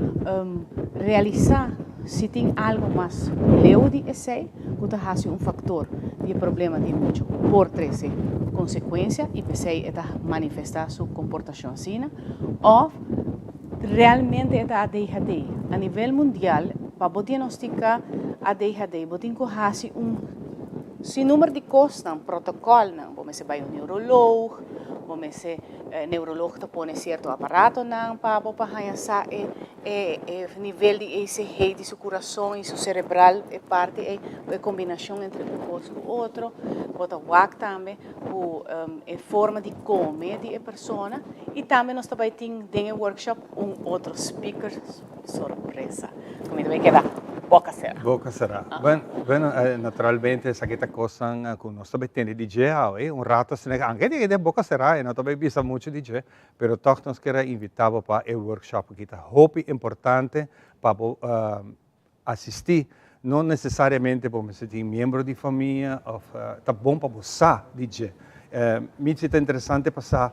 realisa si tin algo mas leu di esey. ku ta hasi un faktor di e problema di e mucha ku por trese konsekuensia i p'esei e ta manifestá su komportashon asina òf realmente e ta ADHD. A nivel mundial. pa bo diagnostica ADHD bo tin cu haci un sinnumero di cosnan, protocolnan, bo mester bay un neuroloog, bo mester, neuroloog ta pone cierto aparatonan pa bo pa haya sa e e nivel di ECG di su curason y su cerebral, e parti ey, e combinacion entre un cos cu otro, bo ta wak tambe cu e forma di come di e persona y tambe nos ta bay tin den e workshop un otro speaker sorpresa cu mi ta bay keda boca cera. Boca cera. Bueno, bueno, naturalmente esaki ta cosnan cu nos ta bay tende di dje awe, un rato asina, aunke di den boca cera e no ta bay bisa mucho di dje, pero toch nos kier a invita bo pa e workshop aki ta hopi importante pa bo Asistí, no nesesariamente bo mester tin miembro di famia òf ta bon pa bo sa di dje. Mitzi ta interesante pa sa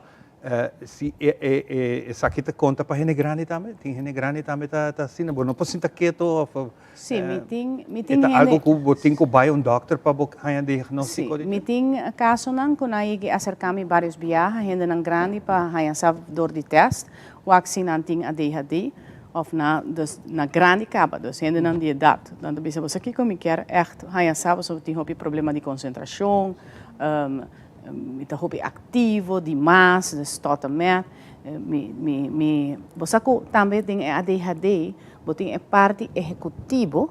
si esaki ta konta pa hende grandi tambe? Tin hende grandi tambe ta asina? Bo no por sinta keto òf Sí, mi tin, mi tin e ta hende. algo ku bo tin ku bai un dòkter pa bo haña diagnóstiko Sí, di dje? mi tin kasonan ku nan a yega aserká mi vários biaha, hendenan grandi pa haña sa dor di tèst. Wak si nan tin ADHD of na dus na grandi kaba, dus hendenan di edat. Nan ta bisa bo sa kiko mi kier ègt haña sa pasobra tin hopi problema di konsentrashon, mi ta hopi aktivo di mas, dus tot en met. Mi mi mi bo sa ku tambe den e ADHD bo tin e parti ehekutivo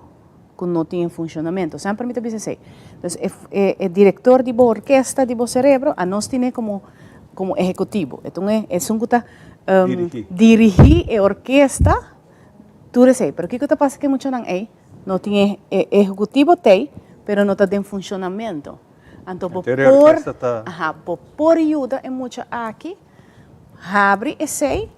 ku no tin e funshonamentu. Semper mi ta bisa esei. Dus e e e direktor di bo orkesta di bo serebro anos tine komo komo ehekutivo. E ta un esun ku ta Dirigí. dirigí e orkesta tur esei. Pero kiko ta pasa ku e muchanan ei? No tin e e ehekutivo t'ei pero no ta den funshonamentu. Anto bo Henter e por orkesta ta. aha bo por yuda e mucha aki habri esei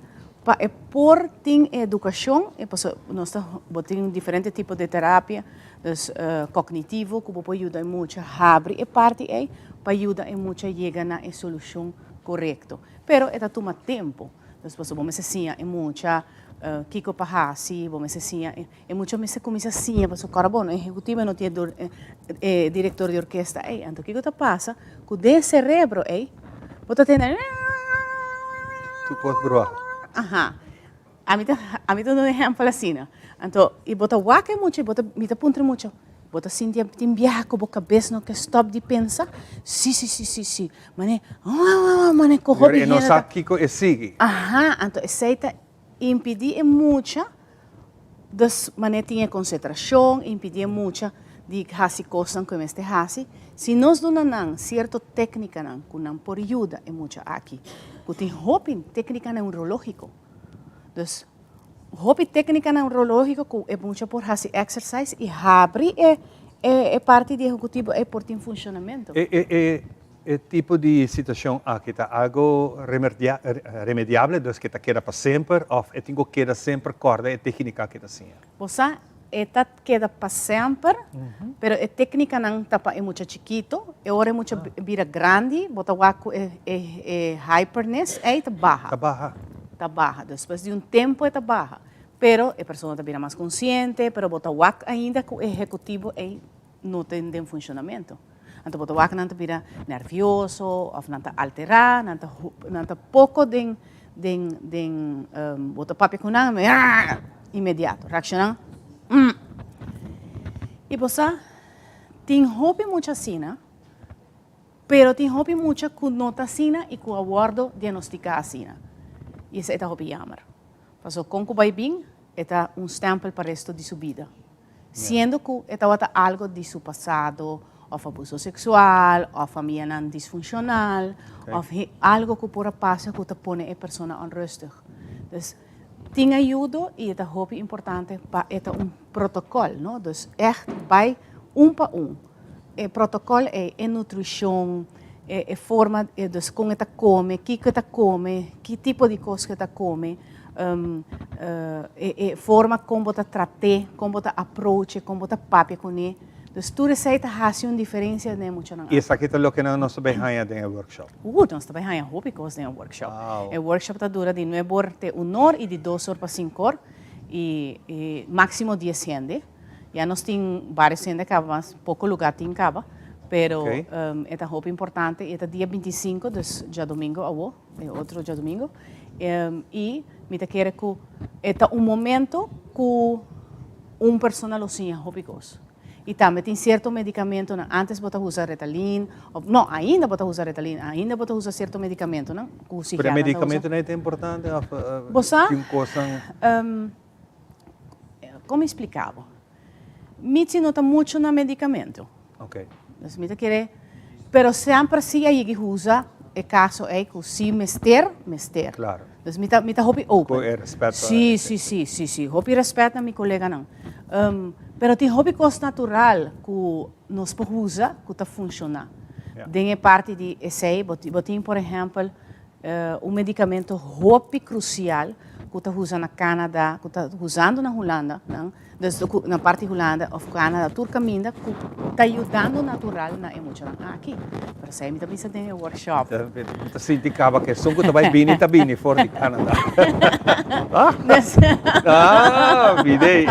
pa e por tin e edukashon, e pasobra nos ta bo tin diferente tipo di terapia, dus kognitivo ku bo por yuda e mucha habri e parti ei pa yuda e mucha yega na e solushon korekto. Pero e ta tuma tempu, dus pasobra bo mester siña e mucha kiko pa hasi, bo mester siña e mucha mester kuminsá siña pasobra kòrda bo no ehekutivo e no tin e direktor di orkesta ei, anto kiko ta pasa ku den e serebro ei bo ta tende Tur kos brua. Aha. Ami ta ami ta duna un ehèmpel asina. Anto i bo ta wak e mucha i bo ta mi ta puntra e mucha, bo ta sinti tin biaha ku bo kabes no ke stòp di pensa? Si si si si si. Mane mane ku hopi E no hende sa ta kiko e sigui. Aha, anto esei ta impidí e mucha Dus manera tin e konsentrashon, impidí e mucha di hasi kosnan ku e mester hasi. Si nos duna nan sierto téknikanan ku nan por yuda e mucha aki, ku tin hopi téknika neurológiko. Dus hopi téknika neurológiko ku e mucha por hasi exercise i habri e e parti di ehekutivo ei por tin funshonamentu. E E tipo di situacion aki ta algo remediable, dus ke ta keda pa semper, of e tin ku keda semper korda e teknika ke ta siña? Bo sa, e ta keda pa semper, pero e teknikanan ta pa e mucha chikito, e ora e mucha bira grandi, bo ta wak ku e e hyperness ei ta baha. Ta baha. Ta baha, despues di un tempo e ta baha, pero e persona ta bira mas konsiente, pero bo ta wak ainda ku e ehekutivo ei no ta den funshonamentu. Anto bo ta wak nan ta bira nervioso of nan ta alterá, nan ta nan ta poko den den den bo ta papia ku nan inmediato reakshoná I bo sa tin hopi mucha asina pero tin hopi mucha ku no ta asina i ku a wòrdu diagnostiká asina i esei ta hopi yamer pasobra kon ku bai bin e ta un stèmpel pa resto di su bida. Siendo cu e tabata algo di su pasado, of abuso sexual, of famianan disfuncional, of algo cu por a pasa cu ta pone e persona onrustig. Dus tin ayudo y e ta hopi importante pa e ta un protocol, no? Dus echt bay un pa un. E protocol ey, e nutricion, e forma, dus con e ta come, kico e ta come, ki tipo di cos cu e ta come, e forma kon bo ta trat'é, kon bo ta approach'e, kon bo ta papia kuné. Dus tur esei ta hasi un diferensia den e muchanan I esaki ta loke nan nos ta bai haña den e workshop? Nos ta bai haña hopi kos den e workshop. E workshop ta dura di nuebe or te un or i di dos or pa sinku or i máksimo dies hende. Ya nos tin varios hende kaba, mas poko lugá tin kaba, pero e ta hopi importante i e ta dia bintisinko, dus djadumingu awo. E otro djadumingo. I mi ta kere ku e ta un momento ku Un persona lo siña hopi kos. I tambe tin sierto medikamentonan, antes bo ta usa Ritalin, of no, ainda bo ta usa Ritalin, ainda bo ta usa sierto medikamentonan ku Pero e psikiaternan ta usa. medikamentonan ei ta importante of Bo sa, tin kosnan? Kon mi splika bo? Mitzi no ta mucho na medikamento. Ok. Dus mi ta kere, pero semper si a yegi usa e kaso ei ku si mester, mester. Claro. Dus mi ta, mi ta hopi open. Ku e respet pa. Si, si, si, si, si. Hopi respet na mi koleganan. Pero tin hopi kos natural ku nos por usa ku ta funshoná. Den e parti di esei bo bo tin por ehèmpel un medikamento hopi krusial ku ta usa na Canada, ku ta usando na Hulanda, nan. Dus ku na parti Hulanda of Canada tur kaminda ku ta yudando natural na e muchanan aki. Pero esei mi ta bisa den e workshop. Mi ta sinti kaba ku esun ku ta bai bini ta bini for di Canada. Ah, bidei.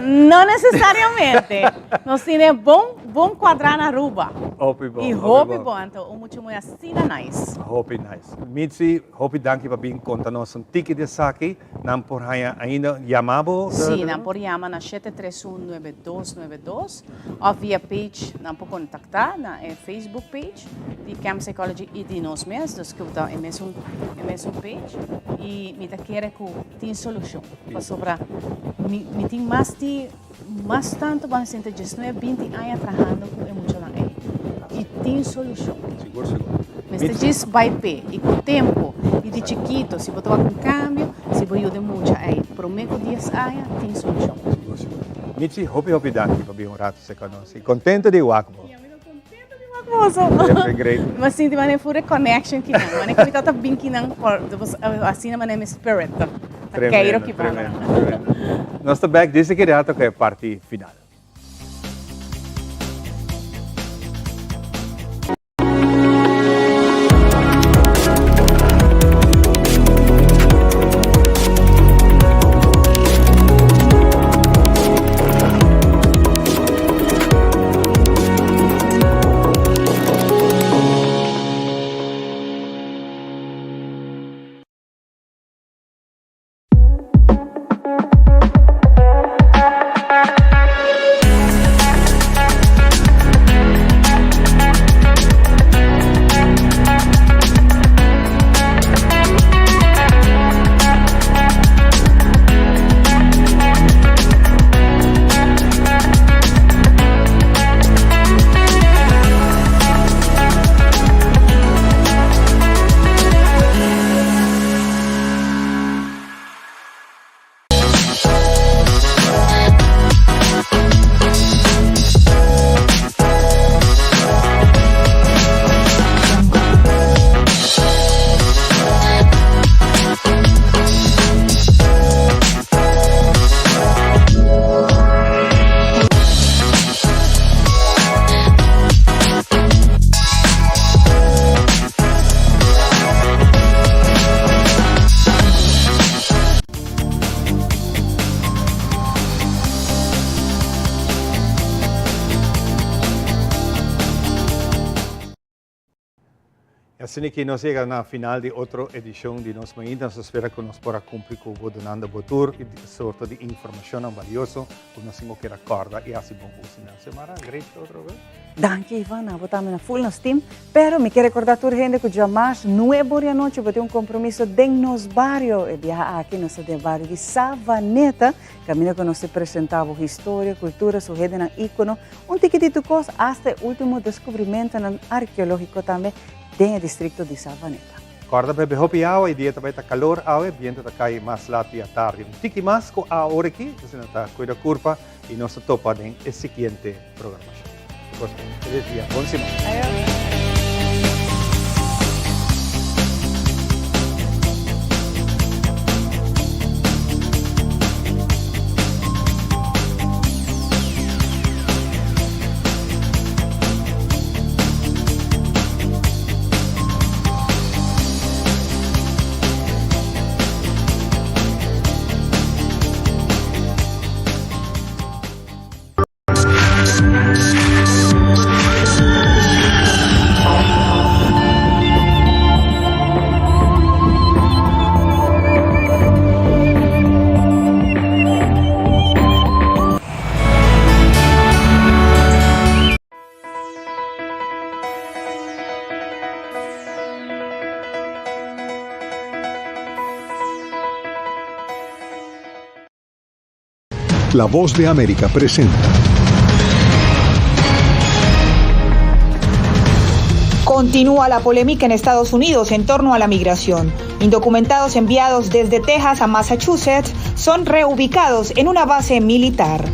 No nesesariamente. Nos tin e bon bon kuadrá na Aruba. Hopi bon. I hopi bon. Anto un mucha muhé asina nice. Hopi nice. Mitzi, hopi danki pa bin konta nos un tiki di esaki. Nan por haña ainda yama bo? Sí, nan por yama na 731 9292 òf via page nan por kontaktá na e Facebook page di Camp Psychology i di nos mes, dus ku ta e mesun e mesun page i mi ta kere ku tin solushon pasobra mi mi tin mas di mas tantu ban sinta diesnuebe binti aña trahando ku e muchanan ei i tin solushon. Sigur sigur. Mester djis bai p'e i ku tempu i di chikito si bo ta wak un kambio si bo yuda e mucha ei promé ku dies aña tin solushon. Sigur sigur. Mitzi hopi hopi danki pa bin un ratu serka nos i kontento di wak bo. I ami ta kontento di wak boso. Siempre great. Mi a sinti manera ful e connection kinan manera ku mi tabata bin kinan por asina manera mi spirit ta keiro Tremendo ki banda. tremendo tremendo. Nos ta bek disi ki rato ku e parti final. Y asina ki nos yega na final di otro edicion di Nos Mainta. Nos ta spera cu nos por a cumpli cu bo dunando bo tur y sorto di informacionnan valioso cu nos tin cu keda corda y haci bon uso di nan. Xiomara, great show otro vez. Danki Ivan, abo tambe na full nos team. Pero mi ke recorda tur hende cu djamas nuebe ora di anochi bo tin un compromiso den nos bario. E biaha aki nos ta den e bario di Savaneta, caminda cu nos ta presenta bo historia, cultura, su hendenan icono, un tiki di tur cos, hasta e ultimo descubrimentonan arkeologico tambe den e districto di Savaneta. Corda bebe hopi awa, e dia ta bay ta calor awe, biento ta cay mas laat di atardi. Un tiki mas cu awor aki, asina ta cuida curpa y nos ta topa den e siguiente programacion. Feliz dia, bon siman. Ayo. La Voz de América presenta. Continúa la polémica en Estados Unidos en torno a la migración. Indocumentados enviados desde Texas a Massachusetts son reubicados en una base militar.